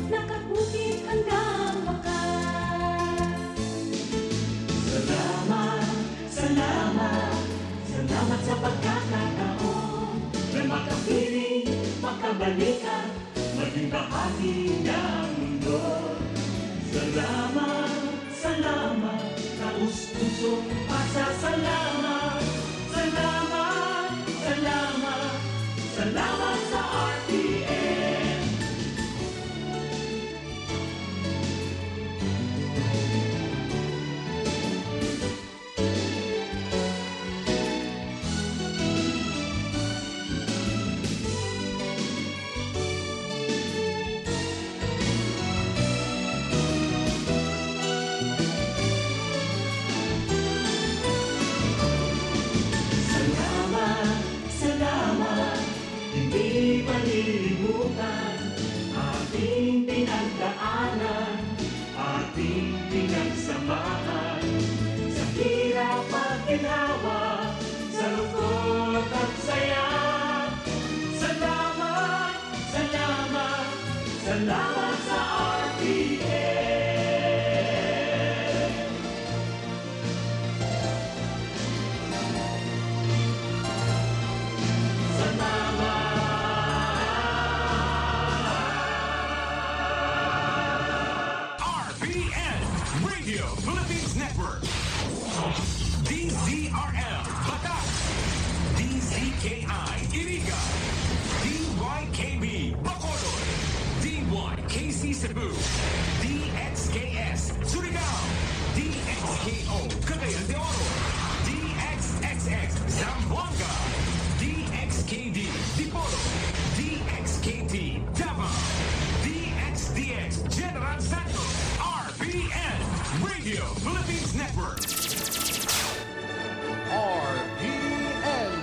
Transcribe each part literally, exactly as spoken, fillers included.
Nakabukid hanggang wakas. Salamat, salamat, salamat sa pagkakataon na makapiling, makabalikan, maging bahagi ng mundo. Salamat, salamat, taos-pusong pasasalamat. Salamat, salamat, salamat sa R T N. Salamat, salamat, hindi malilimutan ating pinagdaanan, ating pinagsamahan, sa hirap at ginhawa, sa lungkot at saya. Salamat, salamat, salamat sa R T N. Salamat. R P N, Radio Philippines Network. D Z R L, Batac. D Z K I, Iriga. D Y K B, Bacolod. D Y K C Cebu. D X K S, Surigao. D X K O, Cagayan de Oro. D X X X, Zamboanga. D X K D, Dipolog. D X K T, Davao. D X D X, General Santos. R P N, Radio Philippines Network. R P N,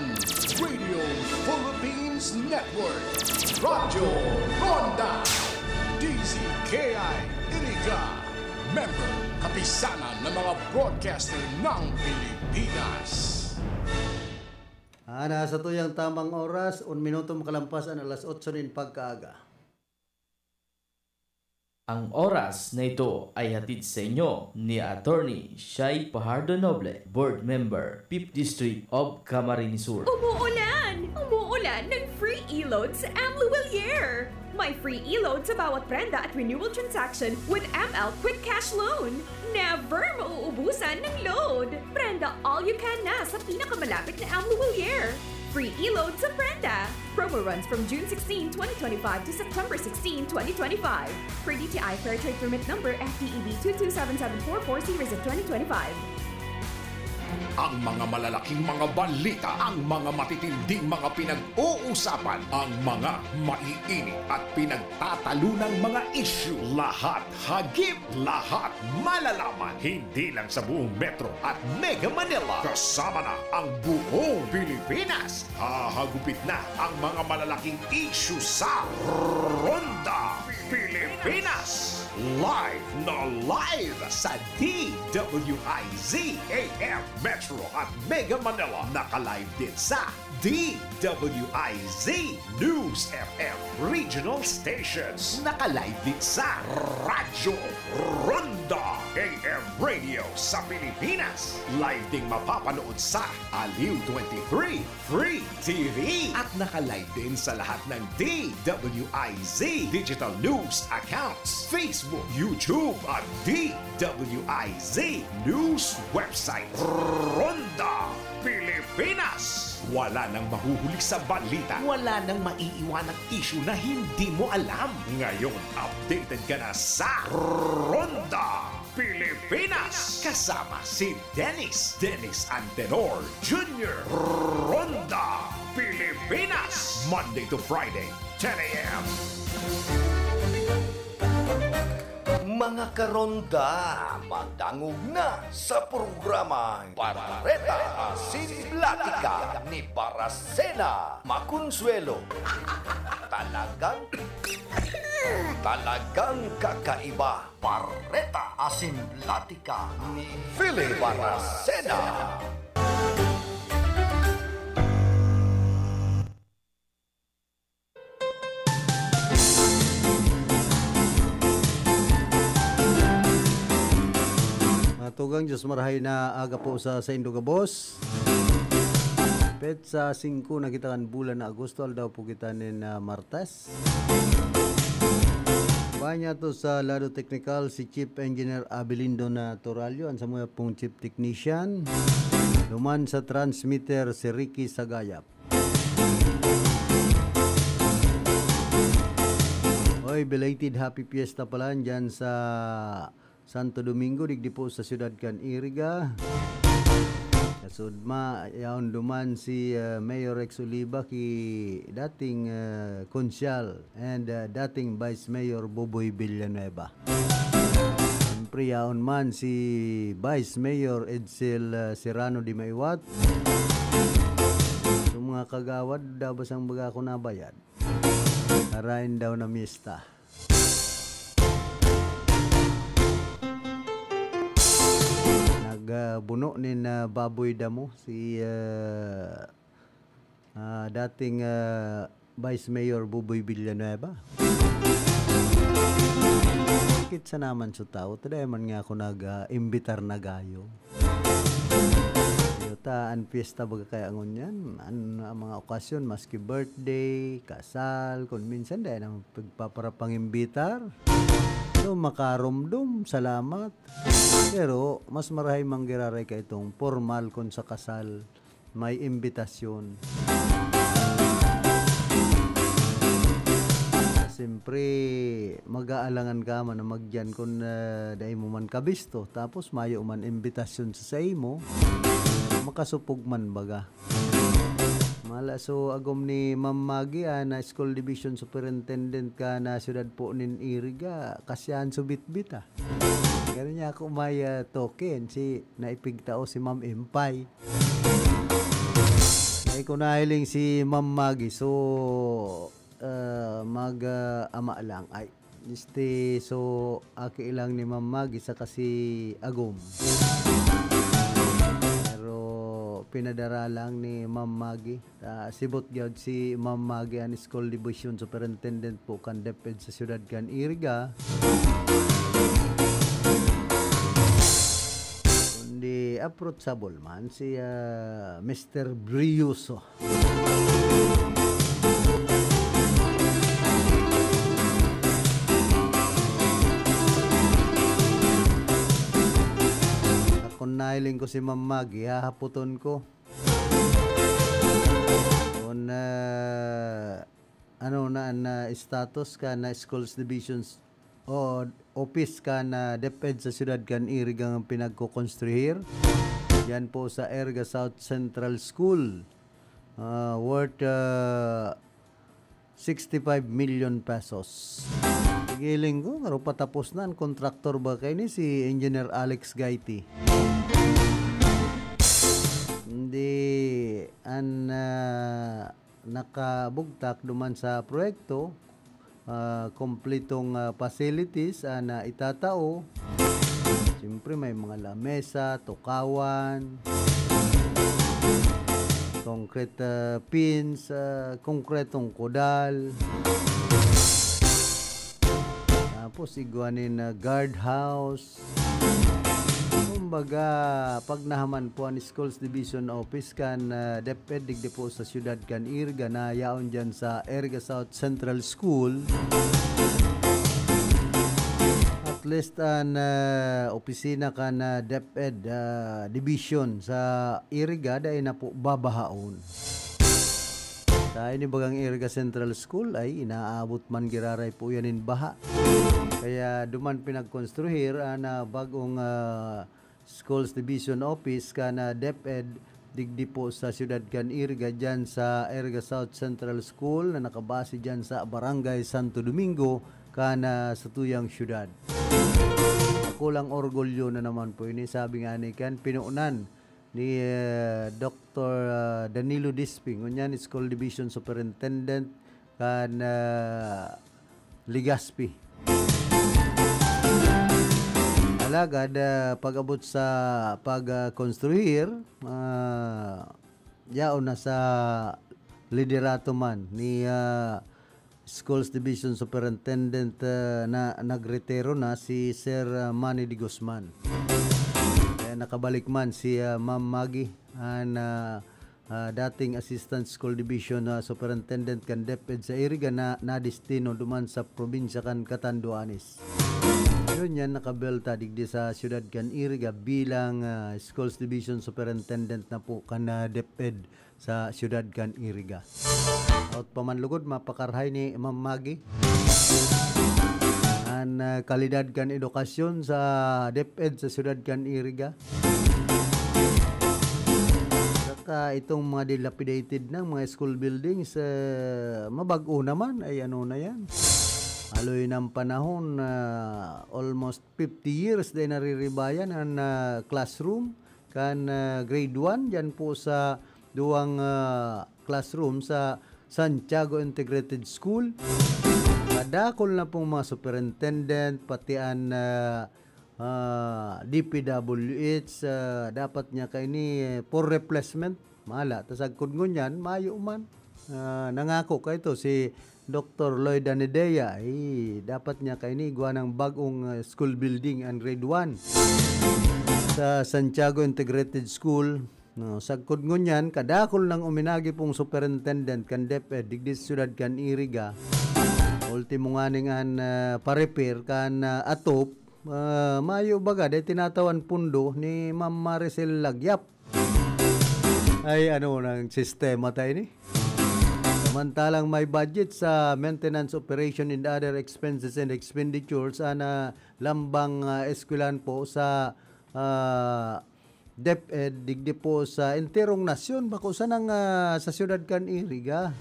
Radio Philippines Network. Radyo Ronda, D Z K I Iriga. Member, Kapisanan ng mga Broadcaster ng Pilipinas. Ah, nasa tuyang tamang oras, un minuto makalampas an alas otso nin pagkaaga. Ang oras na ito ay hatid sa inyo ni Attorney Shai Pajardo Noble, Board Member, Fifth District of Camarines Sur. Umuulan! Umuulan ng free e-load sa Amlu Willier! May free e-load sa bawat prenda at renewal transaction with M L Quick Cash Loan. Never mauubusan ng load! Prenda all you can na sa pinakamalapit na Amlu Willier. Free e-load sa prenda! Promo runs from June sixteen, twenty twenty-five to September sixteen, twenty twenty-five. Per D T I Fair Trade Permit Number F T E B two two seven seven four four series of twenty twenty-five. Ang mga malalaking mga balita, ang mga matitinding mga pinag-uusapan, ang mga maiinit at pinagtatalunang mga isyu, lahat hagip, lahat malalaman, hindi lang sa buong Metro at Mega Manila, kasama na ang buong Pilipinas. Hahagupit na ang mga malalaking isyu sa Ronda Pilipinas. Live na live sa D W I Z A M Metro at Mega Manila. Naka-live din sa D W I Z News F M Regional Stations. Naka-live din sa Radyo Ronda A M Radio sa Pilipinas. Live ding mapapanood sa Aliw twenty-three Free T V. At naka-live din sa lahat ng D W I Z Digital News accounts, Facebook, YouTube, at D W I Z News website. Ronda Pilipinas. Wala nang mahuhuli sa balita. Wala nang maiiwanang isyu na hindi mo alam. Ngayon, updated ka na sa Ronda Pilipinas. Kasama si Dennis, Dennis Antenor Junior. Ronda Pilipinas. Monday to Friday, ten a m. Mga karonda, madangog na sa programang Bareta Asin Platika ni Baracena Maconsuelo. Talagang, talagang kakaiba. Bareta Asin Platika ni Philip Baracena. Ang Diyos, marahay na aga po sa saindo gabos. Petsa singko na kita kan bulan na Agosto, aldaw po kita nin, ah, Martes. Banya to sa lado teknikal si Chief Engineer Abilindo na Toralio, ang samuya pong Chief Technician. Duman sa transmitter si Ricky Sagayap. Oy, belated Happy Fiesta pala dyan sa Santo Domingo, digdi po sa siyudad kan Iriga. Kasudma, yaon duman si, ah, Mayor Rex Oliva ki dating, ah, Konsyal and, ah, dating Vice Mayor Boboy Villanueva. Siyempre, yaon man si Vice Mayor Edsel, ah, Serrano de Maiwat. So, mga kagawad, dabas ang baga ako nabayad. Arain daw na mista. Nagbuno nin, ah, baboy damo si, ah, ah, dating, ah, Vice Mayor Buboy Villanueva. Sakit sa naman sa tao, taday man nga ako nag, ah, imbitar na gayo. Yuta, an piyesta baga kaya ngunyan, an, ang mga okasyon, maski birthday, kasal, kung minsan dahil ang pagpaparapangimbitar. So, makarumdum, salamat. Pero, mas marahay manggiraray ka itong formal kung sa kasal, may imbitasyon. Siyempre, mag-aalangan ka man na magyan kun, ah, dai mo man kabisto, tapos mayo man imbitasyon sa saimo, makasupog man baga. Mala, so, agom ni Ma'am Maggie, ah, na school division superintendent ka na siyudad po nin Iriga, kasyan so bitbit, ah. Ganun niya ako may, ah, token, si, naipigtao si Ma'am Impay. Ay, kung nahiling si Ma'am Maggie, so, ah, mag, ah, ama lang. Ay, este, so, aki lang ni Ma'am Maggie saka si Agom. Pero pinadara lang ni Ma'am Maggie. Ah, sibot gyud si Ma'am Maggie, an school division superintendent po kan DepEd sa siyudad kan Iriga. Kundi approachable man si, ah, Mister Brioso. Kung nahiling ko si Ma'am Maggie, hahaputon ko. Kung, ah, ano na an, ah, status ka na schools divisions o office ka na DepEd sa siyudad kan Iriga ang pinagkokonstruhir. Yan po sa Iriga South Central School, ah, worth, ah, sixty-five million pesos. Giling ko, pero patapos na. An kontraktor ba kaini si Engineer Alex Gaiti? Hindi, an, ah, nakabugtak duman sa proyekto, ah, kompletong, ah, facilities, ah, na itatao. Siyempre, may mga lamesa, tukawan, concrete, ah, pins, ah, konkretong kudal. Tapos, igwa nin, ah, guard house. Kumbaga, pag nahaman po an Schools Division Office kan, ah, DepEd digdi po sa siyudad kan Iriga na yaon diyan sa Iriga South Central School. At least an, ah, opisina kan, ah, DepEd, ah, Division sa Iriga, dai na po babahaon. Sa ini bagang Iriga Central School ay inaabot man giraray po yan in baha. Kaya duman pinagkonstruhir an, ah, bagong, ah, Schools Division Office kan, ah, DepEd digdi po sa siyudad kan Iriga, dyan sa Iriga South Central School na nakabase dyan sa Barangay Santo Domingo kan, ah, satuyang siyudad. Ako lang orgulyo na naman po ini, sabi nga ni kan pinunan ni, eh, Doktor, ah, Danilo Disping, ngunyan School Division Superintendent kan, ah, Legazpi. Alagad, ah, pag-abot sa pag, ah, konstruhir, ah, yaon na sa liderato man ni, ah, Schools Division Superintendent, ah, na nagretiro na si Sir, ah, Manny de Guzman. Nakabalik man si, ah, Ma'am Maggie, an, ah, ah, dating Assistant School Division, ah, Superintendent kan DepEd sa Iriga na nadestino duman sa probinsya kan Catanduanes. Ngunyan, nakabelta digdi sa siyudad kan Iriga bilang, ah, Schools Division Superintendent na po kan, ah, DepEd sa siyudad kan Iriga. At pamanlugod, mapakarhay ni Ma'am Maggie an, ah, kalidad kan edukasyon sa DepEd sa siyudad kan Iriga. Saka itong mga dilapidated na mga school buildings, eh, mabag-o naman, ay ano na yan. Aloy ng panahon na almost fifty years dai nariribayan an, ah, classroom kan, ah, grade one diyan po sa duwang, ah, classroom sa Santiago Integrated School. Kadakol na pong mga superintendent, pati an, ah, ah, D P W H, ah, dapat niya kaini, eh, for replacement. Mala, ta sagkod ngunyan, mayo man. Ah, nangako kaito si Doktor Lloyd Anidea, eh, dapat niya kaini igwa ng bagong, ah, school building, ang grade one sa Santiago Integrated School. No, sagkod ngunyan, kadakol nang uminagi pong superintendent kan DepEd digdi sa siyudad kan Iriga. Ultimo nganing an, ah, pa-repair kan, ah, atop, ah, mayo baga, dai tinatawan pundo ni Ma'am Maricel Lagyap. Ay, ano nang sistema tayo ni? Samantalang may budget sa maintenance, operation, and other expenses and expenditures, ana, lambang, ah, eskwelahan po sa, ah, DepEd, digdi po sa enterong nasyon, bako sanang, ah, sa siyudad kan Iriga.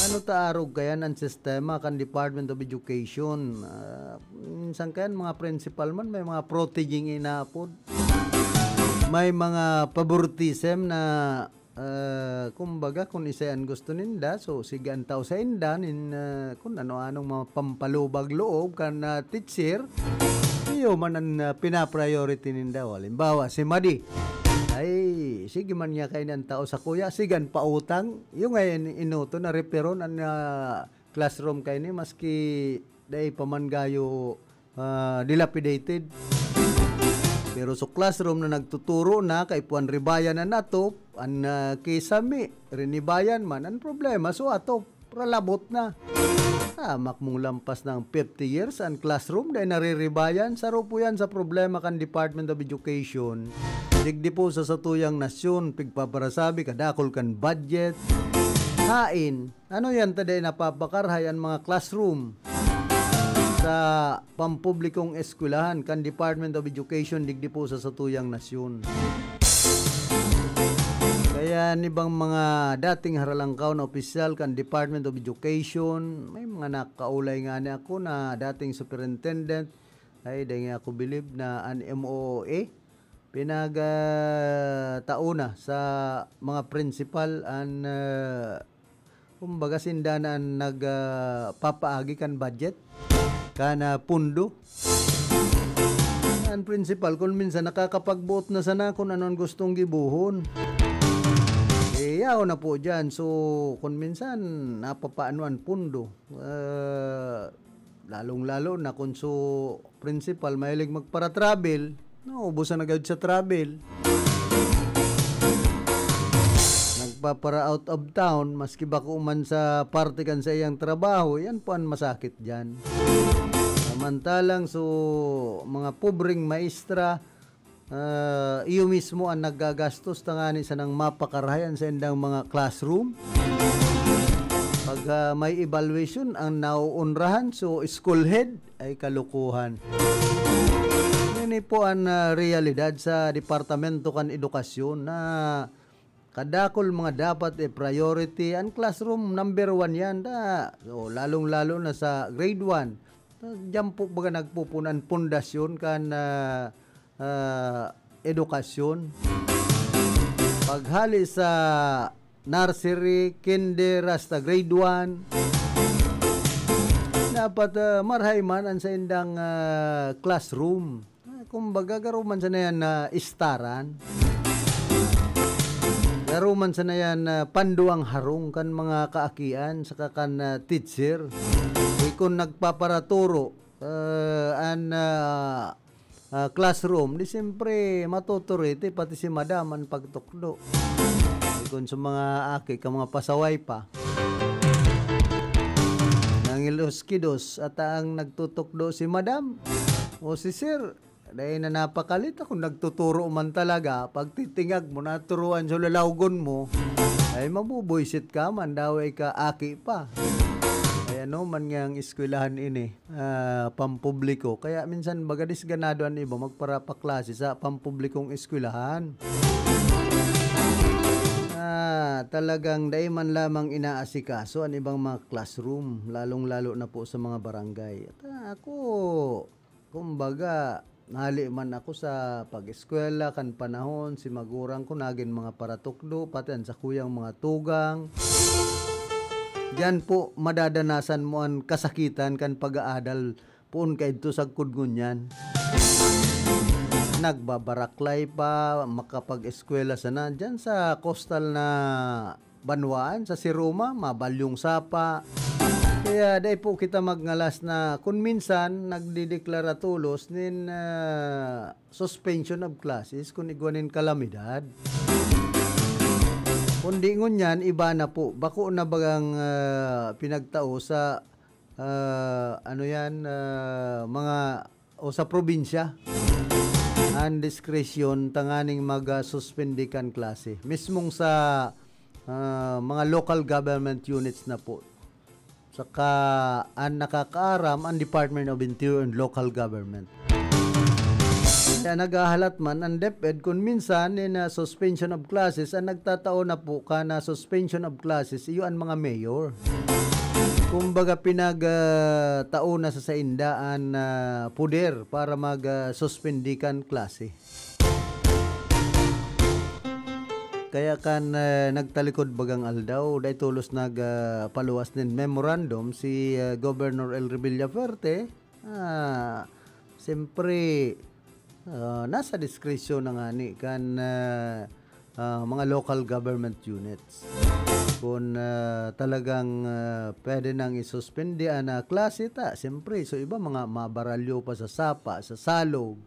Ano ta arog kayan ang sistema kan Department of Education? Ah, minsan kayan mga principal man, may mga protégé inapod. May mga favoritism na, ah, kumbaga, kung isay an gusto ninda, so, sige an tao sa inda, nin, ah, kung ano-anong mga pampalubag loob kan, ah, teacher, iyo man an, ah, pina-priority ninda. Halimbawa, si Madi, ay, sige man niya kaini an tao sa kuya, sige an pautang. Iyo nga in-, inuto na reperon an, ah, classroom kaini, maski dai pa man gayo, ah, dilapidated. Pero sa classroom na nagtuturo na, kaipuhan ribayan na natop, an, ah, kisami, rinibayan man, an problema, so atop, ralabot na. Tamak mong lampas ng fifty years, an classroom, dai nariribayan, saro po yan sa problema kan Department of Education. Digdi po sa satuyang nasyon, pigpaparasabi, kadakol kan budget. Hain, ano yan ta dai napapakarhay an mga classroom sa pampublikong eskwelahan kan Department of Education digdi po sa satuyang nasyon? Kaya an ibang mga dating haralangkaw na opisyal kan Department of Education, may mga nakaulay ngani ako na dating superintendent, ay, dai ako bilib na an M O O A, pinag, ah, tao na sa mga principal an, ah, kumbaga, sinda na an nag, ah, papaagi kan budget, kan, ah, pundo. An principal, kun minsan nakakapagboot na sana kun ano an gustong gibohon. Eh, yaon na po diyan. So, kun minsan, napapaano an pundo. Ah, lalong-lalo na kun so principal mahilig magpara-travel, naubusan na gayud sa travel. Nagpapara out of town, maski bako man sa parte kan saiyang trabaho, yan po an masakit diyan. Samantalang so mga pobreng maestra, ah, iyo mismo an naggagastos tangani sanang mapakarahay an saindang mga classroom. Pag, ah, may evaluation, ang nauunrahan, so school head, ay kalokohan. Ini po an, ah, realidad sa Departamento kan Edukasyon na kadakul mga dapat i-priority. An classroom, number one yan. Da, so, lalong-lalo na sa grade one. Diyan po baga nagpupunan pundasyon kan, ah, ah, edukasyon. Paghali sa nursery, kinder, hasta grade one, dapat, ah, marhay man an saindang, ah, classroom. Ah, kumbaga, garo man sana yan na istaran. Garo man sana yan na panduang harong kan mga kaakian saka kan, ah, teacher. Kung nagpaparaturo, ah, an, ah, ah, classroom, di siyempre matuturiti pati si madam an pagtukdo. Di kun sa mga aki ka mga pasaway pa, nangilos-kidos at ang nagtutukdo si madam o si sir, dai na napakalit ako, nagtuturo man talaga. Pagtitingag mo, naturuan sa lalawgon mo, ay mabubuisit ka man, daway ka aki pa. Ay ano man nga ang eskwelahan ini, ah, pampubliko. Kaya minsan baga disganado an iba magparapaklase sa pampublikong eskwelahan. Ah, talagang dai man lamang inaasikaso an ibang mga classroom, lalong-lalo na po sa mga barangay. At, ah, ako, kumbaga, hali man ako sa pag-eskwela kan panahon, si magurang ko nagin mga paratukdo, pati an sakuyang mga tugang. Diyan po madadanasan mo an kasakitan kan pag-aadal poon kaidto sagkod ngunyan. Nagbabaraklay pa, makapag-eskwela sana diyan sa coastal na banwaan, sa Siruma, mabalyong sapa. Kaya dai po kita magngalas na kun minsan nagdedeklara tolos nin, ah, suspension of classes kun igwa nin kalamidad. Kundi ngunyan, iba na po. Bako na bagang, ah, pinagtao sa, ah, ano yan, ah, mga, o sa probinsya, an diskresyon tanganing mag, ah, suspende kan klase. Mismong sa, ah, mga local government units na po. Saka an nakakaaram, an Department of Interior and Local Government. Kaya naghahalat man an DepEd kun minsan nin, ah, suspension of classes, an nagtatao na po kan, ah, suspension of classes, iyo an mga mayor. Kumbaga, pinag, ah, tao na sa sainda an, ah, poder para mag, ah, suspende kan klase. Kaya kan, ah, nagtalikod bagang aldaw, dai tolos nag, ah, paluwas nin memorandum si, ah, Governor Elry Villafuerte. Ah, siyempre, ah, nasa diskresyon na ngani kan, ah, ah, mga local government units. Kun, ah, talagang, ah, pwede nang isuspindi an, ah, klase ta, siyempre, so iba mga mabaralyo pa sa sapa, sa salog,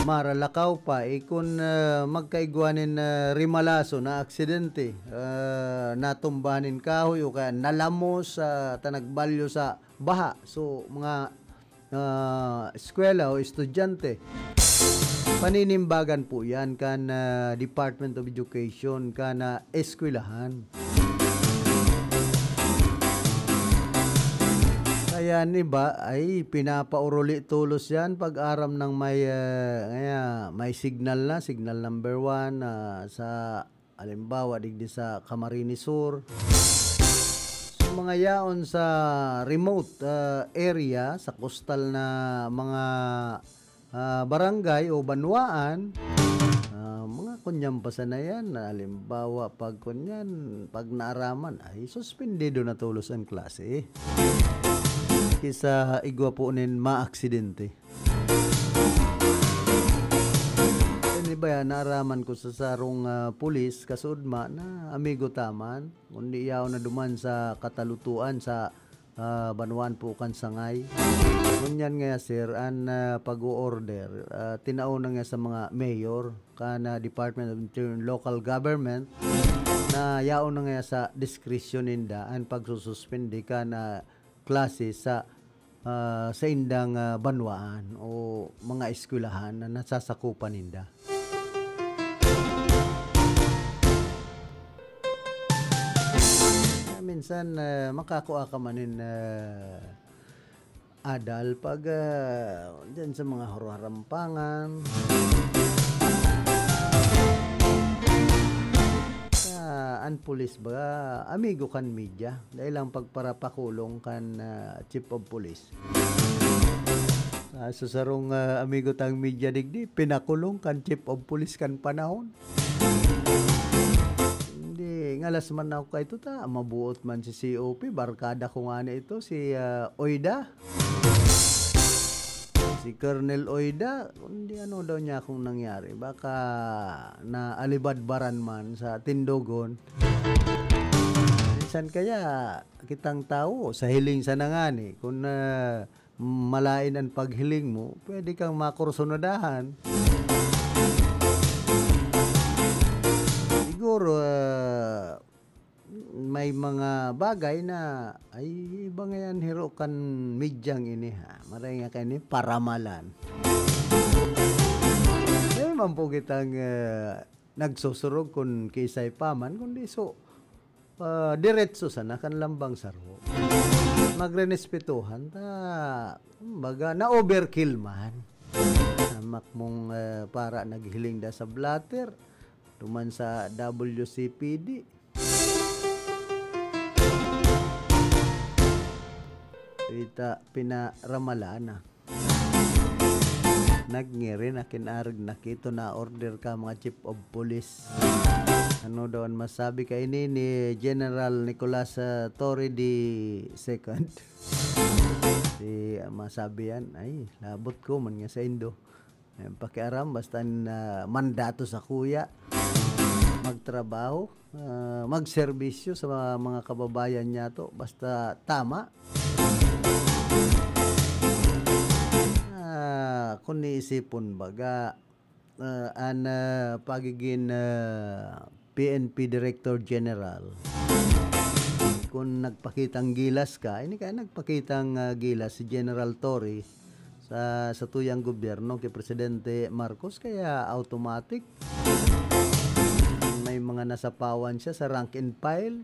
maralakaw pa. Eh, kun, ah, magkaigwa nin, ah, rimalaso na aksidente, ah, natumba nin kahoy o kaya nalamos, ah, ta nagbalyo sa baha. So, mga, ah, eskwela o estudyante, paninimbagan po yan kan, ah, Department of Education, kan, ah, eskwelahan. Kaya an iba ay pinapauruli tolos yan pag aram ng may, ah, kaya may signal na, signal number one, ah, sa halimbawa, digdi sa Camarines Sur. So, mga yaon sa remote, ah, area, sa coastal na mga, ah, barangay o banwaan, ah, mga kunyan pa sana yan. Halimbawa, pag kunyan, pag naaraman, ay suspendido na tolos an klase. Kisa igwa po nin maaksidente. Ini ba yan, naaraman ko sa sarong, ah, pulis, kasudma, na amigo ta man, kundi yaon na duman sa katalutuan sa, ah, banwaan po kan Sangay. Ngunyan nga, sir, an, ah, pag-o-order, ah, tinao na nga sa mga mayor, kan, ah, Department of Interior and Local Government, na yaon na nga sa diskresyon ninda an pagsususpindi kan, ah, klase sa, ah, saindang, ah, banwaan o mga eskwelahan na nasasakupan ninda. Minsan, ah, makakua ka man nin, ah, adal pag, ah, dyan sa mga haruharampangan. Sa, an pulis ba, amigo kan media? Dahil lang pagparapakulong kan, ah, chief of police. Ah, sa sarong, ah, amigo tang media digdi, pinakulong kan chief of police kan panahon. Hindi, ngalas man ako kay tuta, mabuot man si C O P, barkada ko nga na ito, si, ah, Oida. Si Colonel Oida, hindi ano daw niya akong nangyari. Baka naalibadbaran man sa tindogon. Minsan kaya, kitang tawo, sa hiling sa nangani, kung, ah, malain an paghiling mo, pwede kang makursunadahan. Siguro, ah, may mga bagay na, ay, iba ngayan hiro kan medyang ini, ha. Maray nga kaini, paramalan. Dai man po kitang, ah, nagsusurog kun kiisay pa man, kundi so, ah, diretso sana kan lambang saro. Magrerespetuhan ta, kumbaga, na-overkill man. Hamak mong, ah, para naghiling da sa blotter, duman sa W C P D. Ita, pinaramalan na. Nagngirin, akin arog na kito, na-order ka, mga chief of police. Ano daw an masabi kaini ni General Nicolas, ah, Torre the second? Si, ah, masabi yan, ay, labot ko man nga sa Indo. Ay, pakiaram, basta na mandato sa kuya. Magtrabaho, ah, magserbisyo sa mga, mga kababayan niya to. Basta tama. Ah, kung niisipon baga, ah, an, ah, pagiging, ah, P N P Director General, kung nagpakitang gilas ka, ini kaya nagpakitang, ah, gilas si General Torre sa, sa tuyang gobyerno kay Presidente Marcos, kaya automatic may mga nasapawan siya sa rank and file.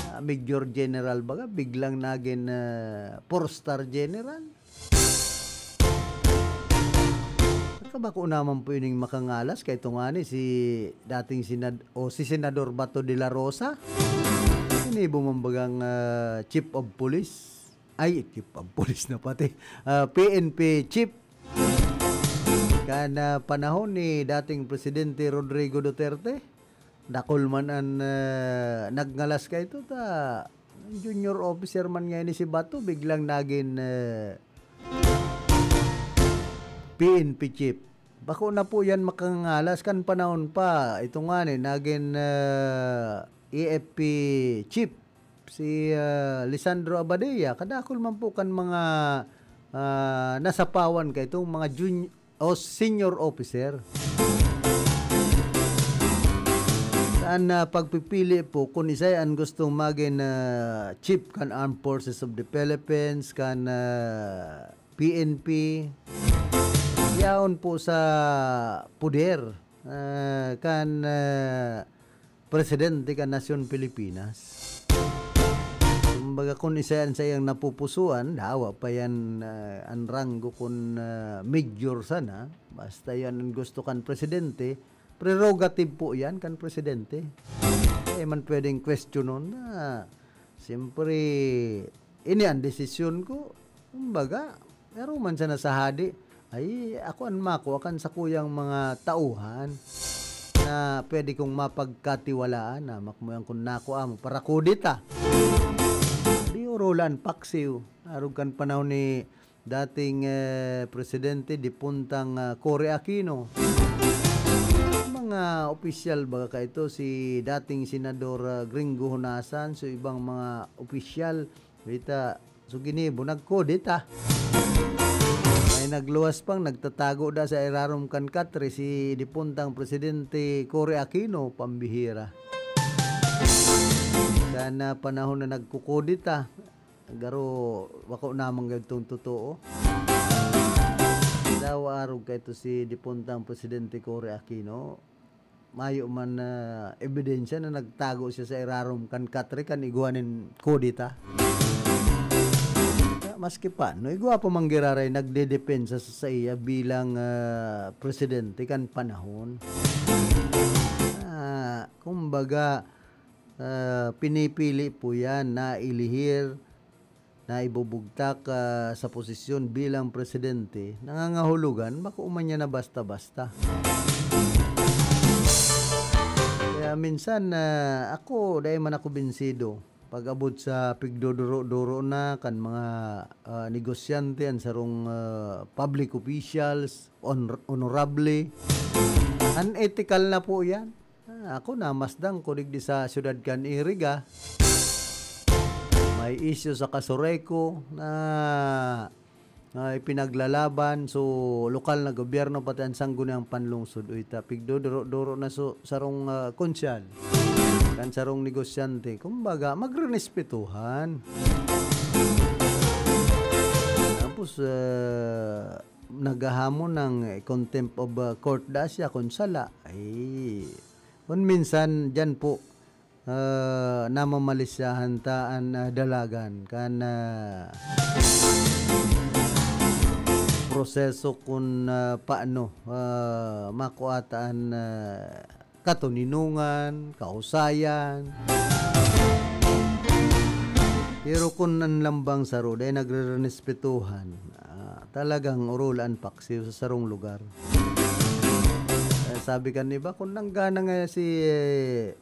Ah, Major General baga, biglang nagin, ah, four-star general. Kabako naman po ining makangalas kay ito nga ni si dating Senad-, o si Senador Bato de la Rosa. Ginibo man bagang, ah, Chief of Police. Ay, Chief of Police na pati. Ah, P N P Chief. Kan, ah, panahon ni dating Presidente Rodrigo Duterte, dakul man an, ah, nagngalas kaito ta junior officer man ngayon ni si Bato, biglang nagin, ah, P N P chief. Bako na po yan makangalas kan panahon pa. Ito nga ni, nagin, ah, A F P chief si, ah, Lisandro Abadilla. Kadakul man po kan mga, ah, nasapawan kaitong mga jun-, o senior officer. Sa, ah, pagpipili po, kun isay an gustong magin, ah, chief kan Armed Forces of the Philippines, kan, ah, P N P, yaon po sa poder, ah, kan, ah, presidente kan nasyon Pilipinas. Kumbaga, kun isa yan sa iyang napupusuan, dawa pa yan, ah, an ranggo kun, ah, major sana. Basta yan an gusto kan presidente, prerogative po yan kan presidente. Di man pwedeng kwestiyonon na, siyempre, ini an desisyon ko. Kumbaga, pero man sana sa hadi, ay, ako an makua kan sakuyang mga tauhan na pwede kong mapagkatiwalaan na makmuyan kun nakua mo para kudeta. Di orola an paksiw. Arog kan panahon ni dating, eh, presidente, dipuntang, ah, Cory Aquino. Mga opisyal baga kaito, si dating Senador, ah, Gringo Honasan, so ibang mga opisyal, kita, so ginibo, nagkudeta. May nagluwas pang nagtatago da sa irarom kan katre, si dipuntang Presidente Cory Aquino, pambihira. Sana panahon na nagkukudeta, garo, wako namang gayong totoo. Daw arog kaito si dipuntang Presidente Cory Aquino, mayo man na ebidensya na nagtago siya sa irarom kan katre kan igwa nin kudeta. Maski pa, no, igwa pa man giraray nagdedepensa sa saiya bilang, ah, presidente kan panahon. Ah, kumbaga, ah, pinipili po yan na ilihir na ibubugtak, ah, sa posisyon bilang presidente, nangangahulugan, bako man niya na basta-basta. Kaya minsan, ah, ako, dai man ako binsido pag-abot sa pigdoduro-duro na kan mga, ah, negosyante, an sarong, ah, public officials, honor-, honorable. Unethical na po yan. Ah, ako, namasdan ko digdi sa siyudad kan Iriga. May isyu sa Casureco na, ah, ipinaglalaban. So, lokal na gobyerno, pati ang sangguniang panlungsod, uy, ta pigdoduro-duro na so, sarong, ah, konsyal, kan sarong negosyante. Kumbaga, magrerespetuhan. Tapos, ah, naghahamon ng contempt of, ah, court da siya kun sala. Ay, kun minsan, diyan po, ah, namamalisyahan ta an, ah, dalagan kan, ah, proseso kun, ah, paano, ah, makua ta an, ah, katoninongan, kahusayan. Pero kun an lambang saro dai nagrerespetuhan, ah, talagang orol an paksiw sa sarong lugar. Kaya sabi kan iba, kun nanggana nga si, eh,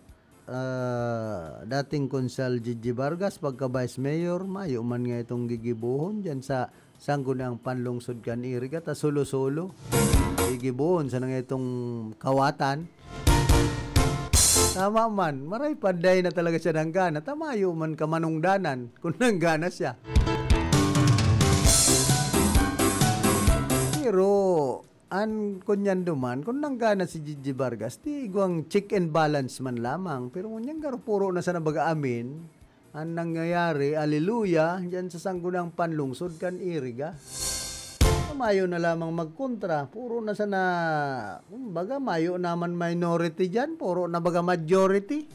ah, dating Konsehal Gigi Vargas pagka Vice Mayor, mayo man nga itong gigibohon diyan sa sangguniang panlungsod kan Iriga ta solo-solo. Gigibohon sana nga itong kawatan. Tama man, maray panday na talaga siya nanggana ta mayo man kamanungdanan kun nanggana siya. Pero an kunyan duman, kun nanggana si Gigi Vargas, di igwang check and balance man lamang. Pero ngunyan garo puro na sana baga amin an nangyayari, aleluya, diyan sa sangguniang panlungsod kan Iriga. Mayo na lamang magkontra, puro na sana, kumbaga, mayo naman minority diyan, puro na baga majority.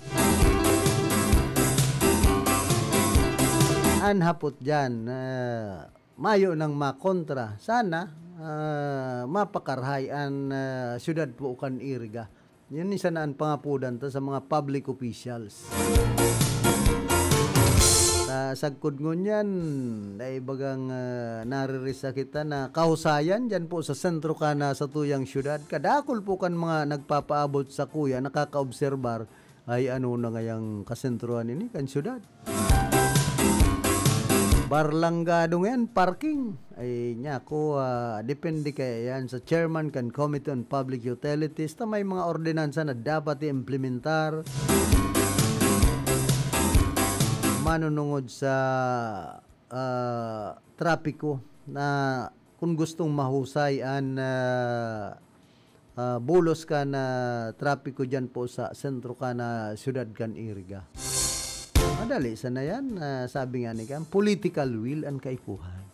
An hapot diyan, ah, mayo nang makontra. Sana, ah, mapakarahay an, ah, siyudad po kan Iriga. Yun ni sana an pangapodan ta sa mga public officials. Sa sagkod ngunyan, dai bagang, ah, naririsa kita na kahusayan diyan po sa sentro kan satuyang siyudad. Kadakul po kan mga nagpapaabot sakuya, nakakaobserbar, ay ano na ngayang kasentrohan ini kan siyudad. Barlanggado ngayan, parking. Ay, nyaku, ah, depende kaya yan sa chairman kan Committee on Public Utilities ta may mga ordinansa na dapat i-implementar manunungod sa, ah, trapiko na kung gustong mahusay an, ah, ah, bulos kan trapiko diyan po sa sentro kan siyudad kan Iriga. Madali sana yan, ah, sabi nga ni kan, political will an kaipuhan.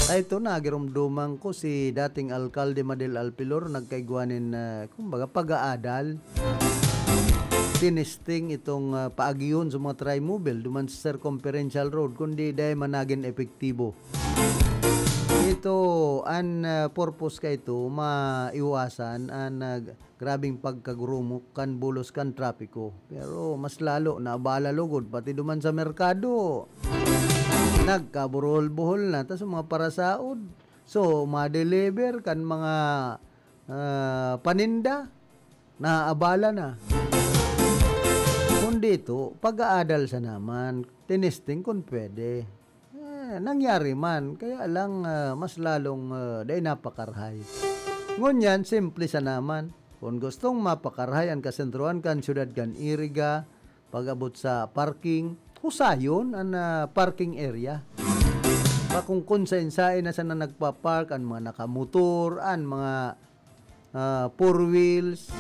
Ay, ito, nagirumduman ko si dating Alkalde Madel Alpilor nagkaigwa nin, ah, kumbaga, pag-aadal. Tinesting itong, ah, paagihon sa mga trimobile duman sa Circumferential Road, kundi dai man nagin epektibo. Ito, an, ah, purpose ka ito, maiwasan an, ah, grabing pagkagurumok kan bulos kan trapiko. Pero mas lalo, naabala lugod, pati duman sa merkado. Nagkaburuhol-buhol na, tas mga parasaod. So, ma-deliver kan mga, ah, paninda, naabala na. Kung dito, pag-aadal sa naman, tinesting kung pwede. Eh, nangyari man, kaya lang, ah, mas lalong, ah, dai napakarahay. Ngunyan, simple sa naman. Kung gustong mapakarahay an kasentrohan kan siyudad kan Iriga, pag-abot sa parking, husayon an, ah, parking area. Bakong kun saen-saen na sana nagpa-park, an mga nakamotor, an mga, ah, four wheels.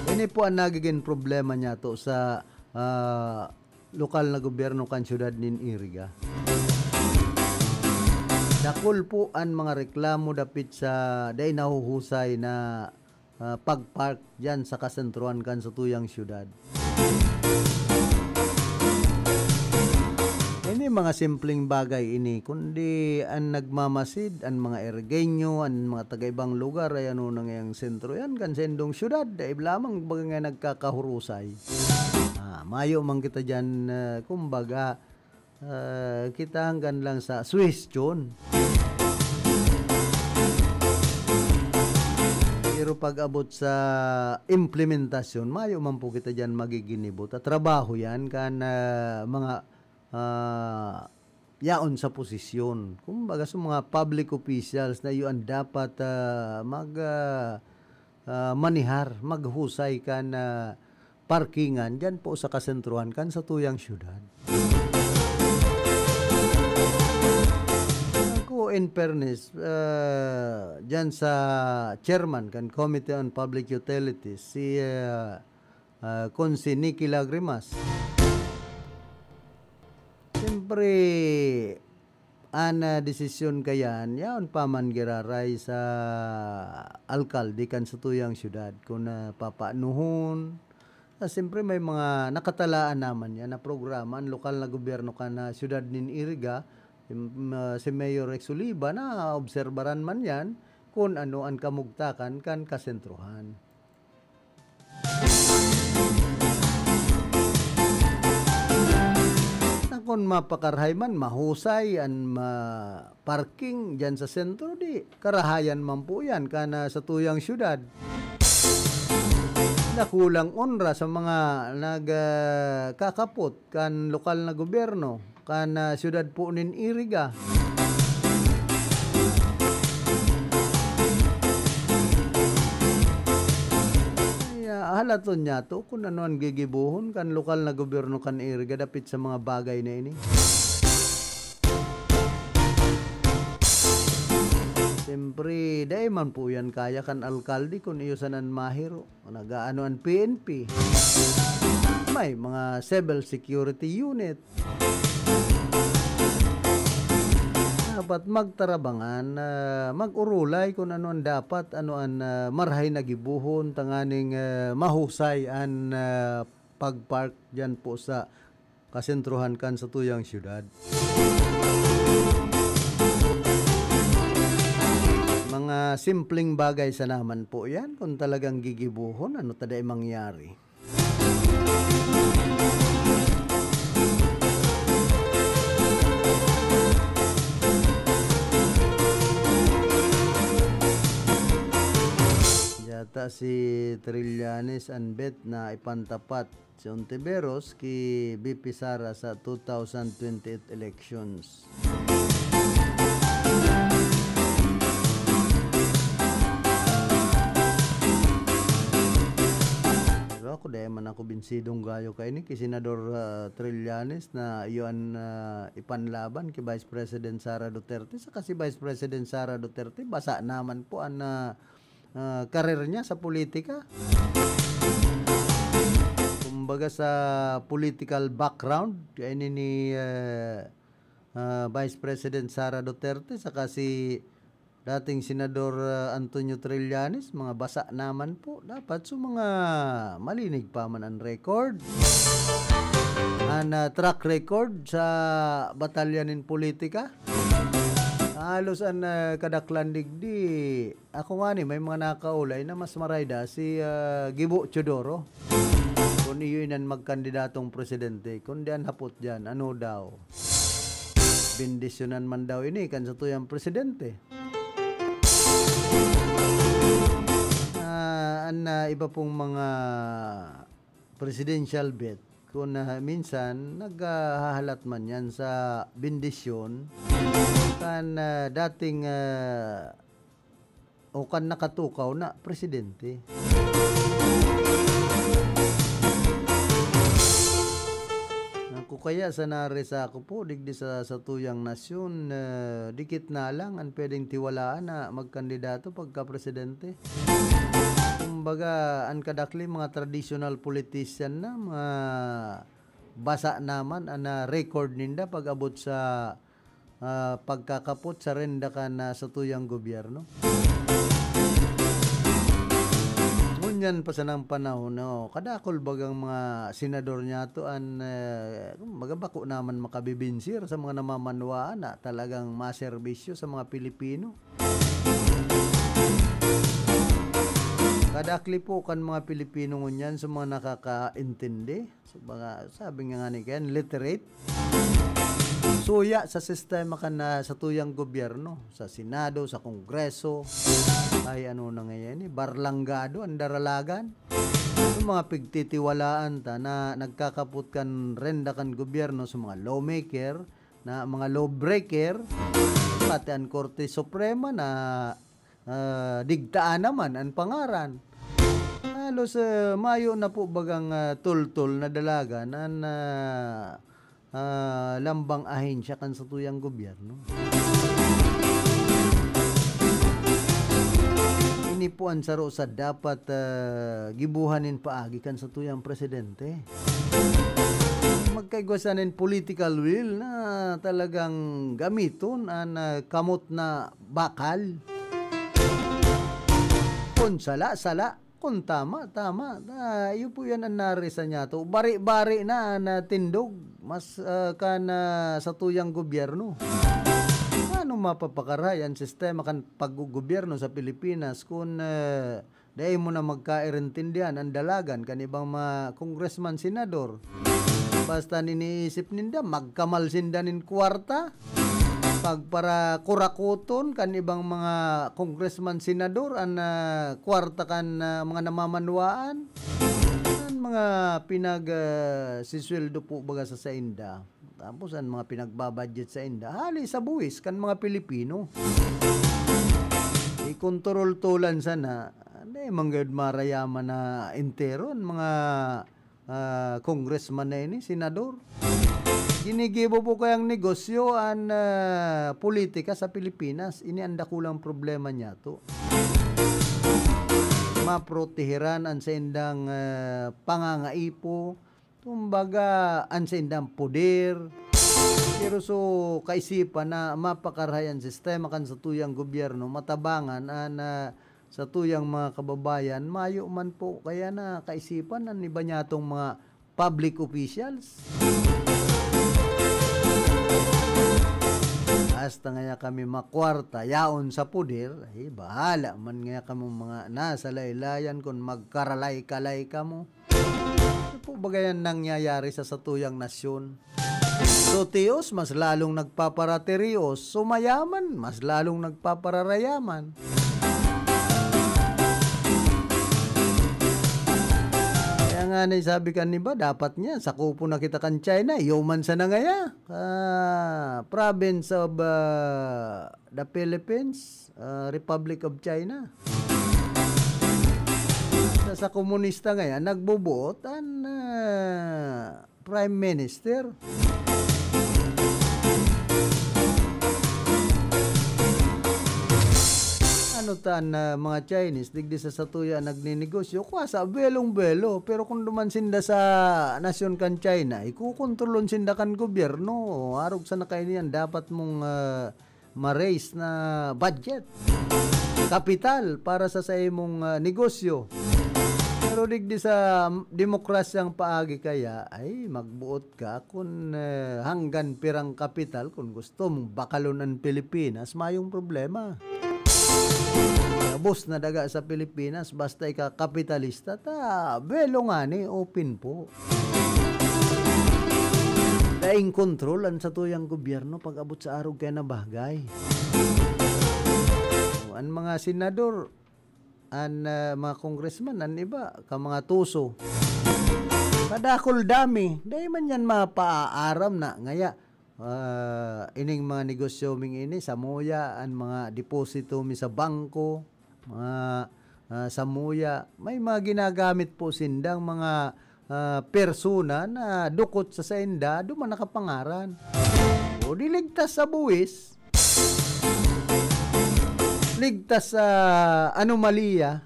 Ini po ang nagiging problema niyato sa, ah, lokal na gobyerno kan siyudad nin Iriga. Dakul po an mga reklamo dapit sa dai nahuhusay na, ah, pag-park diyan sa kasentrohan kan satuyang siyudad. Ini mga simpleng bagay ini, kundi an nagmamasid, an mga Irigenyo, an mga taga-ibang lugar, ay ano na ngayang sentro yan, kan saindong siyudad, dai lamang baga nga nagkakahurusay. Ah, mayo man kita diyan, ah, kumbaga, ah, kita hanggan lang sa suhestyon. Pero pag-abot sa implementasyon, mayo man po kita diyan magiginibo. Ta trabaho yan kan, ah, mga, ah, yaon sa posisyon. Kumbaga, sa mga public officials na iyo an dapat, ah, mag, ah, ah, manihar, maghusay kan, ah, parkingan diyan po sa kasentrohan kan satuyang syudad. Ako, in fairness, ah, diyan sa chairman kan Committee on Public Utilities, si, ah, ah, Consi Nicky Lagrimas. Siyempre, an, ah, desisyon kayan, yaon pa man giraray sa alkalde kan satuyang syudad. Kung, ah, papaanohon, ah, siyempre may mga nakatalaan naman yan na programa an lokal na gobyerno kan, ah, syudad nin Iriga. Im-, ah, si Mayor Rex Oliva, naobserbaran man yan kung ano an kamugtakan kan kasentrohan. Na kun mapakarahay man, mahusay an ma-, parking diyan sa sentro, di karahayan man po yan kan, ah, satuyang syudad. Dakulang onra sa mga nag, ah, kakapot kan lokal na gobyerno, kan, ah, syudad po nin Iriga. Kaya halaton niyato kun ano an gigibohon kan lokal na gobyerno kan Iriga dapit sa mga bagay na ini. Siyempre, dai man po yan kaya kan alkalde kun iyo sana an mahiro. Nag-aano an P N P? May mga civil security unit. Dapat magtarabangan, ah, mag-urulay kun ano an dapat, ano an, ah, marahay na gibohon tanganing, ah, mahusay an, ah, pag-park diyan po sa kasentrohan kan satuyang syudad. Mga simpleng bagay sana man po yan. Kung talagang gigibohon, ano ta dai mangyari? Yata si Trillanes an bet na ipantapat si Ontiveros ki V P Sara sa two thousand twenty-eight elections. Pero ako, dai man ako binsidong gayo kaini ki Senador, ah, Trillanes na iyo an, ah, ipanlaban ki Vice President Sara Duterte. Saka si Vice President Sara Duterte, basa naman po an, ah, ah, karir niya sa politika. Kumbaga, sa political background, kaini ni, eh, ah, Vice President Sara Duterte saka si dating Senador, ah, Antonio Trillanes, mga basa naman po. Dapat so mga malinig pa man an record, an, ah, track record sa batalya nin politika. Halos an, ah, kadaklan digdi, ako ngani, may mga nakaulay na mas marayda si, ah, Gibo Teodoro. Kun iyo inan magkandidatong presidente, kundi an hapot diyan, ano daw? Bendisyonan man daw ini kan satuyang presidente. Ah, an, ah, iba pong mga presidential bet, kun, ah, minsan naghahalat man yan sa bendisyon kan, ah, dating, ah, o kan nakatukaw na presidente. Ako kaya sa naresa ako po, digdi sa, sa tuyang nasyon, eh, dikit na lang ang pwedeng tiwalaan na magkandidato pagka presidente. Kumbaga, ang kadakli, mga traditional politician na, mga basa naman ang, ah, record ninda pag-abot sa, ah, pagkakapot sa renda kan, ah, satuyang gobyerno. Ngunyan pa sanang panahon, no, kadakol bagang mga senador niyato an, eh, kumbaga, bako naman makabibinsir sa mga namamanwaan na talagang maserbisyo sa mga Pilipino. Kadakli po kan mga Pilipino ngunyan sa mga nakakaintindi. So, mga, sabi nga nga ni Ken, literate. Suya sa sistema kan na sa tuyang gobyerno, sa Senado, sa Kongreso, ay ano na ngayon eh, barlangado, ang daralagan. Yung mga pigtitiwalaan ta na nagkakapot kan renda kan gobyerno sa mga lawmaker, na mga lawbreaker, pati ang Korte Suprema na, ah, digtaan naman ang pangaran. Halos, ah, mayo na po bagang, ah, tultol na dalagan an, ah, ah, lambang ahensya kan satuyang gobyerno. Ini po an saro sa dapat, ah, gibohan nin paagi kan satuyang presidente. Magkaigwa sana nin political will na talagang gamiton an, ah, kamot na bakal. Kun sala, sala. Kun tama, tama. Ah, iyo po yan an narisa niyato. Bari-bari na an, ah, tindog. Mas, ah, kan, ah, satuyang gobyerno. Paano mapapakaray an sistema kan paggogobyerno sa Pilipinas kun, ah, dai mo na magkairintindihan an dalagan kan ibang mga congressman, senador? Basta an iniisip ninda, magkamal sinda nin kwarta, pagparakurakoton kan ibang mga congressman, senador, an, ah, kwarta kan, ah, mga namamanwaan, an mga pinag, ah, sisweldo po baga sa sainda. Tapos an mga pinagbabudget sainda, hali sa buwis kan mga Pilipino. Ikontrol tolan sana, ano eh, manggayod marayaman na entero an mga, ah, congressman na ini, senador. Ginigibo po kayang negosyo an, ah, politika sa Pilipinas. Ini an dakulang problema niyato. Maproteheran an saindang, ah, pangangaipo, kumbaga, an saindang poder. Pero so, kaisipan na mapakarahay an sistema kan satuyang gobyerno, matabangan an, ah, satuyang mga kababayan, mayo man po kaya na kaisipan an iba niyatong mga public officials. Hasta ngaya kami makwarta, yaon sa poder, ay, bahala man ngaya kamo mga nasa laylayan kun magkaralay-kalay kamo. Ano po ba kaya nangyayari sa satuyang nasyon? So, tios, mas lalong nagpaparatirios. So, mayaman, mas lalong nagpapararayaman. Kaya nga na sabi kan iba, dapat niya, sakupon na kita kan China, iyo man sana ngaya. Ah, province of, ah, the Philippines, ah, Republic of China. Sa, sa komunista ngayon, nagbubuot an, ah, Prime Minister. Ano ta an, ah, mga Chinese, digdi sa satuya nagninegosyo, kuwasa, buwelong-buwelo. Pero kung duman sinda sa nasyon kan China, ikokontrolon sinda kan gobyerno. Arog sa nakainian, dapat mong, ah, ma-raise na budget, kapital para sa, sa imong, ah, negosyo. Pero digdi sa demokrasyang paagi kaya, ay, magbuot ka kun, eh, hanggan pirang kapital, kun gusto mong bakalon an Pilipinas, mayong problema. Gabos na daga sa Pilipinas, basta ika kapitalista, ta, buwelo ngani, open po. Daing kontrol an satuyang gobyerno pag-abot sa arog kaya na bagay. O, an mga senador, an, ah, mga congressman, an iba, ka mga tuso. Kadakul dami, dai man yan mapaaram na. Ngaya, ah, ining mga negosyo ming ini, samuya, an mga deposito mi sa bangko, mga, ah, samuya, may mga ginagamit po sindang mga, ah, persona na dukot sa sainda, duman nakapangaran. O di ligtas sa buwis, ligtas sa anomalya.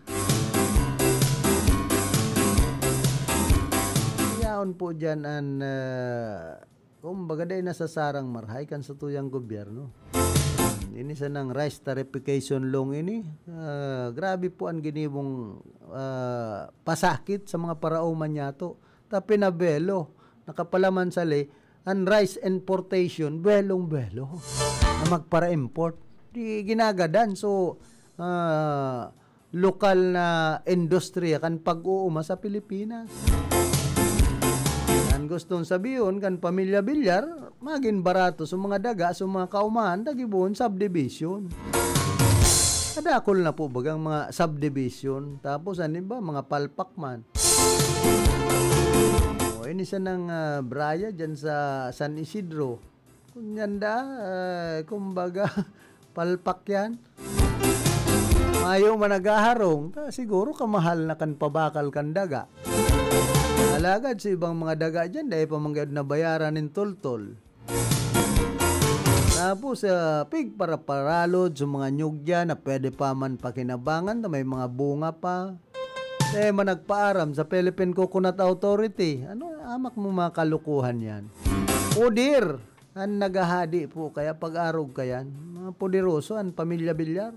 Yaon po dyan an, ah, kumbaga, dai nasasarang marahay kan satuyang gobyerno. Ini sanang rice tarification law ini, ah, grabe po an ginibong, ah, pasakit sa mga paraoman niyato. Ta pinabuwelo, nakapalaman sa ley, an rice importation, buwelong-buwelo na magpara-import. Di ginagadan. So, ah, lokal na industriya kan pag-uuma sa Pilipinas. An gustong sabihon kan pamilya Villar, magin barato sa mga daga, sa mga kaumahan, ta gibohon subdivision. Kadakul na po bagang mga subdivision. Tapos, ano ba, mga palpak man. O, ini sanang, ah, Braya dyan sa San Isidro. Kunyan da, ah, kumbaga, palpak yan. Mayo man naghaharong, ta siguro kamahal na kan pabakal kan daga. Alagad sa ibang mga daga diyan, dai pa man gayod nabayaran nin toltol. Tapos, ah, pigparaparalod sa mga nyug diyan na pwede pa man pakinabangan, na may mga bunga pa. Eh, man nagpaaram sa Philippine Coconut Authority. Ano, amak mo mga kalukuhan yan. Pudir! An naghahadi po kaya pag-arog kayan, mga poderoso an pamilya Villar.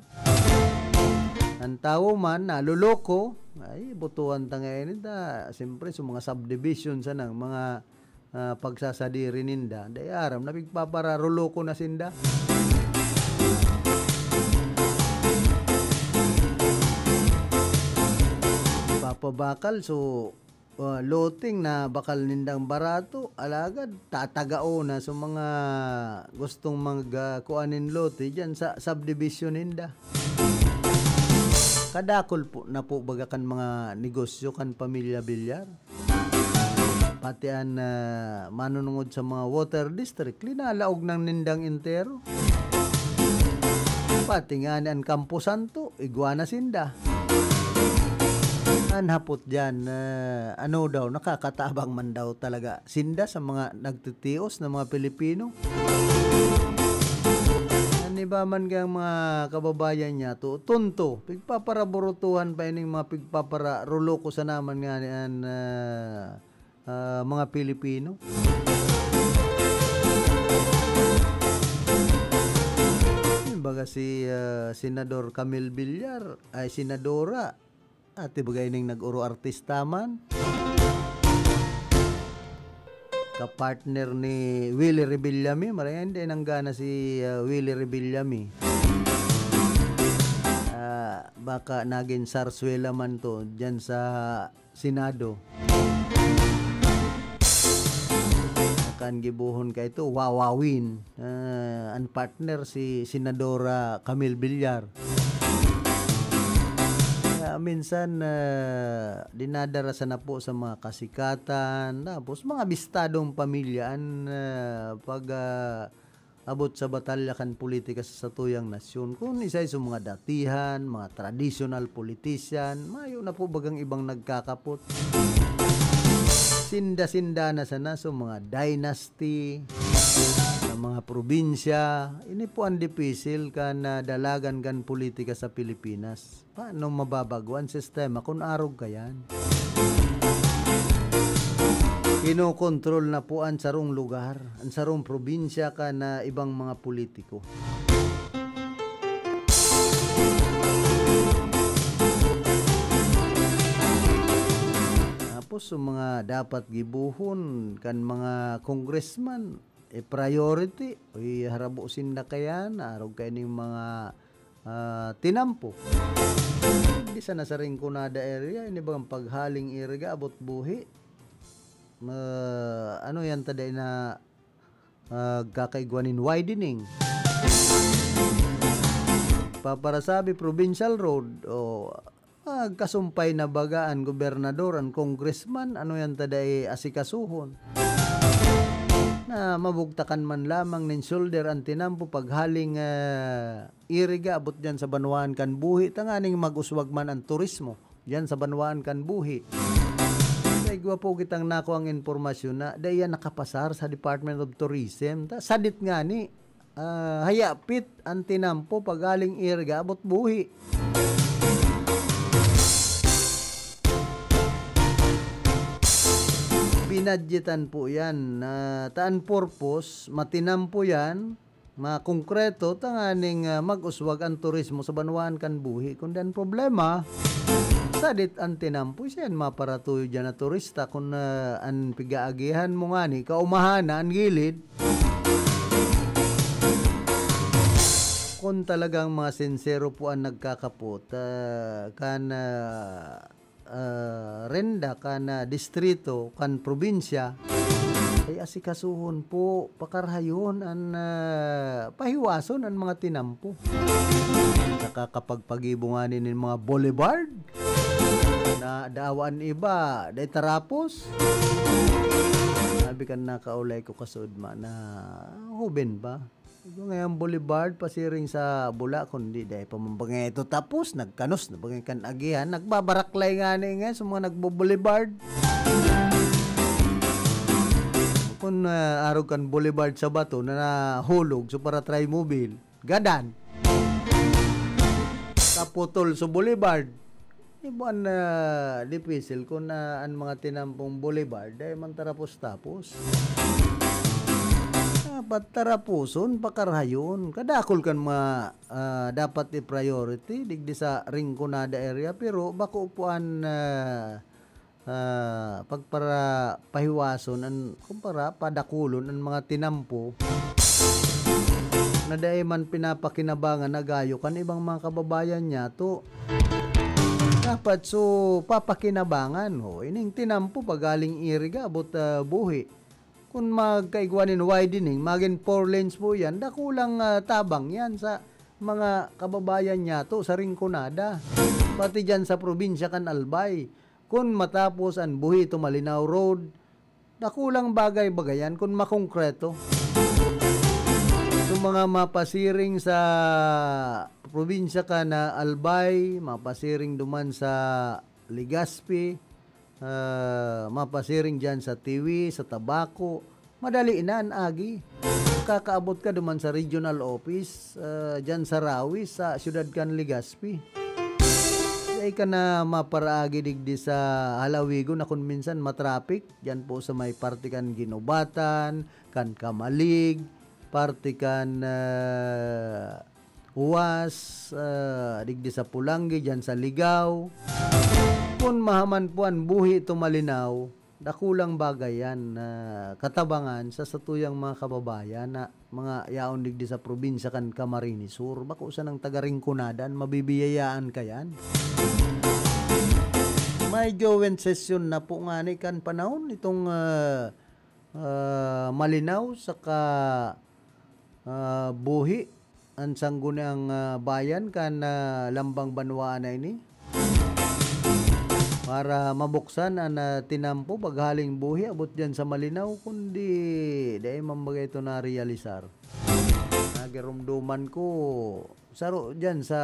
An tawo man naloloko, ay, botohan ta ngayon ninda. Siyempre, sa mga subdivision sanang mga, ah, pagsasadiri ninda, dai aram na pigpapararoloko na sinda. Papabakal, so, ah, loteng na bakal nindang barato, alagad tatagao na sa mga gustong mag, ah, kuan nin lote diyan sa subdivision ninda. Kadakul po na po baga kan mga negosyo kan pamilya Villar. Pati an, ah, manunungod sa mga water district, linalaog nang nindang entero. Pati ngani an Campo Santo, igwa na sinda. An hapot diyan, ah, ano daw, nakakatabang man daw talaga sinda sa mga nagtitios na mga Pilipino. An iba man kayang mga kababayan niya, to, tonto, pigpaparaburutuhan pa ining mga pigpapararoloko sana man ngani an, ah, ah, mga Pilipino. Baga si, ah, Senador Camille Villar, ay, Senadora, ati baga ining nag-oro artista man. Kapartner ni Willie Revillame, maray hindi nanggana si, ah, Willie Revillame. Ah, baka nagin sarswela man to diyan sa Senado. Kan gibohon kaito, wawawin. Ah, an partner si Senadora Camille Villar. Kaya minsan, ah, dinadara sana po sa mga kasikatan, tapos mga bistadong pamilya an, ah, pag, ah, abot sa batalya kan politika sa satuyang nasyon. Kun isay sa mga datihan, mga traditional politician, mayo na po bagang ibang nagkakapot. Sinda-sinda na sana sa mga dynasty, sa mga probinsya. Ini po ang dipisil kan, ah, dalagan kan politika sa Pilipinas. Paano mababago an sistema kun arog kayan? Kinokontrol na po an sarong lugar, an sarong probinsya kan, ah, ibang mga politiko. Tapos, yung mga dapat gibohon kan mga congressman, eh, priority. Uy, harabo sinda kayan, arog kaining mga, ah, tinampo. Di sana sa Rinconada area, ini bagang paghaling Iriga, abot buhi. Ah, ano yan, taday na, ah, kakaigwa nin widening. Paparasabi, provincial road, o, ah, kasumpay na baga an gobernador, an congressman, ano yan taday asikasuhon? Na mabugtakan man lamang nin shoulder an tinampo paghaling, ah, Iriga, abot diyan sa banwaan kan buhi, tanganing mag-uswag man an turismo diyan sa banwaan kan buhi. Sa igwa po kitang nakuang impormasyon na dai yan nakapasar sa Department of Tourism. Ta, sadit ngani, ah, hayapit an tinampo pagaling Iriga, abot buhi. Binadyetan po yan. Ah, ta an purpose, matinampo yan, makongkreto tanganing, ah, mag-uswag an turismo sa banwaan kan buhi. Kundi an problema, sadit an tinampo, siya an maparatuyo diyan na turista. Kun, ah, an pigaagihan mo ngani, kaumahan na an gilid. Kun talagang mga sinsero po an nagkakapot, ah, kan, ah, ah, renda kan, ah, distrito, kan probinsya, ay asikasuhon po, pakarhayon an, ah, pahiwason an mga tinampo. Nakakapagpagibo ngani nin mga boulevard na dawa an iba, dai tarapos. Sabi kan nakaulay ko kasuodma na hoben ba? Ito nga yung boulevard, pasiring sa Bula, kundi dahil pa man ba nga ito tapos, nagkanos na ba nga kan agihan, nagbabaraklay nga ni nga sa mga nagbo-boulevard. Kung ah, arog kan boulevard sa bato na nahulog sa para trimobile, gadan. Kaputol sa boulevard. Ibuan na dipisil kun na an mga tinampong boulevard dai man tarapos-tapos. Dapat taraposon, pakarahayon. Kadakul kan mga, ah, dapat i-priority digdi sa Rinconada area, pero bako po an, ah, ah, pagpara-, pahiwason an, kumpara, padakulon an mga tinampo na dai man pinapakinabangan na gayo kan ibang mga kababayan niyato. Dapat so papakinabangan, o, ining tinampo pagaling Iriga abot, ah, Buhi. Kun magkaigwa nin widening, magin four lanes po yan, dakulang, ah, tabang yan sa mga kababayan niyato sa Rinconada, pati diyan sa probinsya kan Albay. Kun matapos an Buhi to Malinao Road, dakulang bagay-bagayan kun makongkreto. So, mga mapasiring sa probinsya kan Albay, mapasiring duman sa Legazpi, ah, mapasiring diyan sa Tiwi, sa Tabaco, madali na an agi. Kakaabot ka duman sa regional office, ah, diyan sa Rawis, sa siyudad kan Legazpi. Dai ka na maparaagi digdi sa halawigon na kun minsan matrapik. Diyan po sa may parte kan Guinobatan, kan Camalig, parte kan, ah, Uwas, ah, digdi sa Polangui, diyan sa Ligao. Kun mahaman po an Buhi to Malinao, dakulang bagay yan na katabangan sa satuyang mga kababayan na mga yaon digdi sa probinsya kan Camarines Sur. Bako sanang taga Rinconada an mabibiyayaan kayan. Medyo when session na po ngani kan panahon itong, ah, ah, Malinao saka, ah, Buhi, an sangguniang, ah, bayan kan, ah, lambang banwaan na ini. Para mabuksan an, ah, tinampo paghaling Buhi abot diyan sa Malinao, kundi dai man baga ito narealisar. Nagirumduman ko, saro diyan sa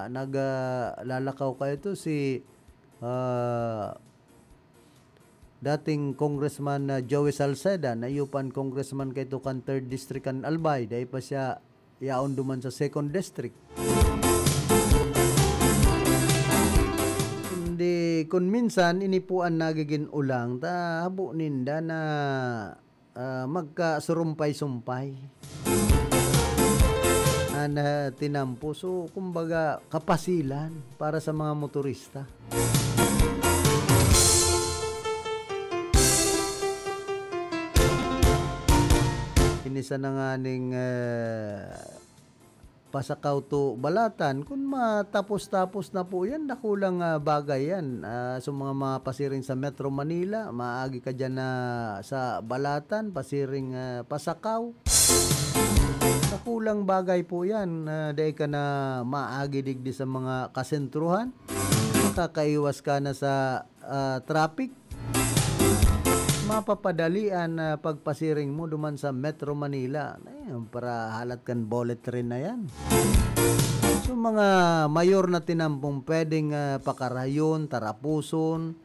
nag, ah, lalakaw kayo to si, ah, dating Congressman na Joey Salceda, na iyo pa an congressman kaito kan third District kan Albay, dai pa siya yaon duman sa second District. Kundi kun minsan, ini po an nagigin ulang, ta habo ninda na, ah, magkasurumpay-sumpay. An, ah, tinampo. So, kumbaga, kapasilan para sa mga motorista. Ini sana nganing, ah, Pasakaw to Balatan, kun matapos-tapos na po yan, dakulang, ah, bagay yan. Ah, sa mga, mga pasiring sa Metro Manila, maagi ka dyan na sa Balatan, pasiring, ah, Pasakaw. Dakulang bagay po yan. Ah, dai ka na maagi digdi sa mga kasentruhan. Makakaiwas ka na sa, ah, traffic. Mapapadali an, ah, pagpasiring mo duman sa Metro Manila. Ayan, para halat kan bullet train na yan. So, mga mayor na tinampong pwedeng, ah, pakarayon, tarapuson,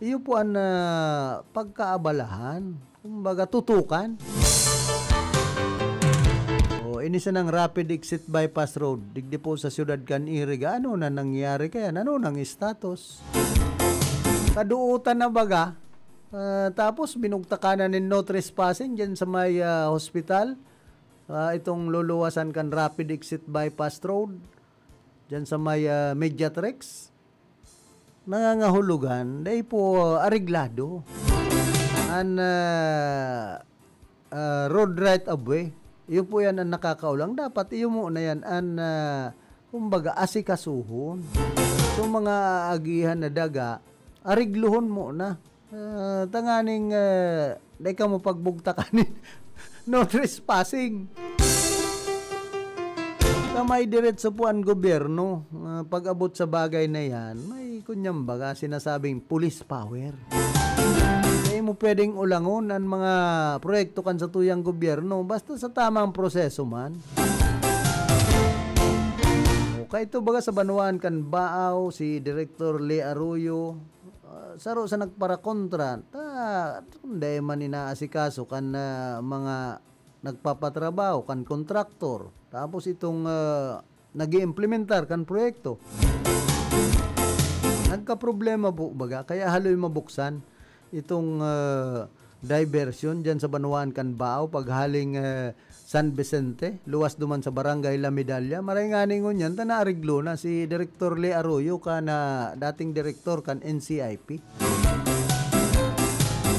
iyo po an, ah, pagkaabalahan. Kumbaga, tutukan. O, ini sanang rapid exit bypass road. Digdi po sa siyudad kan Iriga. Ano na nangyari kaya? Ano nang status? Kaduutan na baga? Ah, tapos binugtakan na nin no trespassing dyan sa may, ah, hospital. Ah, itong luluwasan kan rapid exit bypass road. Dyan sa may, ah, Mediatrex. Nangangahulugan, dai po areglado. An, ah, ah, road right of way. Iyo po yan ang nakakaulang. Dapat iyo mo na yan an, ah, kumbaga, asikasuhon. So, mga aagihan na daga, areglohon mo na. Ah, tanganing, ah, dai ka mo pagbugtakan ni no trespassing. Kamay diretso po ang gobyerno. Ah, pag-abot sa bagay na yan, may kunyang baga sinasabing police power. Dai mo pwedeng ulangon an mga proyekto kan satuyang gobyerno, basta sa tamang proseso man. O, kaito baga sa banwaan kan Baao, si Director Lee Arroyo, ah, saro sa nagparakontra, ta, kun dai man inaasikaso kan, ah, mga nagpapatrabaho, kan kontraktor. Tapos itong, ah, nag-iimplementar kan proyekto. Nagkaproblema po baga, kaya haloy mabuksan itong, ah, diversion diyan sa banwaan kan Baao, paghaling, ah, San Vicente, luwas duman sa Barangay La Medalla. Maray ngani ngunyan, ta naareglo na si Director Lee Arroyo, kan dating direktor kan N C I P.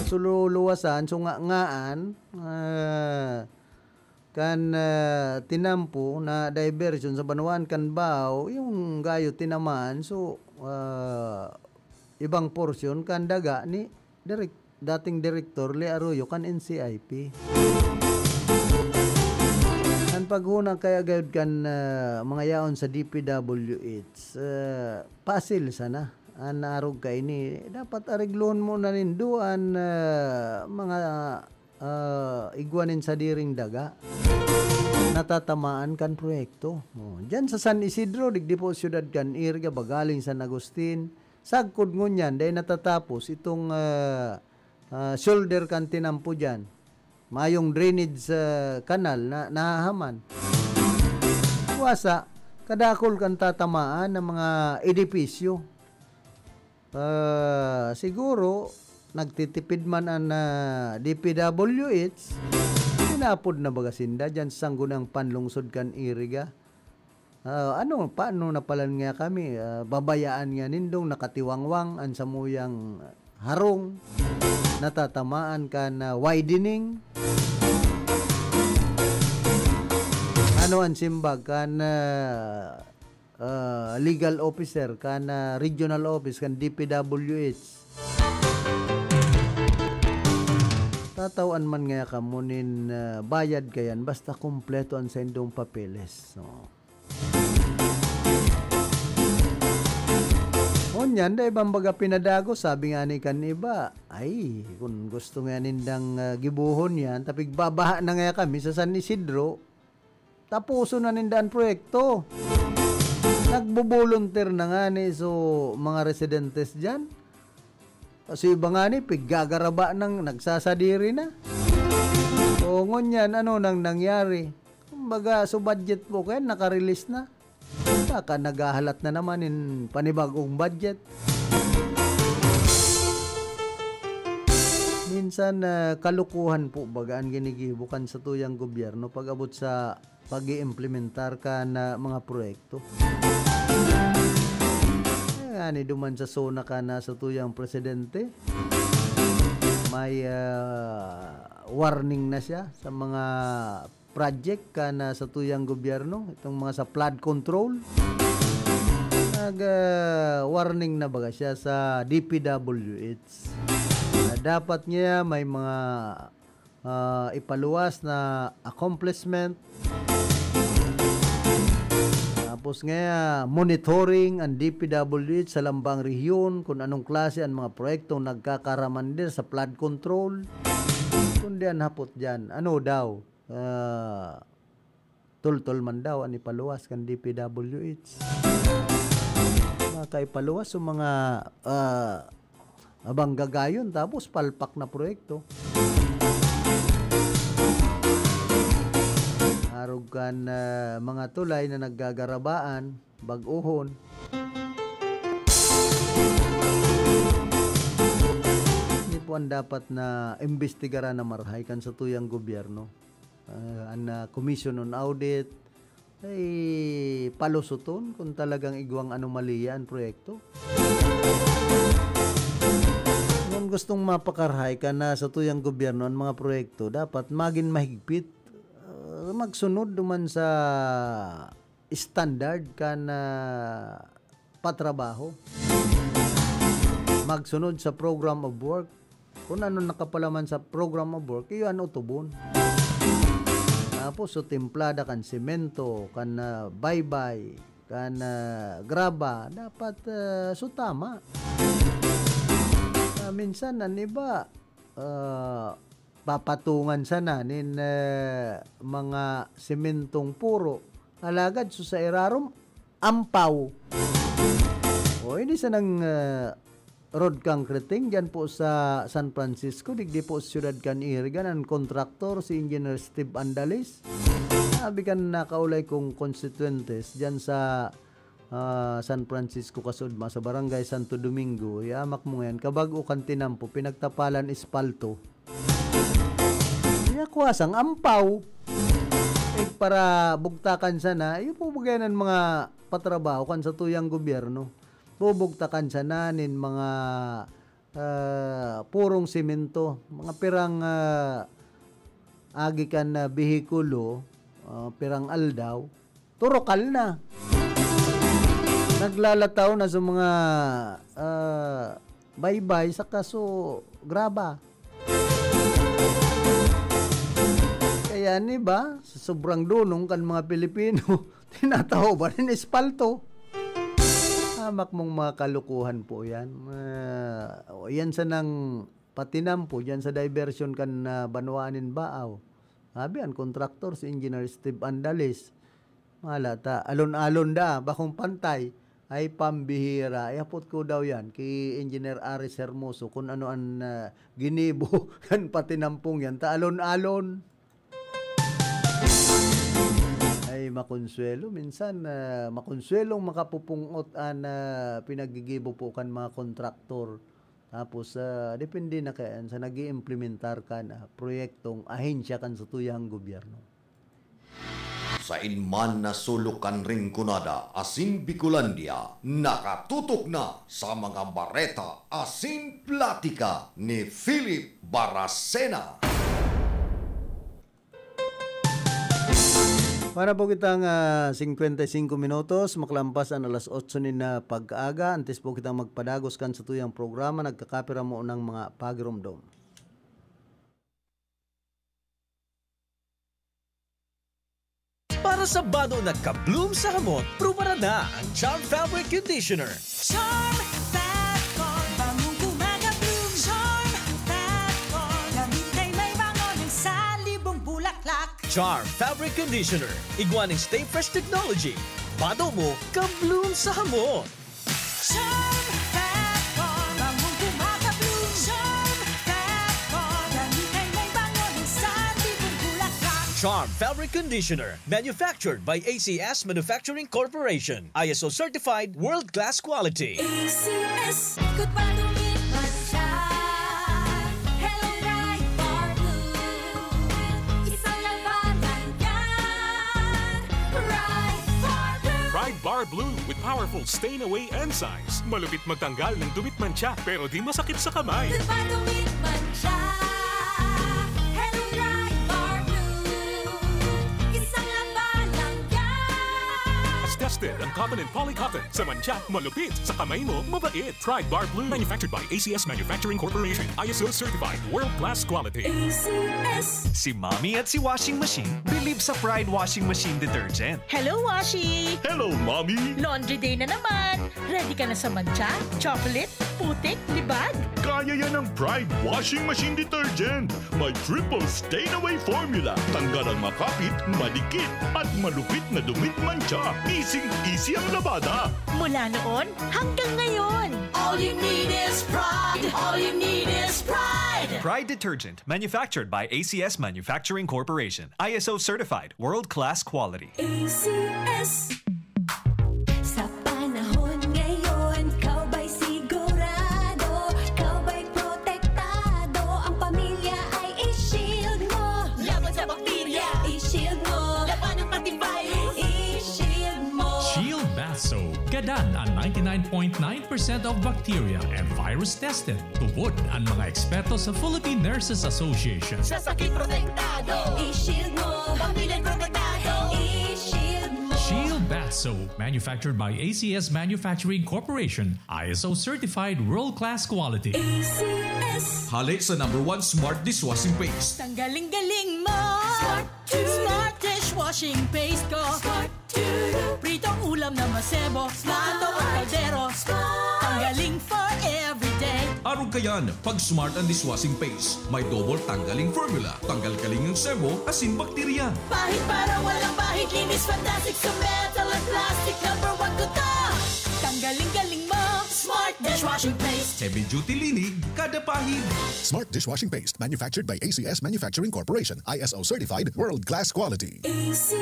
So, lu-, luwasan, so nga, ngaan, ah, kan, ah, tinampo na diversion sa banwaan kan Baao, yung gayo tinamaan, so, ah, ibang porsyon kan daga ni direk-, dating direktor Lee Arroyo kan N C I P. An paghona kaya gayod kan, ah, mga yaon sa D P W H, ah, pasil sana. An arog kaini, dapat areglohon mo na nindo an, ah, mga, ah, igwa nin sadiring daga. Natatamaan kan proyekto. Oh, diyan sa San Isidro, digdi po siyudad kan Iriga, bagaling San Agustin. Sagkod ngunyan, dai natatapos itong, ah, ah, shoulder kan tinampo diyan. Mayong drainage, ah, canal na nahahaman. Wasa, kadakol kan tatamaan ng mga edipisyo. Ah, siguro, nagtitipid man an, ah, D P W H, tinapod na baga sinda diyan sa sanggunang panlungsod kan Iriga. Ah, ano, paano na palan nga kami, ah, babayaan nga nindong nakatiwangwang an samuyang harong, natatamaan kan, ah, widening? Ano an simbag kan, ah, ah, legal officer kan, ah, regional office kan D P W H? Tatawan man ngaya kamo nin, ah, bayad kayan basta kompleto an saindong papeles, no? Ngunyan, dai bang baga pinadagos, sabi ngani kan iba, "Ay, kun gusto nga nindang, ah, gibohon yan, ta pigbabaha na ngaya kami sa San Isidro, taposon na ninda an proyekto." Nagbo-volunteer na ngani so mga residentes diyan. Kasi iba ngani, piggagaraba nang nagsasadiri na. O, ngunyan, ano nang nangyari? Kumbaga, so budget po kaya naka-release na. Baka naghahalat na naman in panibagong budget. Minsan, ah, kalukuhan po baga an ginigibo kan satuyang gobyerno pag-abot sa pag-iimplementar kan mga proyekto. Kaya ngani duman sa SONA kan satuyang presidente, may, ah, warning na siya sa mga project kan satuyang gobyerno, itong mga sa flood control. Nag, ah, warning na baga siya sa D P W H na dapat niya may mga, ah, ipaluwas na accomplishment. Tapos nga, monitoring ang D P W H sa lambang rehiyon kung anong klase ang mga proyektong nagkakaramander sa flood control. Kundi ang hapot dyan, ano daw, ah, tultol man daw an ipaluwas kan D P W H. Makaipaluwas sa mga, ah, abang gagayon, tapos palpak na proyekto. Arog kan, ah, mga tulay na naggagarabaan, bag-ohon. Ini po ang dapat na imbestigaran na marahay kan satuyang gobyerno. Ah, an, ah, Commission on Audit, ay palusoton kung talagang igwang anomalya an proyekto. Kung gustong mapakarahay kan satuyang gobyerno an mga proyekto, dapat magin mahigpit, ah, magsunod duman sa standard kan, ah, patrabaho. Magsunod sa program of work. Kung ano nakapalaman sa program of work, iyo an utubon. Tapos, so timplada kan semento, kan, ah, baybay, kan, ah, graba, dapat, ah, so tama. Ah, minsan, an iba, ah, papatungan sana nin, eh, mga sementong puro. Alagad so sa irarom, ampaw. O, ini sanang, eh, road concreting diyan po sa San Francisco, digdi po sa siyudad kan Irigan, ang kontraktor, si Engineer Steve Andalis. Sabi kan nakaulay kong konstituyentes diyan sa, ah, San Francisco, kasudma sa Barangay Santo Domingo, yamak mo ngayon, kabago kan tinampo, pinagtapalan espalto. Kaya kuwasang ampaw. Eh, para bugtakan sana, iyo po bagay ng mga patrabaho kan sa tuyang gobyerno. Bubugtakan sana nin mga, ah, purong semento, mga pirang, ah, agi kan, ah, behikulo, ah, pirang aldaw, turokal na. Naglalataw na sa mga, ah, baybay, saka so graba. Kaya ni ba, sa sobrang dunong kan mga Pilipino, tinatahoban nin espalto. Hamak mong mga kalukuhan po yan. Ah, o, yan sanang patinampo dyan sa diversion kan, ah, banwaan nin Baaw. Sabi an kontraktor, si Engineer Steve Andalis. Wala ta. Alon-alon da, bakong pantay. Ay, pambihira. Ihapot ko daw yan ki Engineer Aris Hermoso kung ano an, ah, ginibo kan patinampong yan. Ta alon-alon. Ay, makonsuelo. Minsan, ah, makonsuelong makapupungot an, ah, pinaggigibo po kan mga kontraktor. Tapos, ah, depende na kaya sa nag-iimplementar kan, ah, proyektong ahensya kan sa tuyang gobyerno. Sain man na sulok kan Rinconada asin Bicolandia, nakatutok na sa mga bareta asin platika ni Philip Baracena. Para po kitang, ah, singkwenta y singko minutos, makalampas an alas otso nin, ah, pag-aga. Antes po kitang magpadagos kan sa tuyang programa, nagkakapira mo ng mga pagiromdom. Para sa bado na ka-bloom sa hamot, prubaran na ang Charm Fabric Conditioner. Charm Fat Con, bangong kumaga-bloom. Charm Fat Con, gamitin may bango ng salibong bulaklak. Charm Fabric Conditioner, igwa ning Stay Fresh Technology. Bado mo, ka-bloom sa hamot. Charm Fat Con, bangong kumaga-bloom. Charm Fat Con, gamitin may bango ng salibong bulaklak. Charm Fabric Conditioner, manufactured by A C S Manufacturing Corporation. I S O certified, world-class quality. A C S, ikot pa, dumit mantsa. Hello, Pride Bar Blue. Isang labanan yan. Pride Bar Blue. Pride Bar Blue with powerful stain-away enzymes. Malupit magtanggal ng dumit mantsa, pero di masakit sa kamay. Dumit mantsa. Hello, Pride Bar Blue. Isang labanan yan. As tested ang cotton and poly cotton. Sa mantsa, malupit. Sa kamay mo, mabait. Pride Bar Blue. Manufactured by A C S Manufacturing Corporation. I S O certified. World class quality. A C S. Si Mommy at si Washing Machine believe sa Pride Washing Machine Detergent. Hello, Washi! Hello, Mommy! Laundry day na naman! Ready ka na sa mantsa, chocolate, putik, libag? Kaya yan ng Pride Washing Machine Detergent. May triple stain away formula. Tanggal ang makapit, madikit, at malupit na dumit mantsa. Easy-easy ang labada. Mula noon hanggang ngayon. All you need is Pride. All you need is Pride. Pride Detergent, manufactured by A C S Manufacturing Corporation. I S O certified, world-class quality. A C S. Sa panahon ngayon, ikaw ba'y sigurado? Ikaw ba'y protektado? Ang pamilya ay i-shield mo. Laban sa bakterya, i-shield mo. Laban ng antivirus, i-shield mo. Shield Bath Soap. Gadan ang ninety-nine point nine percent of bacteria and virus tested. Tubod ang mga eksperto sa Philippine Nurses Association. Sa sakit protektado, i-shield mo. Pamilya protektado, i-shield mo. Shield Bath Soap, manufactured by A C S Manufacturing Corporation, I S O certified world-class quality. A C S. Hale sa number one smart dishwashing paste. Tanggaling galing mo. Smart, smart dishwashing paste ko. Smart. Pritong ulam na masebo, plato o kaldero. Ang galing for everyday. Arog kayan, pag Smart ang dishwashing paste. May double tanggaling formula. Tanggal kaling ng sebo, asin bakterya. Pahid para walang bahid, linis fantastic sa metal at plastic. Number one ko to. Tanggaling galing mo, Smart dishwashing paste. Heavy duty linig, kada pahid. Smart dishwashing paste, manufactured by A C S Manufacturing Corporation, I S O certified, world class quality. A C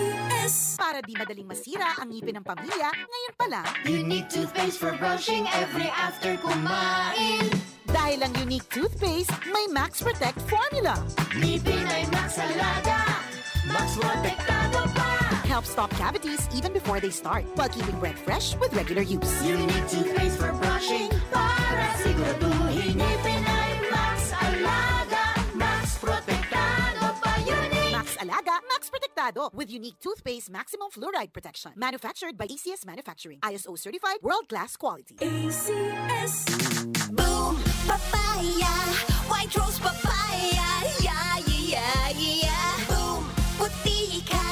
S. Para di madaling masira ang ngipin ng pamilya, ngayon pa lang. Unique toothpaste for brushing every after kumain. Dahil ang Unique Toothpaste may Max Protect Formula. Ngipin ay Max Alaga, Max Protektado pa. Helps stop cavities even before they start, while keeping breath fresh with regular use. Unique toothpaste for brushing para siguraduhin ngipin ay Max Alaga, Max Protektado pa. Unique. Max Alaga, Max Protektado with Unique Toothpaste Maximum Fluoride Protection. Manufactured by A C S Manufacturing. I S O certified, world class quality. A C S. Boom! Papaya! White Rose Papaya! Yeah, yeah, yeah, yeah! Boom! Puti ka!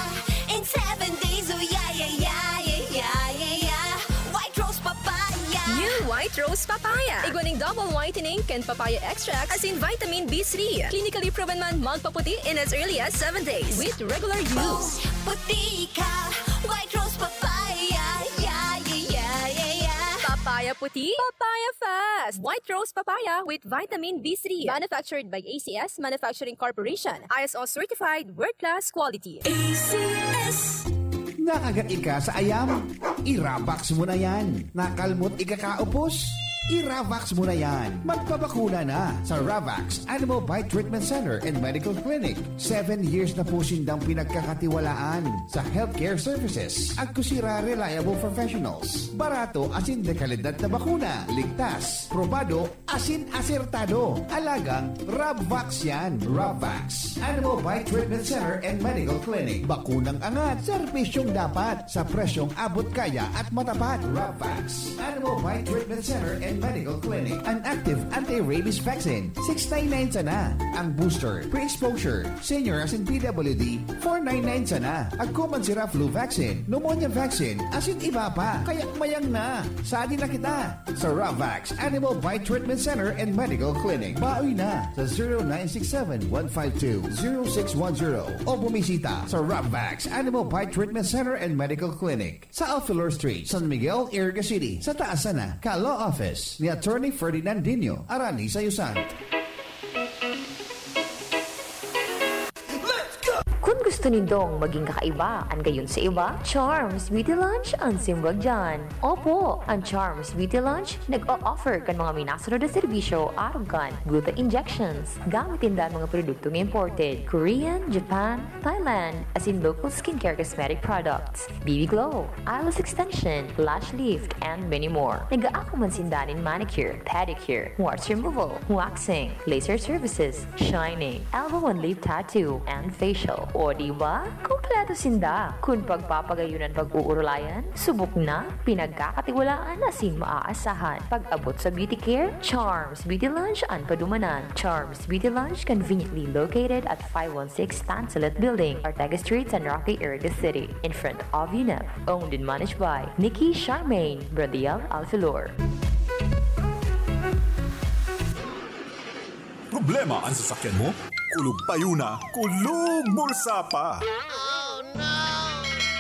In seven days, oh yeah, yeah, yeah, yeah, yeah, yeah, yeah! White Rose Papaya! New White Rose Papaya. Igwa ning double whitening kan papaya extract asin vitamin B three. Clinically proven man magpaputi in as early as seven days with regular use. Puti ka! White Rose Papaya! Yeah, yeah, yeah, yeah, yeah! Papaya puti, papaya fast. White Rose Papaya with vitamin B three. Manufactured by A C S Manufacturing Corporation. I S O certified, world class quality. A C S. Nakagat ika sa ayam? Iravax mo na yan. Nakalmot ika kaupos? Iravax mo na yan. Magpabakuna na sa Ravax Animal Bite Treatment Center and Medical Clinic. Seven years na po sindang pinagkakatiwalaan sa healthcare services. Agkusira reliable professionals. Barato asin dekalidad na bakuna. Ligtas, probado, asin asertado. Alagang Rabvax yan. Rabvax. Animal Bite Treatment Center and Medical Clinic. Bakunang angat, serbisyong dapat, sa presyong abot kaya at matapat. Rabvax. Animal Bite Treatment Center and Medical Clinic. An active anti-rabies vaccine, six nine nine sana. Ang booster, pre-exposure, senior asin P W D, four nine nine sana. Agko man sira flu vaccine, pneumonia vaccine, asin iba pa. Kaya mayang na. Sadi na kita. Sa Ravax Animal Bite Treatment Center and Medical Clinic. Bawi na sa zero nine six seven, one five two, zero six one zero o bumisita sa Ravax Animal Bite Treatment Center and Medical Clinic sa Alfilor Street, San Miguel, Iriga City, sa taas sana ka Law Office ni Attorney Ferdinand Dino Arani Sayusan. Kun gusto nindong maging kakaiba an gayon sa iba, Charms Beauty Lounge an simbag diyan. Opo, an Charms Beauty Lounge nag-o-offer kan mga minasunod na serbisyo arog kan gluta injections. Gamit ninda an mga produktong imported, Korean, Japan, Thailand, asin local skincare cosmetic products, B B Glow, eyelash extension, lash lift, and many more. Nag-aako man sinda nin manicure, pedicure, warts removal, waxing, laser services, shining, elbow and lip tattoo, and facial. O di ba? Kompleto sinda. Kun pagpapagayon an pag-uurulayan, subok na, pinagkakatiwalaan asin maaasahan. Pag-abot sa beauty care, Charms Beauty Lounge an padumanan. Charms Beauty Lounge, conveniently located at five one six Tansulit Building, Ortega Street, San Roque, Iriga City, in front of UNEP. Owned and managed by Nikki Charmaine Bradiel Alfilor. Problema an sasakyan mo? Kulog payo na, kulog bulsa pa.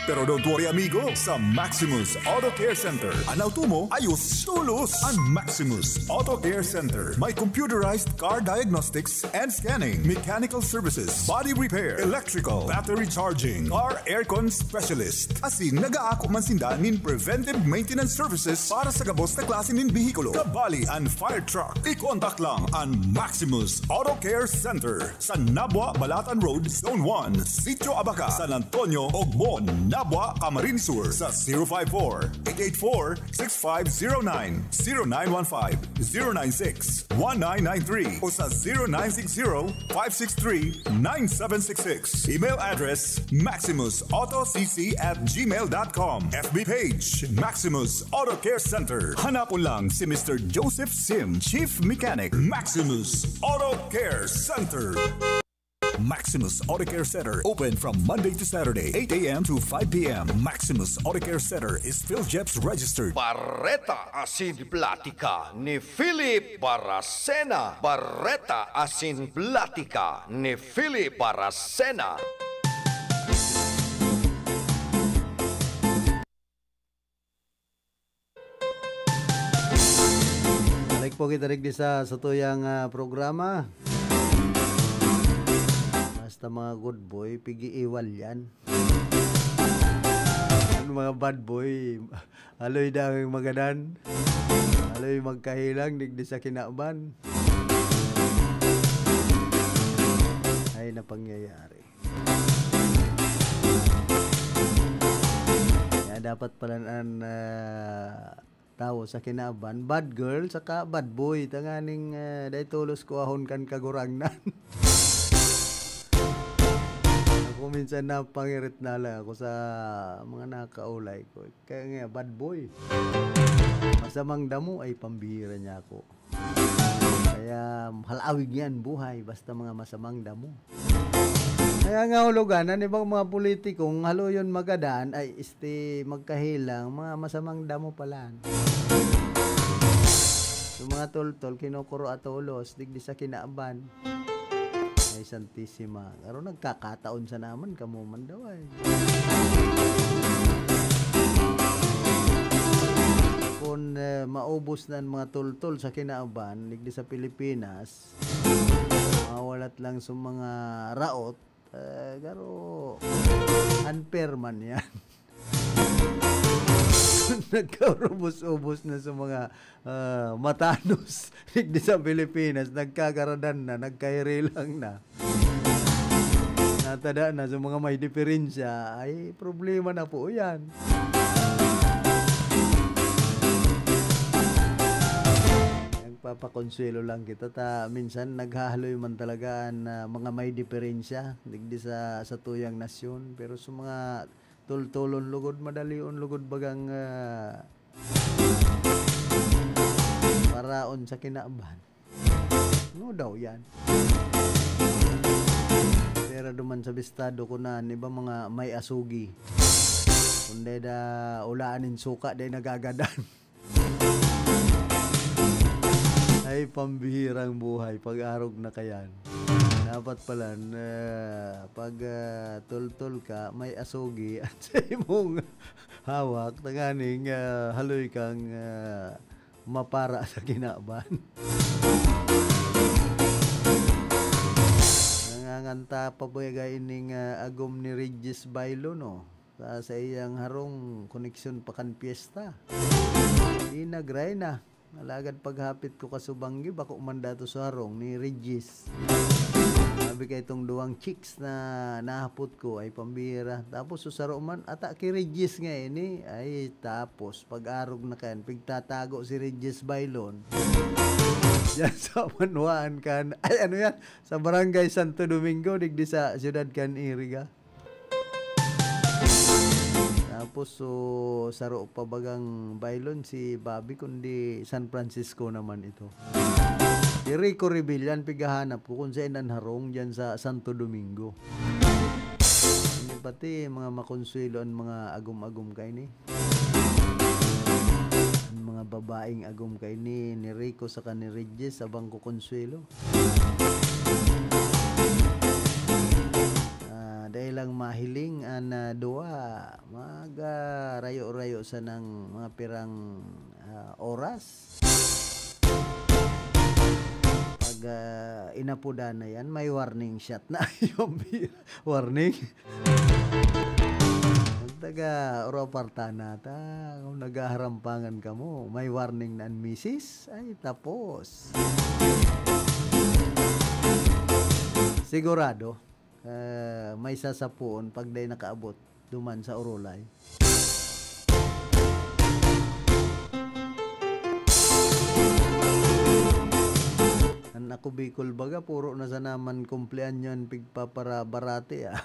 Pero don't worry, amigo. Sa Maximus Auto Care Center, an auto mo ayos tolos. An Maximus Auto Care Center may computerized car diagnostics and scanning, mechanical services, body repair, electrical, battery charging, car aircon specialist. Asin nag-aako man sinda nin preventive maintenance services para sa gabos na klase nin behikulo. Kabali an fire truck. I-contact lang an Maximus Auto Care Center sa Nabua, Balatan Road, Zone one, Sitio Abaca, San Antonio, Ogbon, Nabua, Camarines Sur sa zero five four, eight eight four, six five zero nine, zero nine one five, zero nine six, one nine nine three o sa zero nine six zero, five six three, nine seven six six. Email address, maximus auto c c at gmail dot com. F B page, Maximus Auto Care Center. Hanapon lang si Mister Joseph Sim, Chief Mechanic, Maximus Auto Care Center. Maximus Auto Care Center, open from Monday to Saturday, eight a m to five p m. Maximus Auto Care Center is PhilGEPS registered. Bareta asin platika ni Philip Baracena. Bareta asin platika ni Philip Baracena. Balik po kita digdi sa satuyang, ah, programa. Basta mga good boy, pig-iiwal yan. Ang mga bad boy, haloy danging magadan, haloy magkahelang digdi sa kinaban. Ay, napangyayari. Kaya dapat pala an, ah, tawo sa kinaban, bad girl saka bad boy, tanganing, ah, dai tolos kuahon kan Kagurangnan. Ako minsan napangirit na lang ako sa mga nakaulay ko. Kaya nga, bad boy. Masamang damo ay pambihira niya ako. Kaya, halawig yan, buhay, basta mga masamang damo. Kaya nga, hulugan, an ibang mga politikong haloyon magadan, ay, este, magkahelang, mga masamang damo pala. Yung mga toltol, kinukuro atolos, digdi sa kinaban. Ay, Santisima. Pero nagkakataon sa naman, kamo man daw ay. Kun, eh, maubos na an mga toltol sa kinaban, digdi sa Pilipinas, mawalat lang sa mga raot, eh, garo unfair man yan. Nagkaurubos-ubos na sa mga, ah, matanos digdi sa Pilipinas, nagkagaradan na, nagkahirelang na. Natada na sa mga may diferensya, ay problema na po yan. Nagpapakonsuelo lang kita ta minsan naghahaloy man talaga an, ah, mga may diferensya digdi sa, sa tuyang nasyon. Pero sa mga tultulon lugod, madalion lugod bagang, ah, paraon sa kinaban. Ano daw yan? Pero duman sa bistado ko na, an iba mga may asugi. Kung dai da ulaan nin suka, dai nagagadan. Ay, pambihirang buhay, pag-arog na kayan. Dapat pala, na pag, ah, tultol ka, may asugi at sa imong hawak, tanganing, ah, haloy kang, ah, mapara sa kinaban. Nanganganta pa baga ining, ah, agom ni Regis Bailo, no? Sa, sa iyang harong, koneksyon pa kan piyesta. Di nagray na. Alagad paghapit ko kasubanggi, bako man dato sa harong ni Regis. Sabi kay itong duwang chicks na nahapot ko ay pambira. Tapos sa saro man, ata ki Regis nga ini. Ay, tapos, pag-arog na kayan, pigtatago si Regis Bailon. Diyan sa Manuaan kan, ay, ano yan? Sa Barangay Santo Domingo, digdi sa siyudad kan Iriga. Tapos, so, saro pa bagang Bailon si Bobby, kundi San Francisco naman ito. Si Rico Rebillan, pighahanap ko kung saan an harong diyan sa Santo Domingo. Ini pati mga makonsuelo an mga agom-agom kaini. An mga babaeng agom kaini ni Rico saka ni Regis, abang ko konsuelo. Ah, dai lang mahiling an, ah, duwa, mag, ah, rayo-rayo sanang mga pirang, ah, oras. Pag, ah, inapodan na yan, may warning shot na. Yung bi-, warning. Pag taga Oro Apartana ta, kung naghaharampangan kamo, may warning na an misis, ay tapos. Sigurado, ah, may sasapuon pag dai nakaabot duman sa Orolay. An ako Bicol baga, puro na sana man kumpleanyo an pigpaparabarate, ah.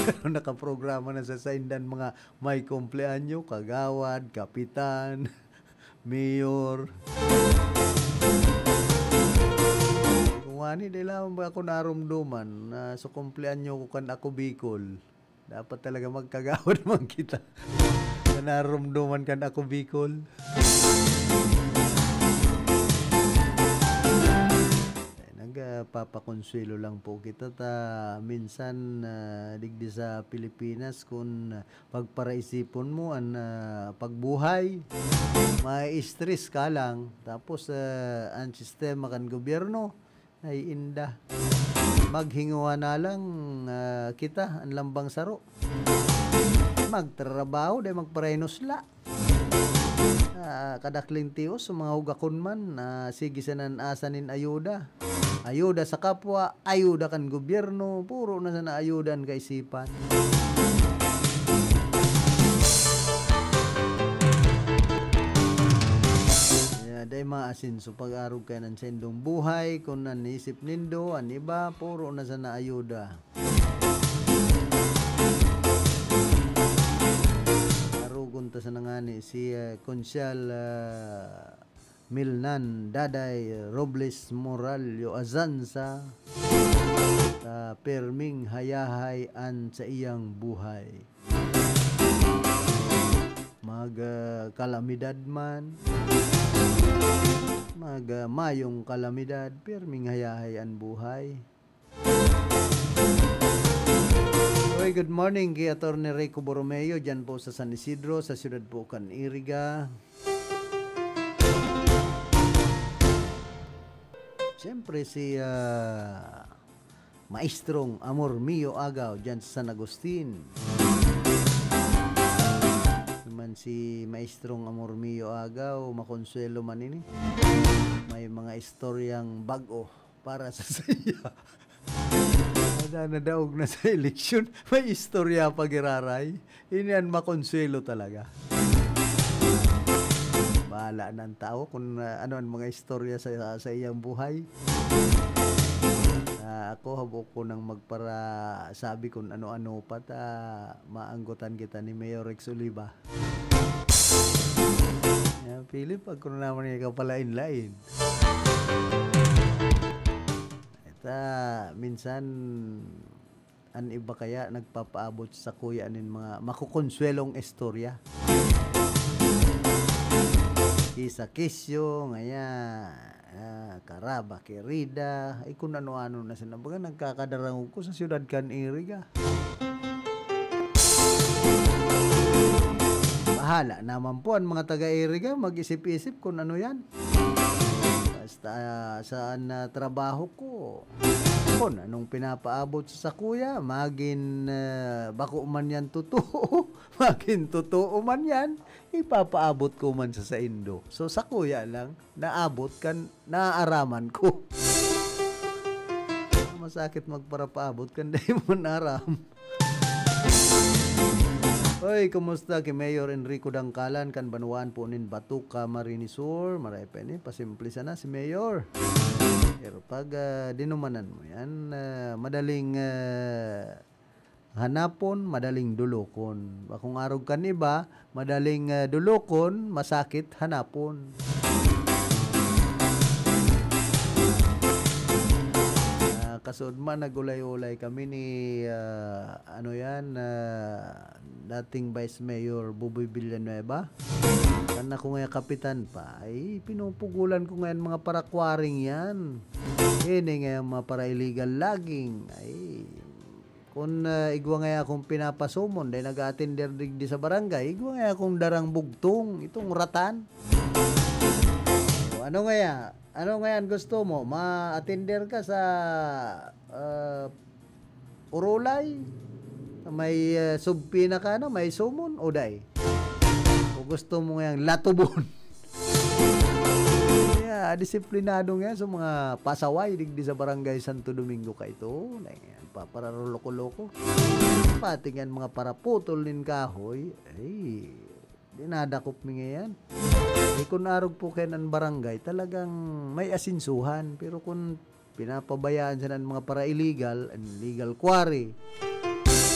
Pero nakaprograma na sa saindan mga may kumpleanyo, kagawad, kapitan, mayor. Mani, di lamang ba ako narumduman na sa kumpleanyo ko kan Ako Bicol? Dapat talaga magkagawad man kita. Na narumduman kan Ako Bicol. Eh, nagpapakonsuelo lang po kita ta minsan, ah, digdi sa Pilipinas, kun pagparaisipon mo an, ah, pagbuhay, ma-stress ka lang. Tapos, ah, an sistema kan gobyerno, ay inda. Maghingowa na lang, ah, kita, an lambang saro. Magtrabaho, di magparehnos la. Ah, kadakling tios, sa mga hugakon man, ah, sige sana an asa nin ayuda. Ayuda sa kapwa, ayuda kan gobyerno, puro na sana ayuda an kaisipan. Kaya dai maasenso pag-arog kaiyan an saindong buhay, kun an naisip nindo, an iba, puro na sana ayuda. Arogon ta sana ngani si, ah, Konsehal, ah, Milnan Daday Robles Morallo Azanza, ta perming hayahay an saiyang buhay. Mag, ah, kalamidad man, mag, ah, mayong kalamidad, perming hayahay an buhay. Oy, good morning ki Attorney Rico Borromeo, diyan po sa San Isidro, sa siyudad po kan Iriga. Siyempre, si, ah, Maestrong Amor Mio Agaw, diyan sa San Agustin. Naman si Maestrong Amor Mio Agaw, makonsuelo man ini. May mga istoryang bag-o para sa saya. Ada na daog na sa eleksyon, may istorya pa giraray. Ini an makonsuelo talaga. Bahala na an tawo kun, ah, ano an mga istorya sa, sa iyang buhay. Ah, ako, habo ko nang magparasabi kun ano-ano pa ta maanggotan kita ni Mayor Rex Oliva. Yan, Philip, pag ko na naman ikaw palain-lain. Ita, minsan, an iba kaya nagpapaabot sa kuya nin mga makukonsuelong istorya. Kisa-kisyo, ngaya, ah, karaba, kerida, ay kun ano-ano na sana. Baga nagkakadarangog ko sa siyudad kan Iriga. Bahala naman po an mga taga-Iriga, mag-isip-isip kun ano yan. Basta, ah, saan na trabaho ko, kun anong pinapaabot sa sakuya, magin, ah, bako man yan totoo, magin totoo man yan, ipapaabot ko man sa saindo. So, sakuya lang, naabot kan naaaraman ko. Masakit magparapaabot kan dai mo naaram. Oy, kumusta ki Mayor Enrico Dangkalan kan banwaan po nin Batuca, Marinisur? Maray pa ini, pasimple sana si Mayor. Pero pag, ah, dinumanan mo yan, ah, madaling, ah, hanapon, madaling dulokon. Bakong arog kan iba, madaling, ah, dulokon, masakit hanapon. Ah, kasuod man, nag-ulay-ulay kami ni, ah, ano yan, ah, dating Vice Mayor Buboy Villanueva. Kan ako ngaya kapitan pa, ay pinupugulan ko ngayon mga parakwaring yan. Ini ngayon mga para-illegal logging. Ay, kun, ah, igwa ngaya akong pinapasumon, dahil nag-a-attender digdi sa barangay, igwa ngaya akong darang bugtong, itong ratan. O, ano ngaya? Ano ngayan gusto mo? Ma-attender ka sa, ah, Orolay? May, ah, subpina ka na, may sumon, o dai? O gusto mo ngayang latubon? Kaya, disiplinado nga sa mga pasaway digdi sa Barangay Santo Domingo kaito. Na yan, papararoloko-loko. Pati nga mga paraputol nin kahoy, ay, dinadakop mi ngayan. Di kun arog po kayan an barangay, talagang may asinsuhan. Pero kun pinapabayaan siya ng mga para-illegal, illegal quarry,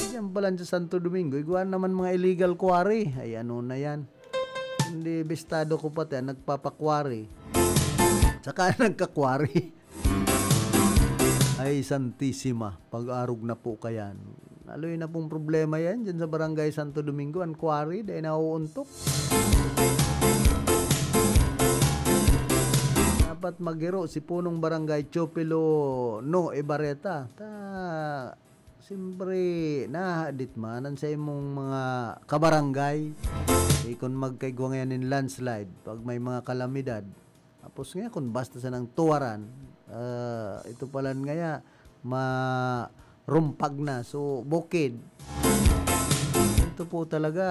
diyan pa lang sa Santo Domingo, igwa naman mga illegal quarry. Ay, ano na yan? Hindi bistado ko pati ang nagpapakwari. Saka nagkakwari. Ay, Santisima, pag-arog na po kayan. Aloy na pong problema yan dyan sa Barangay Santo Domingo, an quarry, dahil nauuntok. Dapat magiro si punong barangay Chopilo No Ibareta. Ta, siyempre, nahahadit man an sa imong mga kabarangay. Di kun magkaigwa ngayon nin landslide, pag may mga kalamidad. Tapos nga, kung basta sanang tuwaran, ah, ito pala ngaya, marumpag na. So, bukid. Ito po talaga,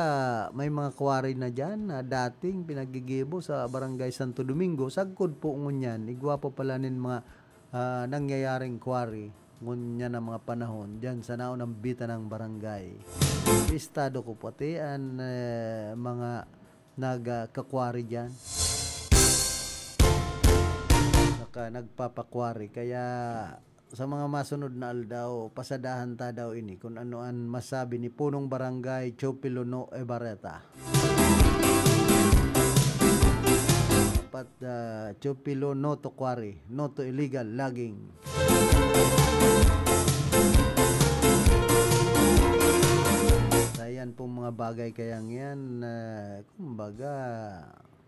may mga quarry na dyan na dating pinagigibo sa Barangay Santo Domingo. Sagkod po ngunyan, igwa pa pala nin mga, ah, nangyayaring quarry ngunyan na mga panahon dyan sa naunang bitan ng barangay. Listado ko pati an, eh, mga nagkakwari diyan. Saka nagpapakwari. Kaya sa mga masunod na aldaw, pasadahan ta daw ini kung ano an masabi ni Punong Barangay Chopilo No Ebareta. Dapat, ah, Chopilo No to quarry, No to illegal logging. Sa yan pong mga bagay kayang yan, ah, kumbaga,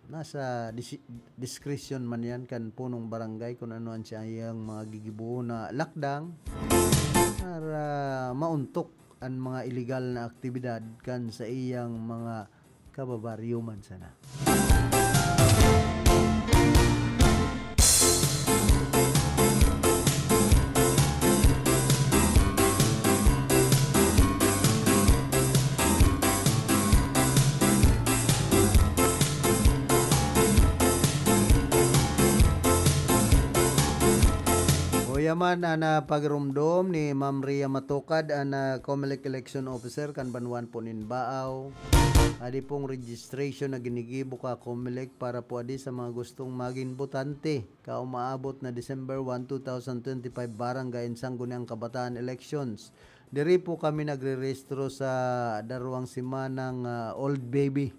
nasa disi-, discretion man yan kan punong barangay kung ano ang siyang mga gigibuhon na lakdang para mauntok an mga iligal na aktibidad kan sa iyang mga kababaryo man sana. Uya man an, ah, pagrumdom ni Ma'am Ria Matukad, an, ah, Comelec Election Officer kan banwaan po nin Baaw. Adi pong registration na ginigibo ka Comelec para po adi sa mga gustong magin botante. Kaumaabot na December one, two thousand twenty-five, Barangay and Sangguniang Kabataan Elections. Diri po kami nagrerehistro sa darwang semanang, ah, old baby.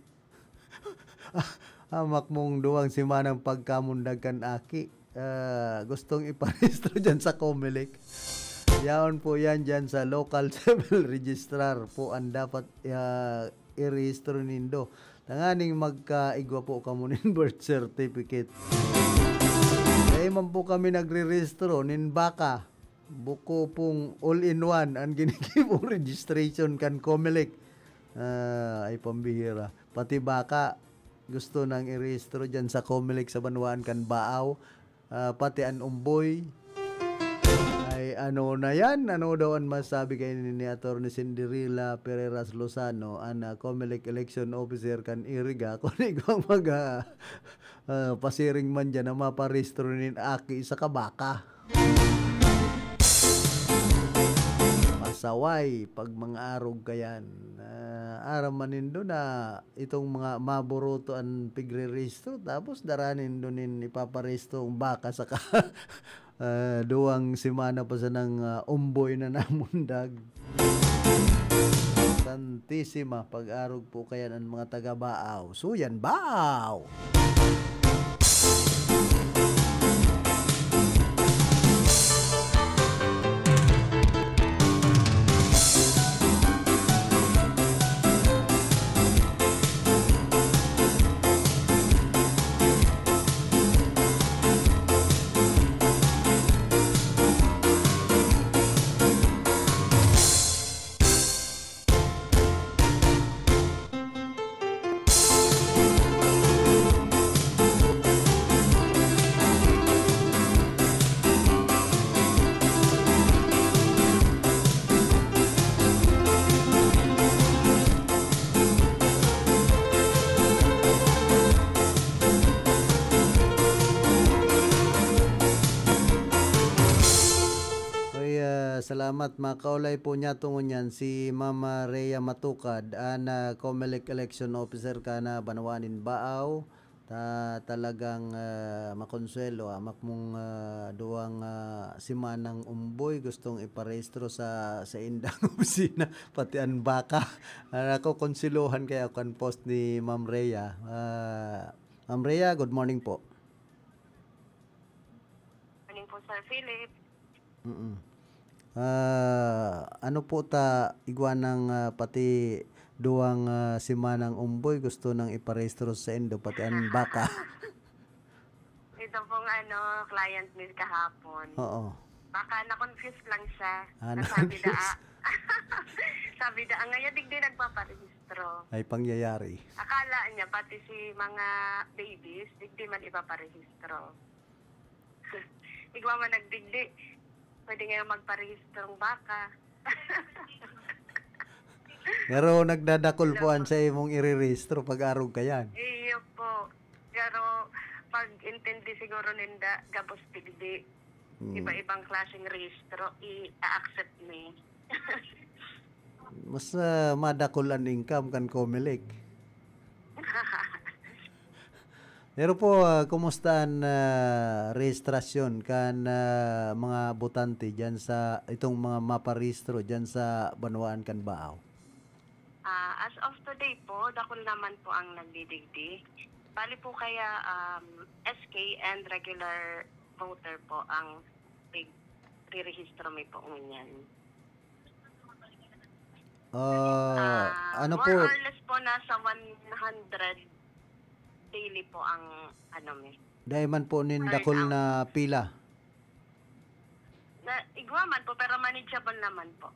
Hamak mong duwang semanang pagkamundag kan aki. Ah, gustong iparehistro dyan sa Comelec. Yaon po yan dyan sa local civil registrar po ang dapat, ah, irehistro nindo. Tanganing magkaigwa po kamo nin birth certificate. Dai man po kami nagrerehistro nin baka. Buko pong all-in-one ang ginigibong registration kan Comelec. Ah, ay pambihira. Pati baka gusto nang irehistro dyan sa Comelec sa banwaan kan Baaw. Ah, pati an umboy. Ay, ano na yan? Ano daw an masabi kay ni, ni Attorney Cinderella Pereras Lozano, an, ah, Comelec Election Officer kan Iriga, kung igwang mag, ah, ah, pasiring man dyan na maparehistro nin aki sa kabaka? Pasaway, pag mga arog kayan. Ah, aram man nindo na itong mga maburuto an pigre-rehistro, tapos dara nindo nin ipaparehistro ang baka saka, ah, duwang semana pa sanang, ah, umboy na namundag. Santisima, pag-arog po kayan an mga taga Baaw. Suyan, Baaw! Oy, ah, salamat. Makaulay po niya tungo niyan si Mama Rhea Matukad, an, ah, Comelec Election Officer kan, ah, banwaan nin Baaw. Ta-, talagang, ah, makonsuelo, ah, makmong, ah, duwang, ah, semanang umboy gustong iparehistro sa, sa indang opisina, pati an baka. Ah, ako, konselohan kaya ako kan post ni Ma'am Rhea. Ah, Ma'am Rhea, good morning po. Morning po, Sir Philip. Mm. Ah, ano po ta, igwa ng, ah, pati duwang, ah, semanang umboy gusto nang iparehistro sa indo, pati an baka. Ito pong ano, client ni kahapon. Oo. Baka na-confuse lang siya. Ah, na sabi na, na-confuse. Sabi na, "Ah, ngayon digdi nagpaparehistro." Ay pangyayari. Akala niya, pati si mga babies, digdi man ipaparehistro. Igwa man nagdigdi. Pwede ngayon magparehistrong baka. Pero nagdadakol po an Opo. Sa imong irerehistro pag-arog ka yan. Iyo po. Pero pag intindi siguro ninda, gabos digdi. Hmm. Iba-ibang klaseng rehistro, i-accept mi. Mas, ah, madakol an income kan Comelec. Pero po, ah, kumusta an, ah, rehistrasyon kan, ah, mga botante diyan sa, itong mga maparehistro diyan sa banwaan kan Baao? Ah, as of today po, dakul naman po ang nagdidigdi. Bali po kaya, um, S K and regular voter po ang pig-, rirehistro mi po ngunyan. Ah, Ah, ano more po? Or less po, nasa one hundred daily po ang ano mi. Dai man po nin Turn dakul out. Na pila? Na, igwa man po, pero manageable naman po.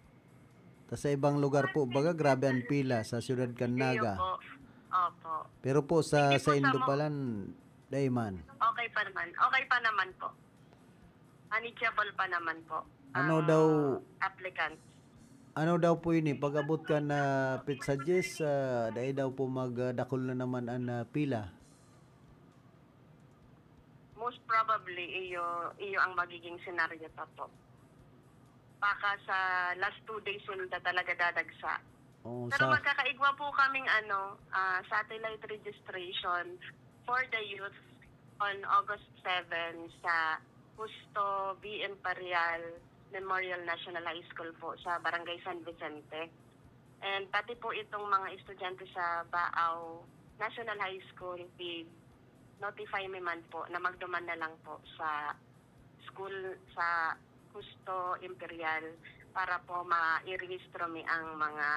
Ta sa ibang lugar po, baga grabe ang pila sa siyudad kan Iyo Naga. Po. Opo. Pero po sa, Hindi po sa sa indo mo- palan, dai man. Okay pa naman. Okay pa naman po. Manageable pa naman po Ano ang daw, applicants. Ano daw po ini? Pag-abot kan petsa dyes, ah, dai daw po mag, ah, dakul na naman an, ah, pila? Most probably, iyo, iyo ang magiging senaryo pa po. Baka sa last two days, yun na talaga dadagsa. Oo, Pero sa magkakaigwa po kaming ano, ah, satellite registration for the youth on August seven sa Justo V. Imperial Memorial National High School po sa Barangay San Vicente. And pati po itong mga estudyante sa Baao National High School, i-notify mi man po na magduman na lang po sa school sa Justo Imperial para po mairehistro mi ang mga,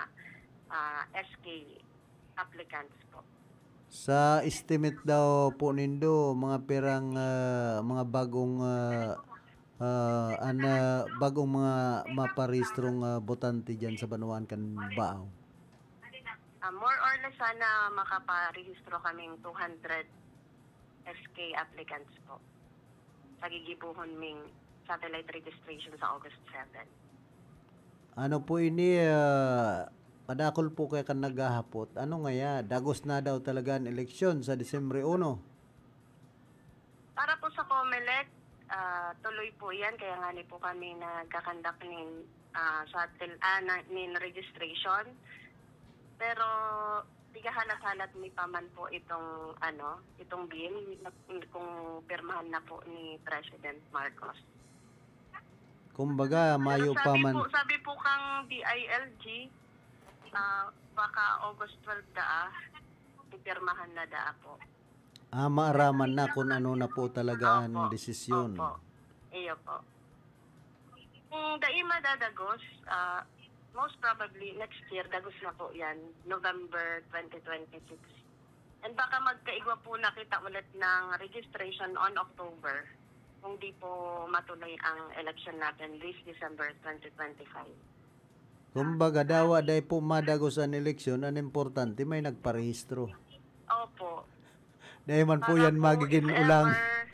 ah, S K applicants po. Sa estimate daw po nindo, mga pirang, ah, mga bagong, ah, ah, an, ah, bagong mga maparehistrong, ah, botante diyan sa banwaan kan Baao? Ah, more or less, sana makaparehistro kaming two hundred S K applicants po sa gigibohon ming satellite registration sa August seven. Ano po ini, ah, padakol po kaya kan naghahapot. Ano ngaya, dagos na daw talaga an eleksyon sa Disyembre uno? Para po sa Comelec, ah, tuloy po yan. Kaya nga ni po kami nagkakandak nin, ah, sa tel-, ah, na, nin registration. Pero tigahalat-halat mi pa man po itong, ano, itong bill na, kung pirmahan na po ni President Marcos. Kumbaga, Pero mayo pa sabi man. Po, sabi po kang D I L G, ah, baka August twelve daa, pipirmahan na daa po. Ah, maaraman na kung ano na po talaga ang Opo. Desisyon. Opo. Iyo po. Kung dai madadagos, ah, most probably next year, dagos na po yan, November twenty twenty-six. And baka magkaigwa po na kita ulit ng registration on October, kung di po matuloy ang election natin this December twenty twenty-five. Kumbaga, dawa dai po madagos an eleksyon, an importante may nagparehistro. Opo. Dai man po Para yan po, magiging if ulang. Ever,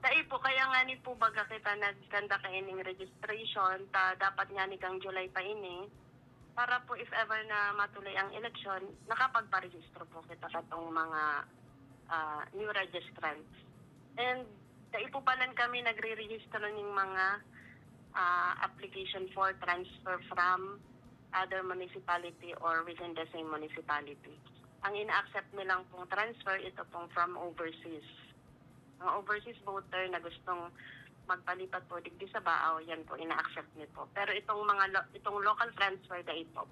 dai po, kaya nga ni po baga kita nagkanda kaining registration, ta dapat nga ni kang July pa ini. Para po, if ever na matuloy ang eleksyon, nakapagparehistro po kita katong mga, ah, new registrants. And dai po palan kami nagre-rehistro ning mga, ah, application for transfer from other municipality or within the same municipality. Ang ina-accept nilang pong transfer, ito pong from overseas. Mga overseas voter na gustong magpalipat po digdi sa Baao, yan po, ina-accept ni po. Pero itong mga lo-, itong local transfer, dai po.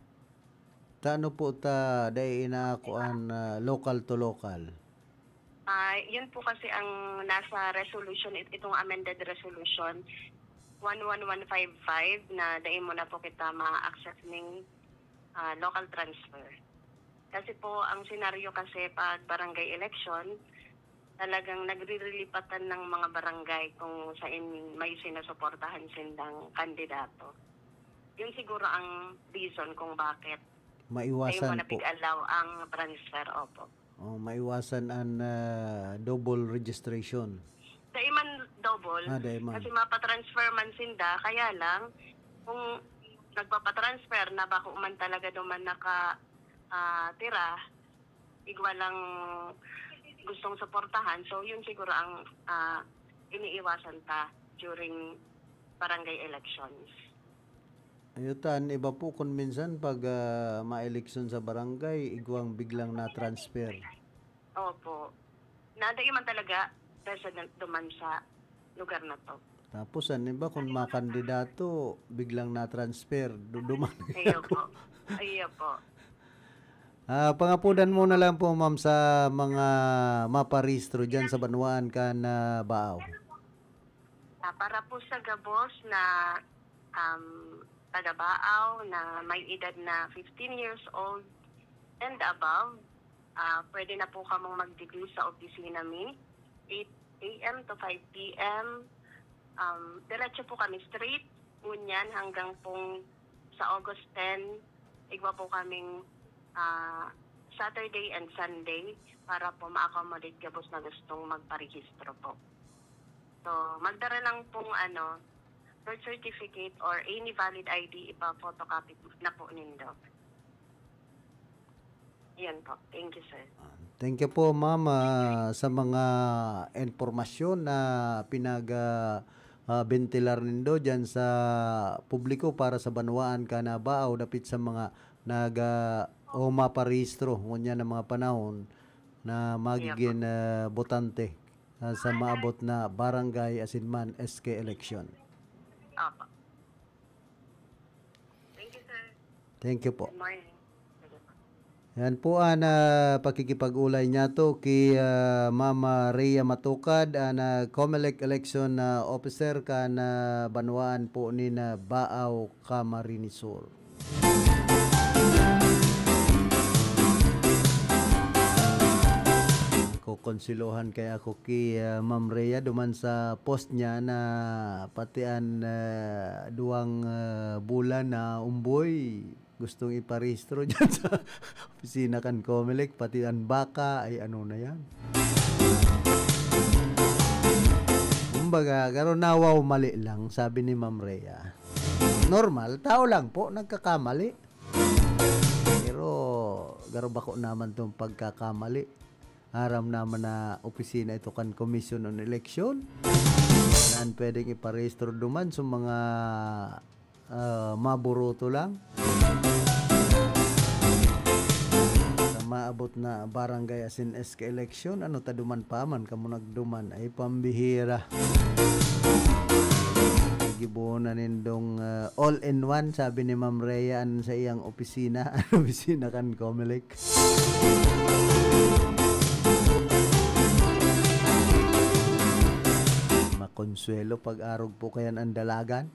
Ta ano po ta dai inaakoan, ah, local to local? Ah, yun po kasi ang nasa resolution, it-, itong amended resolution. One one one five five na dai mo na po kita ma-access ning, ah, local transfer. Kasi po, ang senaryo kasi pag barangay election, talagang nagrirelipatan ng mga barangay kung saan may sinusuportahan sindang kandidato. Yun siguro ang reason kung bakit Maiwasan ay manapig po. Alaw ang transfer, opo. Oh, maiwasan ang, ah, double registration. Dai man double, Ah, dai man. Kasi mapatransfer man sinda, kaya lang, kung nagpapatransfer na bako man talaga duman naka, ah, tira, igwa lang gustong suportahan. So, yun siguro ang, ah, iniiwasan ta during barangay elections. Ayun ta, an iba po kun minsan pag, ah, maeleksyon sa barangay, igwang biglang na-transfer. Opo. Nada yun man talaga, president duman sa lugar na to. Tapos, an iba, kung makandidato, biglang na-transfer, duduman. Iyo po. Iyo po. Ah, pangapodan mo na lang po, ma'am, sa mga maparehistro dyan sa banwaan kan, ah, Baaw. Ah, para po sa gabos na, um, taga-Baaw na may edad na fifteen years old and above, ah, pwede na po kamong magdebut sa opisina mi, eight a m to five p m. Um, diretso po kami straight, ngunyan hanggang pong sa August ten, igwa po kaming, ah, Saturday and Sunday para po ma-accommodate gabos na gustong magparehistro po. So, magdara lang pong, ano, birth certificate or any valid I D, ipa-photocopy na po nindo. Yan po. Thank you, sir. Ah, thank you po, ma'am, ah, sa mga impormasyon na pinag, ah, ah, bentilar nindo dyan sa publiko para sa banwaan kan Baaw dapit sa mga nag, ah, o maparehistro ngunyan na mga panahon na magigin, ah, botante, ah, sa maabot na barangay asin man S K election. Opo. Thank you, sir. Thank you po. Good morning. Yan po an, ah, pakikipag-ulay niyato ki, ah, Ma'am, ah, Rhea Matukad, an, ah, Comelec election, ah, officer kan, ah, banwaan po nin, ah, Baaw, Camarines Sur. Kokonselohan kaya ako ki, ah, Ma'am Rhea duman sa post niya na pati an, ah, duwang, ah, bulan na umboy gustong iparehistro dyan sa opisina kan Comelec, pati an baka, ay ano na yan. Kumbaga, garo nawaw mali lang, sabi ni Ma'am Rhea. Normal, tao lang po, nagkakamali. Pero, garo bako naman tong pagkakamali. Aram naman na opisina ito kan Commission on Election. Nan pwedeng iparehistro duman sa mga, ah, maburuto lang. Sa maabot na barangay asin S K election, ano ta duman pa man, kamo nagduman, ay pambihira. Gibuo na nindong, ah, all in one, sabi ni Ma'am Rhea, an sa iyang opisina, an opisina kan Comelec. Makonsuelo pag-arog po kayan an dalagan.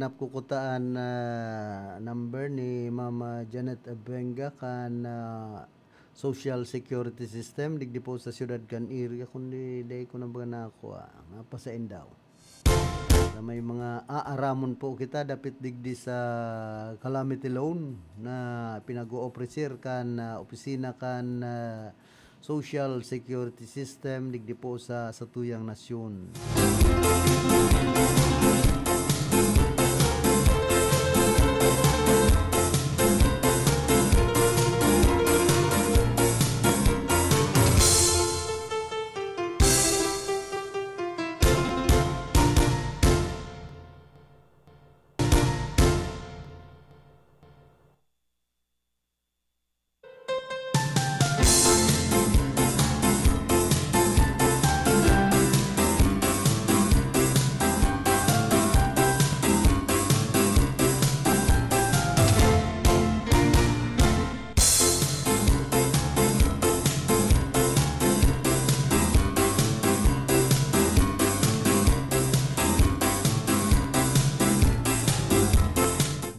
Hanap ko kuta an, ah, number ni Mama Janet Abenga kan, ah, Social Security System digdi po sa siyudad kan Iriga, kundi dai ko na baga nakuha. Napasain daw. Na may mga aaramon po kita dapit digdi sa calamity loan na pinag-o-ofrecer kan, ah, opisina kan, ah, Social Security System digdi po sa satuyang nasyon.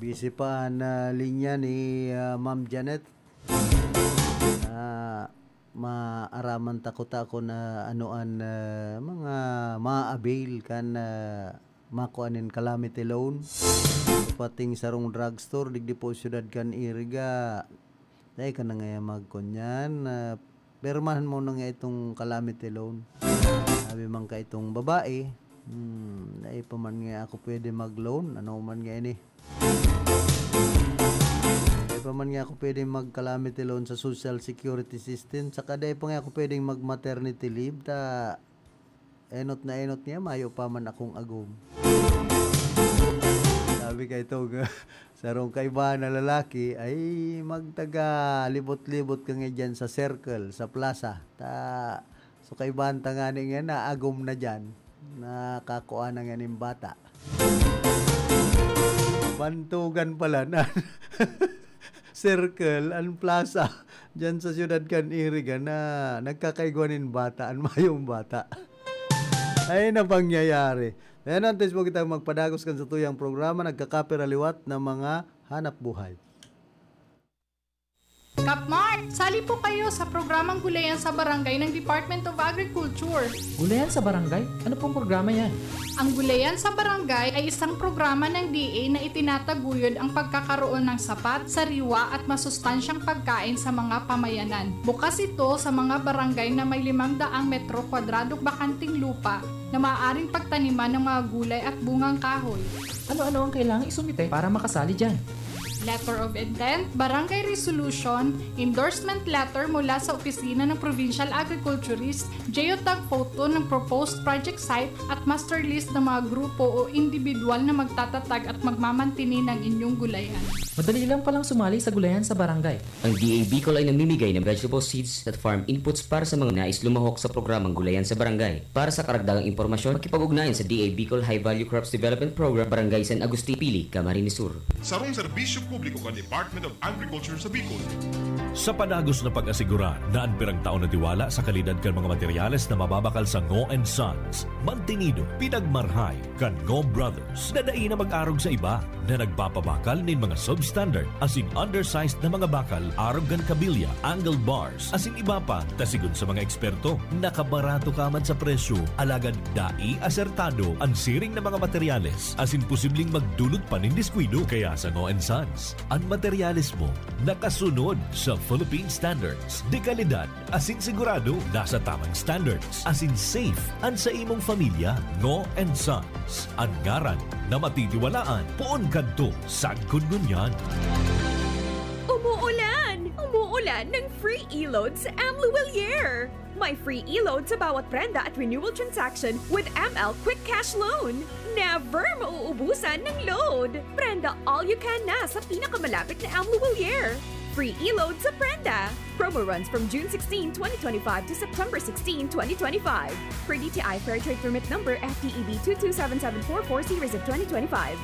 Busy pa an, ah, linya ni, ah, Ma'am Janet. Ah, maaraman ta kuta kun ano an, ah, mga ma-avail kan, ah, makua nin calamity loan. Pating sarong drugstore digdi po siyudad kan Iriga. Dai ka na ngaya magkunyan, ah, pirmahan mo na nga itong calamity loan. Sabi man ka itong babae, "Hmm, dai pa man nga ako pwede mag-loan, ano man nga ini?" Dai pa man nga ako pwede mag-calamity loan sa social security system, saka dai pa nga ako pwedeng mag-maternity leave, ta enot na enot nga, mayo pa man akong agom. Sabi kay itong sarong kaibahan na lalaki, ay magtaga libot-libot ka nga dyan sa circle, sa plaza. Ta, so kaibahan ta nga ni nga naagom na dyan, nakakua na nga nin bata. Bantugan pala na circle, an plaza, dyan sa siyudad kan Iriga na nagkakaigwa nin bata, an mayong bata. Ay, na pangyayari. Ayan, antes mo kitang magpadagos kan satuyang programa, nagkakapira liwat na mga hanap buhay. Kapmar, sali po kayo sa programang Gulayan sa Barangay ng Department of Agriculture. Gulayan sa Barangay? Ano pong programa yan? Ang Gulayan sa Barangay ay isang programa ng D A na itinataguyod ang pagkakaroon ng sapat, sariwa at masustansyang pagkain sa mga pamayanan. Bukas ito sa mga barangay na may limang daang metro kwadradong bakanting lupa na maaaring pagtaniman ng mga gulay at bungang kahoy. Ano-ano ang kailangang isumite para makasali dyan? Letter of intent, barangay resolution, endorsement letter mula sa opisina ng provincial agriculturist, geotag photo ng proposed project site at master list ng mga grupo o individual na magtatatag at magmamantini ng inyong gulayan. Madali lang palang sumali sa Gulayan sa Barangay. Ang D A Bicol ay namimigay ng vegetable seeds at farm inputs para sa mga nais lumahok sa programang Gulayan sa Barangay. Para sa karagdagang impormasyon, makipag-ugnayan sa D A Bicol High Value Crops Development Program, Barangay San Agustin, Pili, Camarines Sur. Sarong serbisyo publiko kan Department of Agriculture sa Bicol. Sa padagos na pag-asigurar na an pirang taon na tiwala sa kalidad kan mga materyales na mababakal sa Ngo and Sons, mantinido, pinagmarhay kan Ngo Brothers na dai na mag-arog sa iba na nagpapabakal nin mga substandard asin undersized na mga bakal arog kan kabilya, angled bars, asin iba pa, ta sigon sa mga eksperto, nakabarato ka man sa presyo, alagad dai asertado an siring na mga materyales asin posibleng magdulot pa nin diskuido. Kaya sa Ngo and Sons, an materyales mo nakasunod sa Philippine Standards de Calidad asin sigurado nasa tamang standards, asin safe an sa imong pamilya. Ngo and Sons, an ngaran na matitiwalaan poon kadto sagkod ngunyan. Umuulan! Umuulan ng free e-load sa M Lhuillier! May free e-load sa bawat prenda at renewal transaction with M L Quick Cash Loan. Never mauubusan ng load! Prenda all you can na sa pinakamalapit na M Lhuillier. Free e-load sa prenda. Promo runs from June sixteen, twenty twenty-five to September sixteen, twenty twenty-five. Per D T I Fair Trade Permit Number F T E B two two seven seven four four, series of twenty twenty-five.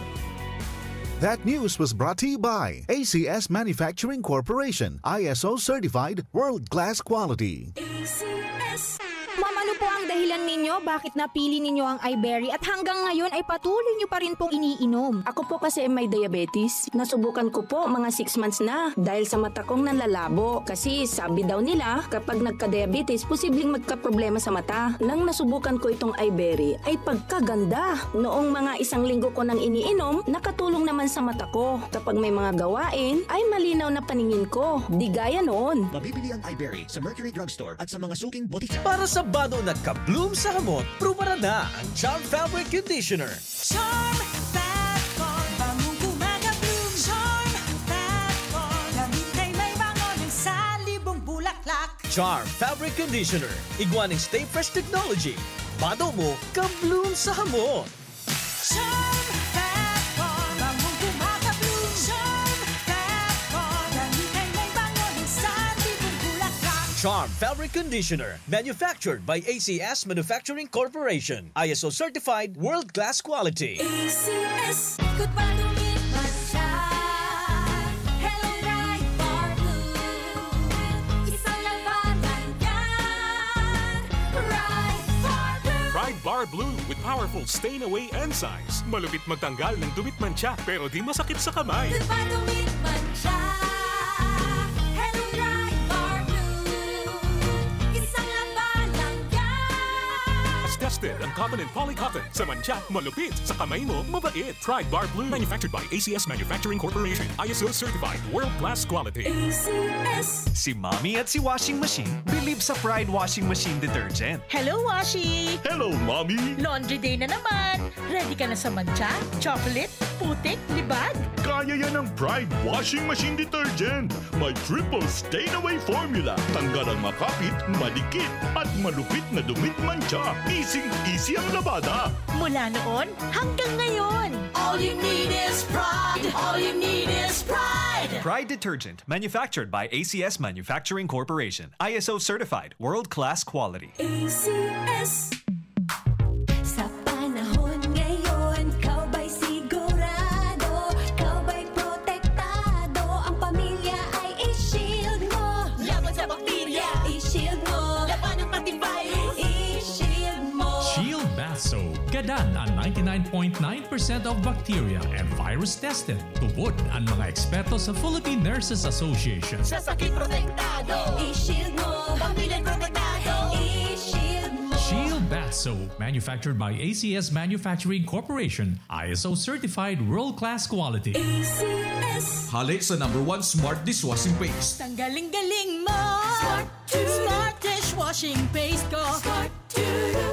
That news was brought to you by A C S Manufacturing Corporation, I S O certified, world-class quality. A C S. Ma'am, ano po ang dahilan ninyo bakit napili ninyo ang iBerry at hanggang ngayon ay patuloy nyo pa rin pong iniinom? Ako po kasi may diabetes. Nasubukan ko po mga six months na dahil sa mata kong nanlalabo. Kasi sabi daw nila, kapag nagka-diabetes, posibleng magkaproblema sa mata. Nang nasubukan ko itong iBerry, ay pagkaganda! Noong mga isang linggo ko nang iniinom, nakatulong naman sa mata ko. Kapag may mga gawain, ay malinaw na paningin ko. Di gaya noon. Mabibili ang iBerry sa Mercury Drugstore at sa mga suking botika. Para sa bado na ka-bloom sa hamot, prubaran na ang Charm Fabric Conditioner. Charm Fat Core, bangong gumagabloom. Charm Fat Core, gamitin ay may bango ng salibong bulaklak. Charm Fabric Conditioner, igwa ning Stay Fresh Technology. Bado mo, ka-bloom sa hamot. Charm Fat Core, bangong gumagabloom. Charm Fat Core, gamitin ay may bango ng salibong bulaklak. Charm Fabric Conditioner, manufactured by A C S Manufacturing Corporation. I S O certified, world-class quality. A C S. Ikot pa, dumit man siya. Hello, Pride Bar Blue. Isang labanan yan. Pride Bar Blue. Pride Bar Blue with powerful stain away enzymes. Malupit magtanggal ng dumit, mantsa, pero di masakit sa kamay. Ikot pa, dumit man siya. Hello, Pride Bar Blue. Isang labanan yan. Tested ang cotton and poly cotton. Sa mantsa, malupit. Sa kamay mo, mabait. Pride Bar Blue. Manufactured by A C S Manufacturing Corporation. I S O certified. World class quality. A C S. Si Mommy at si Washing Machine believe sa Pride Washing Machine Detergent. Hello, Washi! Hello, Mommy! Laundry day na naman! Ready ka na sa mantsa, chocolate, putik, libag? Kaya yan ng Pride Washing Machine Detergent. May triple stain away formula. Tanggal ang makapit, madikit, at malupit na dumit, mantsa. Easy-easy ang labada. Mula noon hanggang ngayon. All you need is Pride. All you need is Pride. Pride Detergent, manufactured by A C S Manufacturing Corporation. I S O certified, world-class quality. A C S. Sa panahon ngayon, ikaw ba'y sigurado? Ikaw ba'y protektado? Ang pamilya ay i-shield mo. Laban sa bakterya, i-shield mo. Labanan pati virus, i-shield mo. Shield Bath Soap. Gadan an ninety-nine point nine percent of bacteria and virus tested. Tubod an mga eksperto sa Philippine Nurses Association. Sa sakit protektado, i-shield mo. Pamilya protektado, i-shield mo. Shield Bath Soap, manufactured by A C S Manufacturing Corporation, I S O certified world-class quality. A C S. Hale sa number one smart dishwashing paste. Tanggaling-galing mo. Smart. Smart dishwashing paste ko. Smart.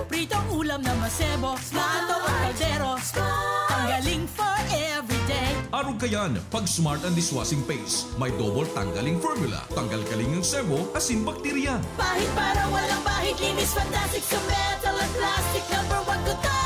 Pritong ulam na masebo, plato o kaldero. Ang galing for everyday. Arog kayan, pag Smart ang dishwashing paste, may double tanggaling formula. Tanggal kaling ang sebo, asin bakterya. Pahid para walang bahid, linis fantastic sa metal at plastic. Number one ko to.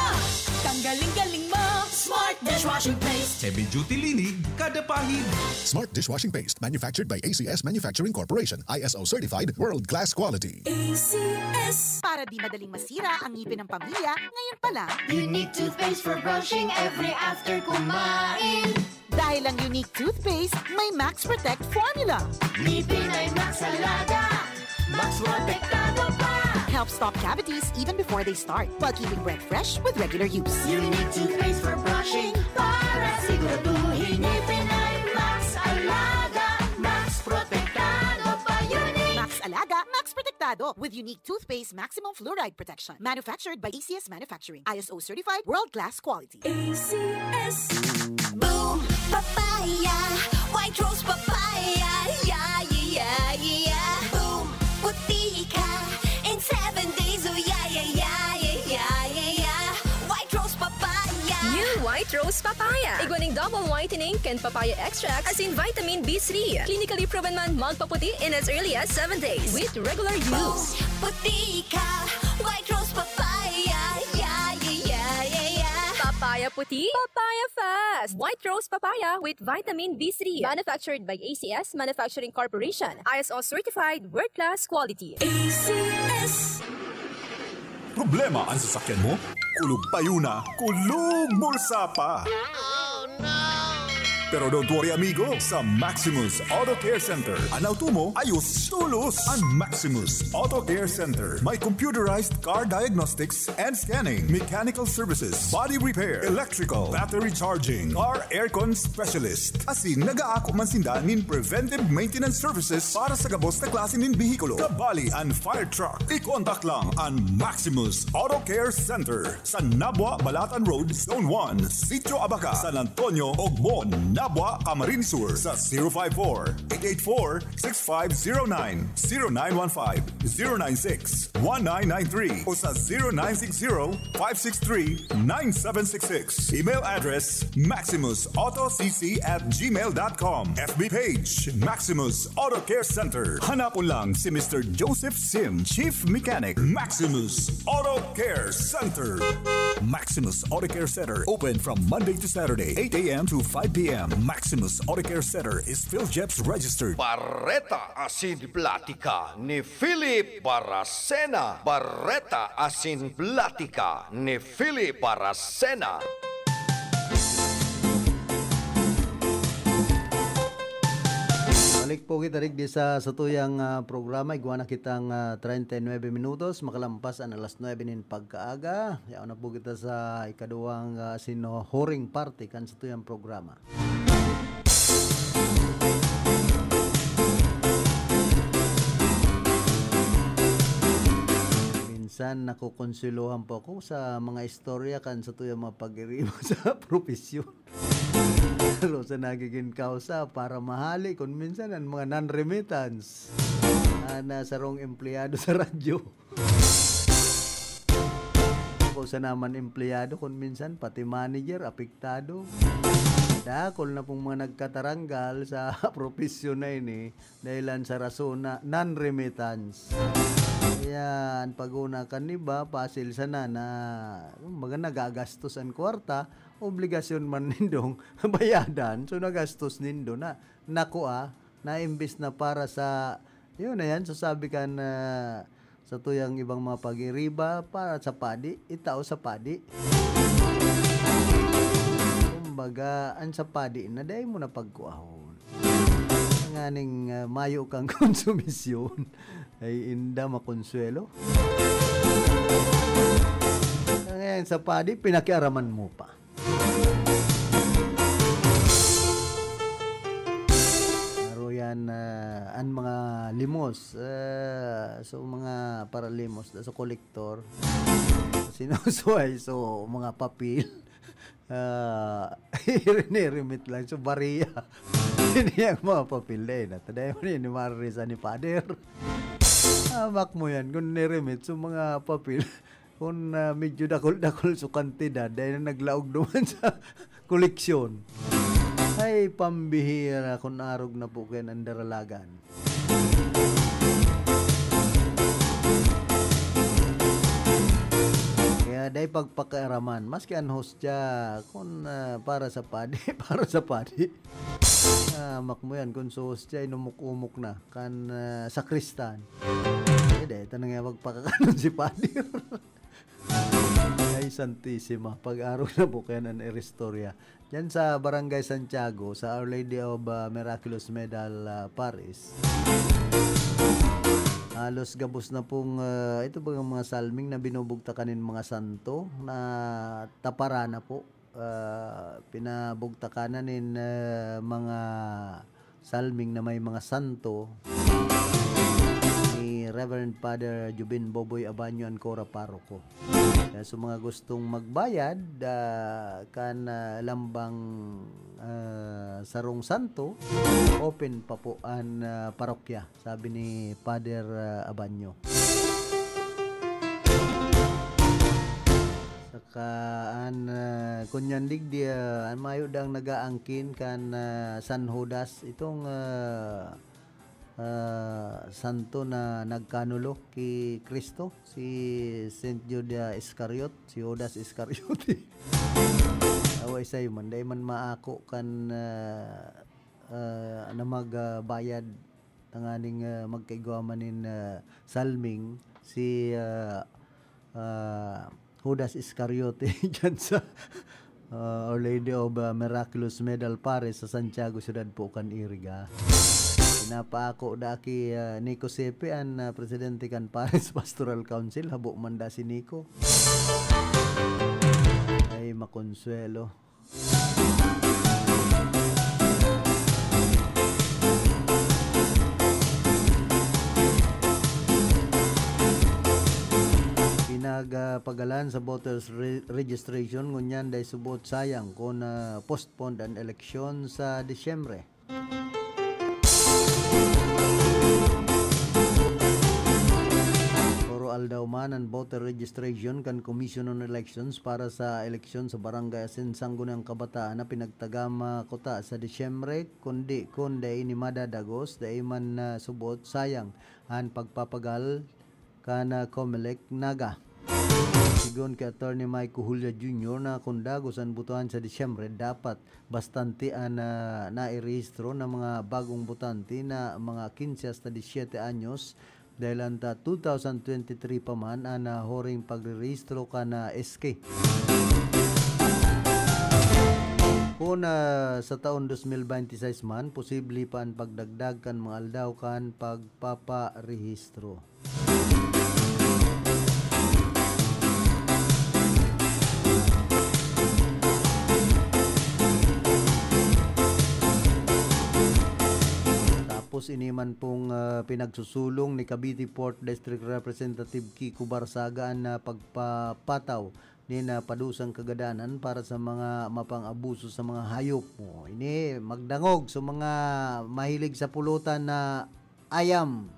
Tanggaling-galing mo, Smart dishwashing paste. Heavy duty linig, kada pahid. Smart dishwashing paste, manufactured by A C S Manufacturing Corporation, I S O certified, world class quality. A C S. Para di madaling masira ang ngipin ng pamilya, ngayon pa lang. Unique toothpaste for brushing every after kumain. Dahil ang Unique Toothpaste may Max Protect Formula. Ngipin ay Max Alaga, Max Protektado pa. Help stop cavities even before they start, while keeping breath fresh with regular use. Unique Toothpaste for brushing, para siguraduhin ngipin ay Max Alaga, Max Protektado pa. Unique. Max Alaga, Max Protektado, with Unique Toothpaste Maximum Fluoride Protection. Manufactured by A C S Manufacturing. I S O certified, world-class quality. A C S. Boom Papaya, White Rose Papaya, yeah, yeah, yeah, yeah. Boom, puti ka in seven days, oh yeah, yeah, yeah, yeah, yeah, yeah, yeah. White Rose Papaya. New White Rose Papaya. Igwa ning double whitening kan papaya extract asin vitamin B three. Clinically proven man magpaputi in as early as seven days with regular use. Boom, puti ka, White Rose Papaya, yeah, yeah, yeah, yeah, yeah. Papaya puti, papaya fast. White Rose Papaya with vitamin B three. Manufactured by A C S Manufacturing Corporation. I S O certified, world class quality. A C S. Problema an sasakyan mo? Kulog payo na, kulog bulsa pa. Pero don't worry, amigo. Sa Maximus Auto Care Center, an auto mo, ayos tolos. An Maximus Auto Care Center may computerized car diagnostics and scanning, mechanical services, body repair, electrical, battery charging, car aircon specialist. Asin nag-aako man sinda nin preventive maintenance services para sa gabos na klase nin behikulo, kabali an fire truck. I-contact lang an Maximus Auto Care Center sa Nabua, Balatan Road, Zone one, Sitio Abaca, San Antonio, Ogmon, Nabua, Camarines Sur, sa zero five four, eight eight four, six five zero nine, zero nine one five, zero nine six, one nine nine three o sa zero nine six zero, five six three, nine seven six six. Email address, maximus auto c c at gmail dot com. F B page, Maximus Auto Care Center. Hanapon lang si Mister Joseph Sim, Chief Mechanic, Maximus Auto Care Center. Maximus Auto Care Center, open from Monday to Saturday, eight a m to five p m. Maximus Auto Care Center is PhilJEPS registered. Bareta asin platika ni Philip Baracena. Bareta asin platika ni Philip Baracena. Balik po kita digdi sa satuyang, ah, programa. Igwa na kitang, ah, treinta y nueve minutos, makalampas an alas nuebe nin pagkaaga. Yaon na po kita sa ikaduwang, ah, sinuhuring parte kan satuyang programa. Minsan nakukonsulohan po ako sa mga istorya kan satuyang mga pag-iriba sa propesyon. Pero sa nagiging kausa, para mahali kun minsan an mga non-remittance. Ah, na sarong empleyado sa radyo. Kung sa naman empleyado, kun minsan pati manager apektado. Dakul na pong mga nagkataranggal sa propesyon na ini dahilan sa rason na non-remittance. Kaya an pag-una kan iba, pasil sana na, kumbaga, nagagastos an kwarta, obligasyon man nindong bayadan, so nagastos nindo na. Naku, ah, na imbis na para sa, yun na yan, so sabi kan, ah, sa tuyang ibang mga pag-iriba, para sa padi, itao sa padi. Kumbaga, an sa padi na dai mo na pagkuahon. Nganing, ah, mayo kang konsumisyon, ay inda makonsuelo. Ngayon, sa padi, pinakiaraman mo pa. Aro yan, ah, an mga limos, ah, so mga paralimos, so kolektor, sinusuway, so mga papel, ah, riniremit lang, so bariya. Ini ang mga papel na yun. At dahil mo ni Marisa ni Father. Hamak mo yan, kung niremit, so mga papel, kung, ah, medyo dakul-dakul so kantidad, dahil na naglaog duman sa koleksyon. Ay, pambihira kun arog na po kayan an daralagan. Kaya dai pagpakiaraman, maski an hostya, kun, ah, para sa padi, para sa padi. Ah, hamak mo yan, kun sa hostya, inumok-umok na, kan, ah, sakristan. Eh, dai, ito na nga magpakakanon si padi. Ay, Santisima, pag-arog na po kayan an iristorya. Diyan sa Barangay Santiago, sa Our Lady of, ah, Miraculous Medal, ah, Parish, halos gabos na pong, ah, ito bagang mga salming na binubugtakan nin mga santo na tapara na po. Ah, pinabugtakan na nin, ah, mga salming na may mga santo ni Reverend Father Jubin Boboy Abanyo Ancora, paroko. Kaya sa mga gustong magbayad, ah, kan, ah, lambang, ah, sarong santo, open pa po an, ah, parokya, sabi ni Father, ah, Abanyo. Saka an, ah, kunyan digdi, ah, an mayo dang nagaangkin kan, ah, San Judas, itong, ah, ah, santo na nagkanulo ki Cristo, si Saint Judas Iscariot, si Judas Iscariote. Awa, isay man, dai man maako kan, ah, ah, na mag, ah, bayad tanganing, ah, magkaigwa man nin, ah, salming si, ah, ah, Judas Iscariote diyan sa Ah, Our Lady of, ah, Miraculous Medal Parish sa Santiago, siyudad po kan Iriga. Pinapaako da ki, ah, Nico Sepe, an, ah, presidente kan Parish Pastoral Council, habo man da si Nico. Ay, makonsuelo. Pinagpagalan sa voters re-, registration, ngunyan dai subot sayang kun, ah, postponed an eleksyon sa Disyembre. Puro aldaw man an voter registration kan Commission on Elections para sa eleksyon sa barangay asin Sangguniang Kabataan na pinagtagama kuta sa Disyembre, kundi kun dai ini madadagos, dai man na subot, sayang an pagpapagal kan, ah, Comelec Naga. Sigon ki Attorney Mike Cujulla Junior na kun dagos an botohan sa Disyembre, dapat bastante an, ah, nairehistro na mga bagong botante na mga quince hasta diecisiete anyos, dahil anta two thousand twenty-three pa man an, ah, huring pagrerehistro kan, ah, S K. Kun, ah, sa taon dos mil bente seis man, posible pa an pagdagdag kan mga aldaw kan pagpaparehistro. Tapos ini man pong, ah, pinagsusulong ni Cavite Fourth District Representative Kiko Barsaga an, ah, pagpapataw nin, ah, padusang kagadanan para sa mga mapang-abuso sa mga hayop. O, ini magdangog sa mga mahilig sa pulutan na ayam.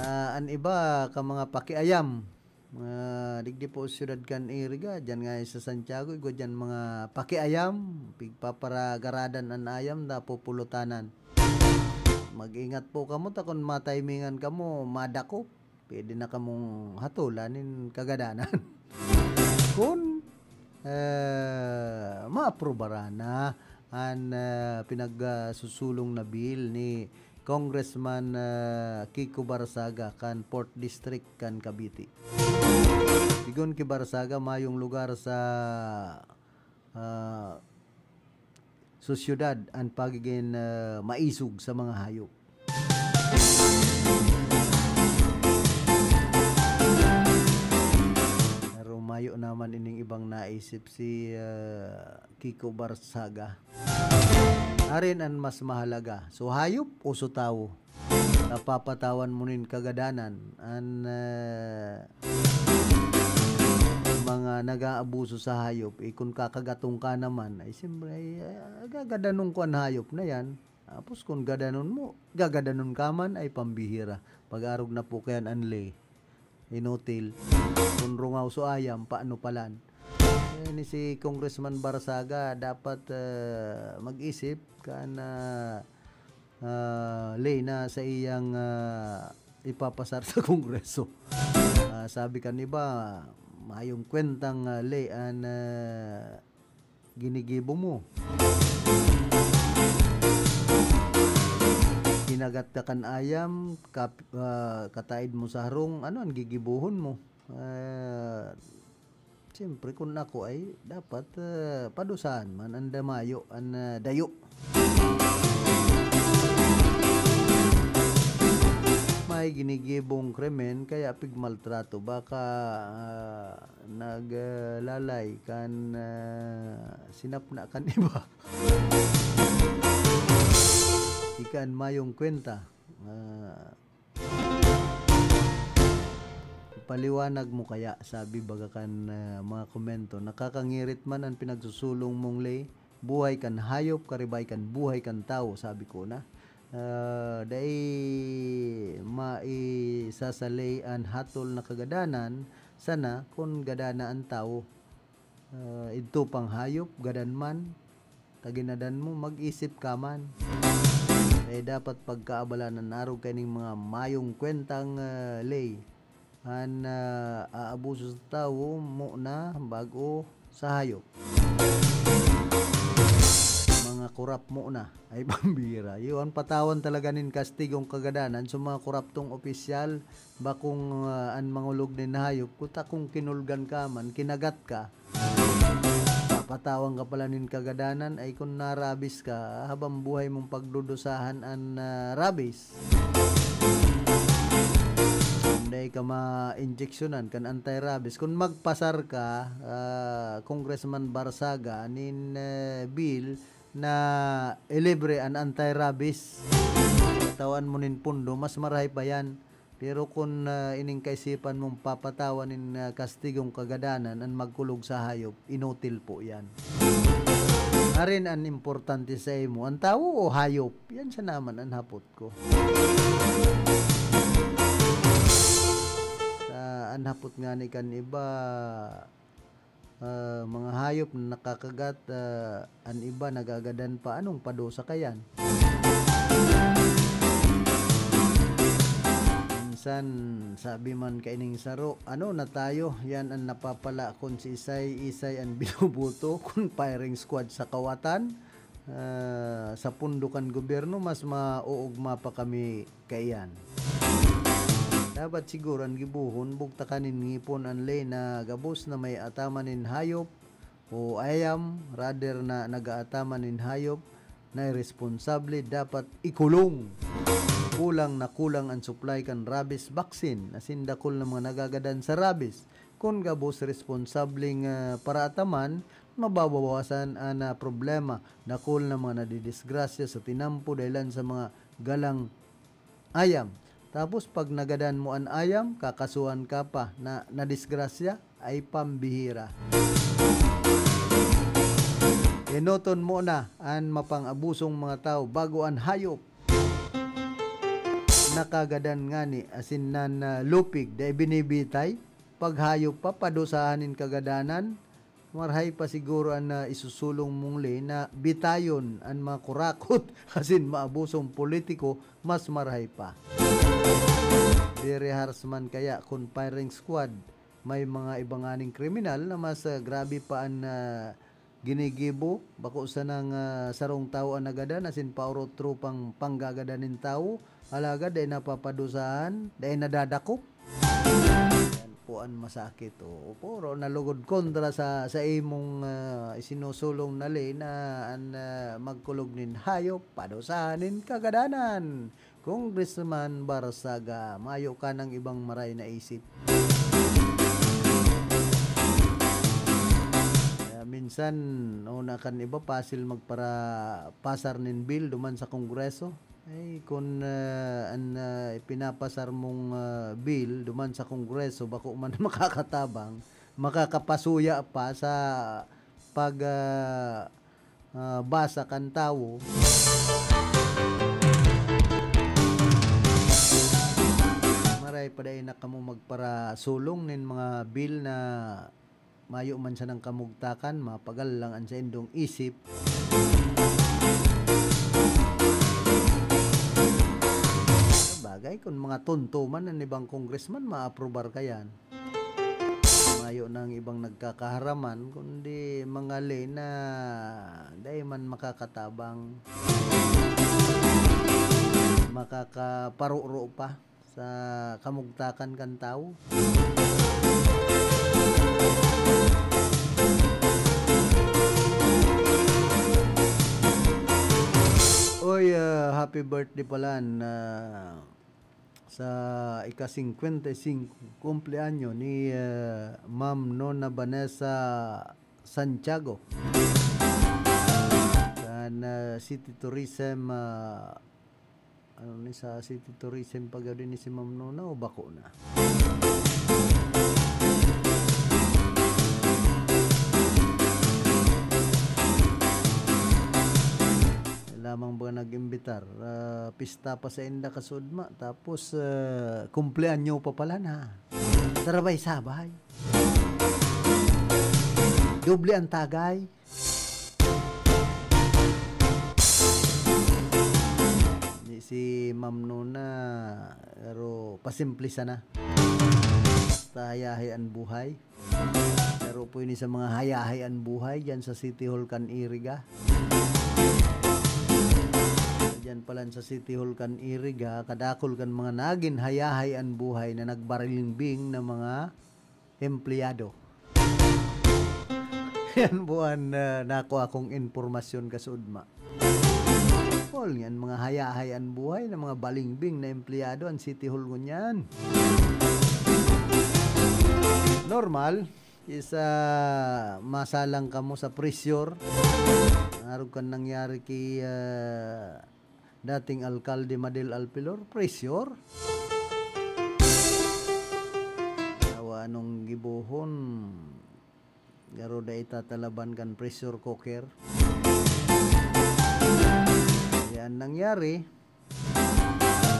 Ah, an iba ka mga pakiayam. Mga digdi po sa siyudad kan Iriga, diyan nga sa Santiago, igwa diyan mga pakiayam, pigpaparagaradan an ayam, napupulutanan. Mag-ingat po kamo ta kun matimingan kamo, madakop. Pwede na kamong hatolan nin kagadanan. Kun, eh, maaprobaran na an, ah, pinagsusulong na bill ni Congressman, ah, Kiko Barsaga kan Fourth District kan Cavite. Sigon ki Barsaga, mayong lugar sa, ah, sosyedad an pagigin, ah, maisog sa mga hayop. Pero mayo naman ining ibang naisip si, ah, Kiko Barsaga. Arin an mas mahalaga, so hayop o so tawo? Napapatawan mo nin kagadanan an, ah, mga nag-aabuso sa hayop. Eh, kun kakagatong ka naman, ay siyempre, ay, ah, gagadanon ko an hayop na yan. Tapos kun gadanon mo, gagadanon ka man, ay pambihira. Pag-arog na po kayan an ley. Inutil. Kun rungaw so ayam, paano palan? Eh, ni si Congressman Barsaga, dapat, ah, mag-isip kan, ah, ah, ley na sa iyang, ah, ipapasar sa Kongreso. Ah, sabi kan iba, mayong kwentang, ah, ley an, ah, ginigibo mo. Kinagat ka kan ayam, kap-, ah, kataed mo sa harong, ano an gigibohon mo? Ah, siyempre, kun ako ay dapat, ah, padusahan man an damayo, an, ah, dayo. May ginigibong krimen, kaya pigmaltrato. Baka, ah, naglalay kan, ah, sinapna kan iba. Ika an mayong kwenta. Ah, ipaliwanag mo kaya, sabi baga kan, ah, mga komento. Nakakangirit man an pinagsusulong mong ley. Buhay kan hayop, karibay kan buhay kan tawo, sabi ko na. Ah, dai maisasaley an hatol na kagadanan sana kun gadana an tawo. Ah, idto pang hayop, gadan man, ta ginadan mo, mag-isip ka man. Kaya dapat pagkaabalanan na arog kaining mga mayong kwentang, ah, ley. An, ah, aabuso sa tawo, mo na, bag-o sa hayop. Mga korap mo na. Ay, pambira. Iyo an patawan talaga nin kastigong kagadanan sa mga koraptong opisyal, bakong, ah, an mangulog nin hayop, kuta kung kinulgan ka man, kinagat ka, papatawan ka pala nin kagadanan, ay kun narabis ka, habang buhay mong pagdudusahan an, ah, rabies. Kung dai ka ma-injeksyonan kan anti-rabies, kung magpasar ka, ah, Congressman Barsaga, nin, eh, bill na ilibre an anti-rabies, tawan mo nin pundo, mas marahay pa yan. Pero kun, ah, ining kaisipan mong papatawan nin, ah, kastigong kagadanan an magkulog sa hayop, inutil po yan. Arin an importante sa imo, an tawo o hayop? Yan siya naman an hapot ko. Sa an hapot ngani kan iba, ah, mga hayop na nakakagat, ah, an iba nagagadan pa, anong padusa kayan? Minsan, sabi man kaining saro, "Ano na tayo? Yan an napapala kun si isay-isay an binuboto kun firing squad sa kawatan, ah, sa pondo kan gobyerno, mas maoogma pa kami kaiyan." Dapat siguro an gibohon, bugtakan nin ngipon an ley na gabos na may ataman nin hayop o ayam, rather na nag-aataman nin hayop na iresponsable, dapat ikulong. Kulang na kulang an supply kan rabies vaccine, asin dakul na mga nagagadan sa rabies. Kun gabos responsableng, ah, paraataman, mababawasan an, ah, problema. Dakul na mga nadidisgrasya sa tinampo dahilan sa mga galang ayam. Tapos pag nagadan mo an ayam, kakasuhan ka pa na nadisgrasya, ay pambihira. Enoton mo na an mapang-abusong mga tawo bago an hayop. Nakagadan ngani asin nan, ah, lupig, dai binibitay. Pag hayop pa, padusahan nin kagadanan. Marahay pa siguro an, ah, isusulong mong ley na bitayon an mga kurakot asin maabusong politiko, mas marahay pa. Very harsh man kaya kun firing squad, may mga iba nganing kriminal na mas, ah, grabe pa an, ah, ginigibo. Bako sanang, ah, sarong tawo an nagadan asin paorot tropang panggagadan nin tawo, alagad dai napapadusahan, dai nadadakop. Yan po an masakit, oo. Puro nalugod kontra sa, sa imong, ah, isinusulong na ley na an, ah, magkulog nin hayop, padusahan nin kagadanan. Congressman Barsaga, mayo ka ng ibang maray na isip. Kaya minsan, una kan iba, pasil magpara-, pasar nin bill duman sa Kongreso. Ay, kun, ah, an, ah, ipinapasar mong, ah, bill duman sa Kongreso, bako man makakatabang, makakapasuya pa sa pag, ah, ah, basa kan tawo. Maray pa dai na kamo magparasulong nin mga bill na mayo man sanang kamugtakan, mapagal lang an saindong isip. Sabagay, kun mga tonto man an ibang congressman, maaprobar ka yan. Mayo nang ibang nagkakaharaman, kundi mga ley na dai man makakatabang, makakaparoro pa sa kamugtakan kan tawo. Oy, ah, happy birthday pala na sa ika-singkwenta y singko kumpleanyo ni, ah, Ma'am Nona Vanessa Santiago. Kan, ah, City Tourism, ah, ano ni, sa City Tourism pa gabdi ni si Ma'am Nona o bako na? Lamang ba nag-imbitar? Ah, pista pa sa inda kasudma, tapos, ah, kumpleanyo pa pala na. Sarabay-sabay. Doble ang tagay. Ni si Ma'am Nona, pero pasimple sana. Basta hayahay an buhay. Pero pwede sa mga hayahay an buhay dyan sa City Hall kan Iriga. Yan palan sa City Hall kan Iriga, kadakol kan mga nagin hayahay an buhay na nagbalimbing na mga empleyado. Yan po an, ah, nakuha kong impormasyon kasudma. Paul, yan mga hayahay an buhay na mga balimbing na empleyado an City Hall ngunyan. Normal, isa masalang kamo sa pressure. Arog kan nangyari ki, ah, dating alkalde Madel Alpilor, pressure. Awa anong gibohon, garo dai tatalaban kan pressure cooker. Kaya ang nangyari,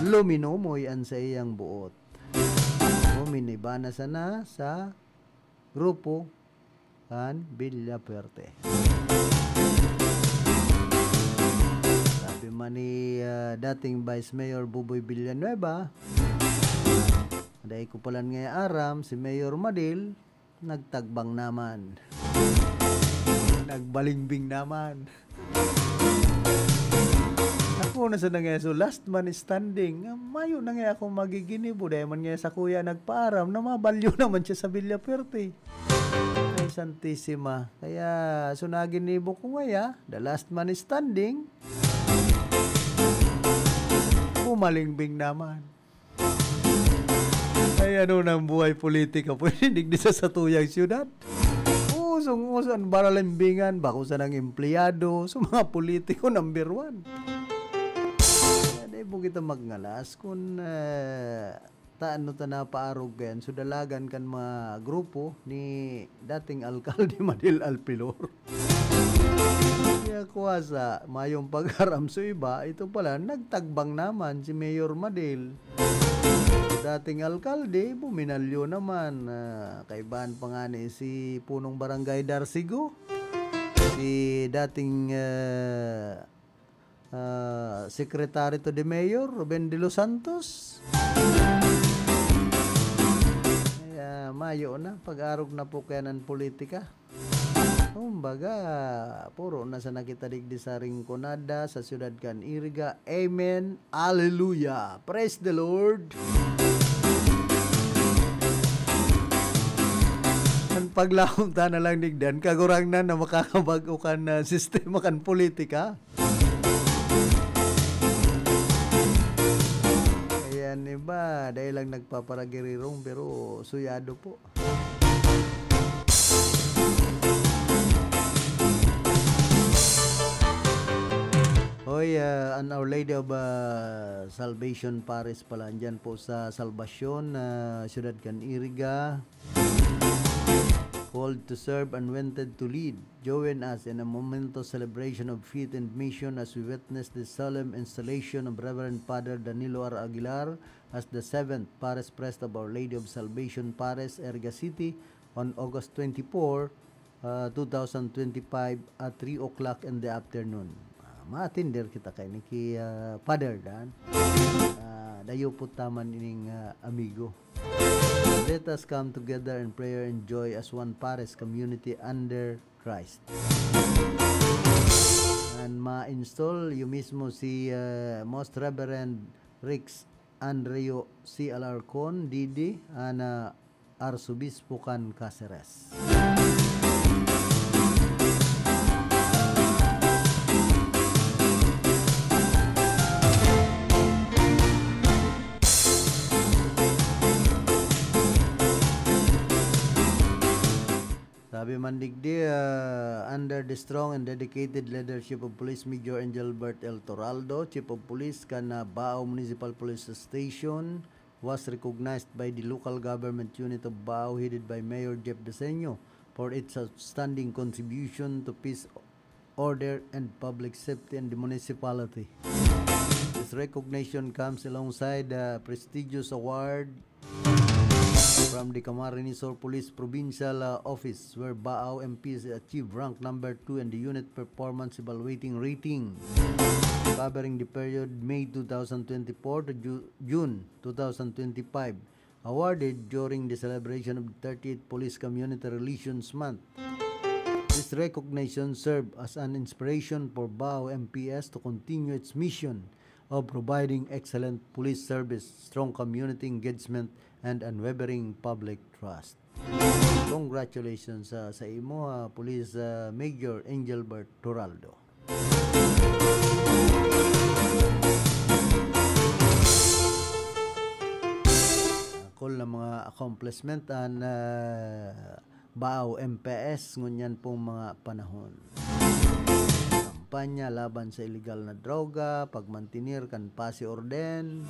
luminumoy ang sa iyang buot. Uminiba na sana sa grupo kan Villafuerte. Sabi man ni, ah, dating Vice Mayor Buboy Villanueva, dai ko palan nga aram, si Mayor Madil, nagtagbang naman. Nagbalimbing naman. Ako na sa nangyay, so last man standing. Ah, mayo na nga akong magiginibo. Dahil man nga sa kuya nagpaaram na mabalyo naman siya sa Villafuerte. Ay, Santisima. Kaya, so naginibo ko ngaya, the last man standing. Bumalimbing naman. Ay, ano nang buhay politika po digdi sa satuyang syudad? Usong-uso ang baralimbingan, bako sa nang empleyado, sa mga politiko, number one. Kaya di po kita magngalas kung, eh, ta, ano ta napaarog yan. So, dalagan kan mga grupo ni dating alkalde Madil Alpilor. Kaya kuwasa, mayong pag-aram sa iba, ito pala, nagtagbang naman si Mayor Madil. Dating alkalde, buminalyo naman. Ah, kaibahan pa nga ni si Punong Barangay Darsigo, si dating, ah, ah, Secretary to the Mayor, Ruben De Los Santos. Kaya mayo na, pag-arog na po kaya ng politika. Kumbaga, puro na sana kita digdi sa Rinconada, sa siyudad kan Iriga. Amen. Alleluia. Praise the Lord. Ang paglaom ta na lang digdan, kagurangnan na makakabag-o kan, ah, sistema kan politika. Ayan, iba, dahil lang nagpaparagirirong, pero suyado po. Hoy, ah, an Our Lady of, ah, Salvation Parish pala, andyan po sa Salvacion, ah, siyudad kan Iriga. Called to serve, anointed to lead. Join us in a momentous celebration of faith and mission as we witness the solemn installation of Reverend Father Danilo R. Aguilar as the seventh Parish Priest of Our Lady of Salvation Parish, Iriga City, on August twenty-four, ah, two thousand twenty-five at three o'clock in the afternoon. Ah, ma-attender kita kay niki, ah, Father Dan. Ah, dayo po taman ining, ah, amigo. Let us come together in prayer and joy as one parish community under Christ. And ma-install iyo mismo si, ah, Most Reverend Rex Andreo C. Alarcon, D D, an, ah, Arsobispo kan Caceres. Sabi man digdi, ah, under the strong and dedicated leadership of Police Major Engelbert L. Toraldo, Chief of Police kan, ah, Baao Municipal Police Station, was recognized by the local government unit of Baao, headed by Mayor Jeff Deseño, for its outstanding contribution to peace, order, and public safety in the municipality. This recognition comes alongside the prestigious award from the Camarines Sur Police Provincial, uh, Office, where Baao M P achieved rank number two in the unit performance evaluating rating, covering the period May two thousand twenty-four to Ju-, June two thousand twenty-five, awarded during the celebration of the thirty-eighth Police Community Relations Month. This recognition serve as an inspiration for Bao M P S to continue its mission of providing excellent police service, strong community engagement, and unwavering public trust. Congratulations sa, sa imo, ah, Police, ah, Major Engelbert Toraldo. Dakul na mga accomplishment an, ah, Bao M P S ngunyan pong mga panahon. Kampanya laban sa illegal na droga, pagmantener kan pasi orden.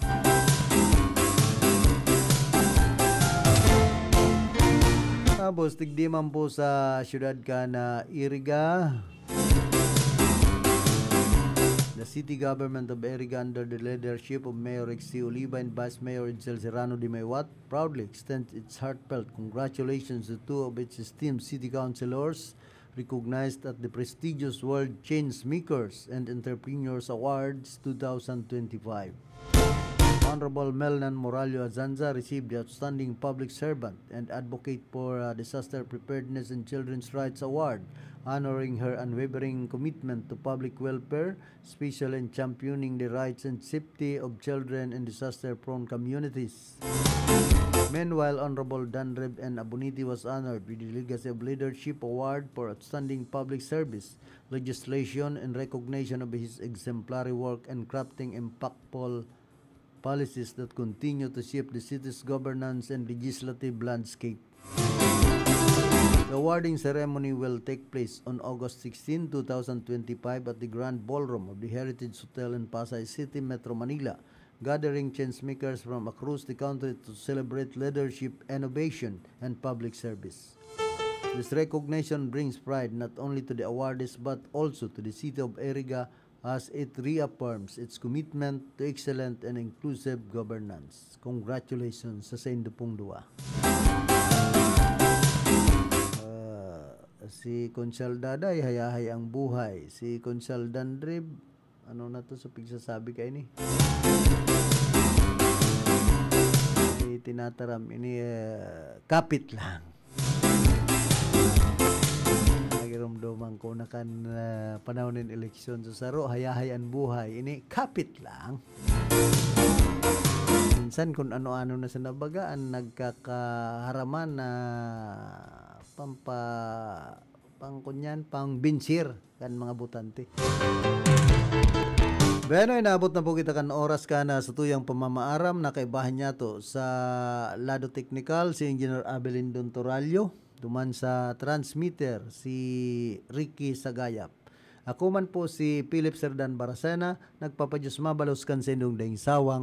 Tapos, tigdi man po sa siyudad kan Iriga. The city government of Iriga, under the leadership of Mayor Rexy Oliva and Vice Mayor Edsel Serrano de Maywat, proudly extends its heartfelt congratulations to two of its esteemed city councilors, recognized at the prestigious World Change Makers and Entrepreneurs Awards two thousand twenty-five. Honorable Melnan Morallo Azanza received the Outstanding Public Servant and Advocate for, uh, Disaster Preparedness and Children's Rights Award, honoring her unwavering commitment to public welfare, especially in championing the rights and safety of children in disaster-prone communities. Meanwhile, Honorable Danreb N. Aboniti was honored with the Legacy of Leadership Award for Outstanding Public Service legislation in recognition of his exemplary work in crafting impactful policies that continue to shape the city's governance and legislative landscape. The awarding ceremony will take place on August sixteen, two thousand twenty-five, at the Grand Ballroom of the Heritage Hotel in Pasay City, Metro Manila, gathering change makers from across the country to celebrate leadership, innovation, and public service. This recognition brings pride not only to the awardees but also to the City of Iriga, as it reaffirms its commitment to excellent and inclusive governance. Congratulations sa saindo pong duwa. Ah, si Konsehal Daday, hayahay ang buhay. Si Konsehal Danrib, ano na to sa pigsasabi ka ini? Ay, tinataram ini, eh, kapit lang. Nagirumduman ko na kan, ah, panahon nin eleksyon sa saro, hayahay an buhay. Ini, kapit lang. Minsan kun ano-ano na sa nabaga, an nagkakaharaman na pampa-, pang kunyan, pang-binsir kan mga botante. Bueno, inabot na po kita kan oras kan satuyang pamamaaram. Nakaibahan niyato sa lado teknikal, si Engineer Abelin Dontorallo. Duman sa transmitter, si Ricky Sagayap. Ako man po si Philip Serdan Baracena, nagpapadiyos mabalos kan saindong daing sawang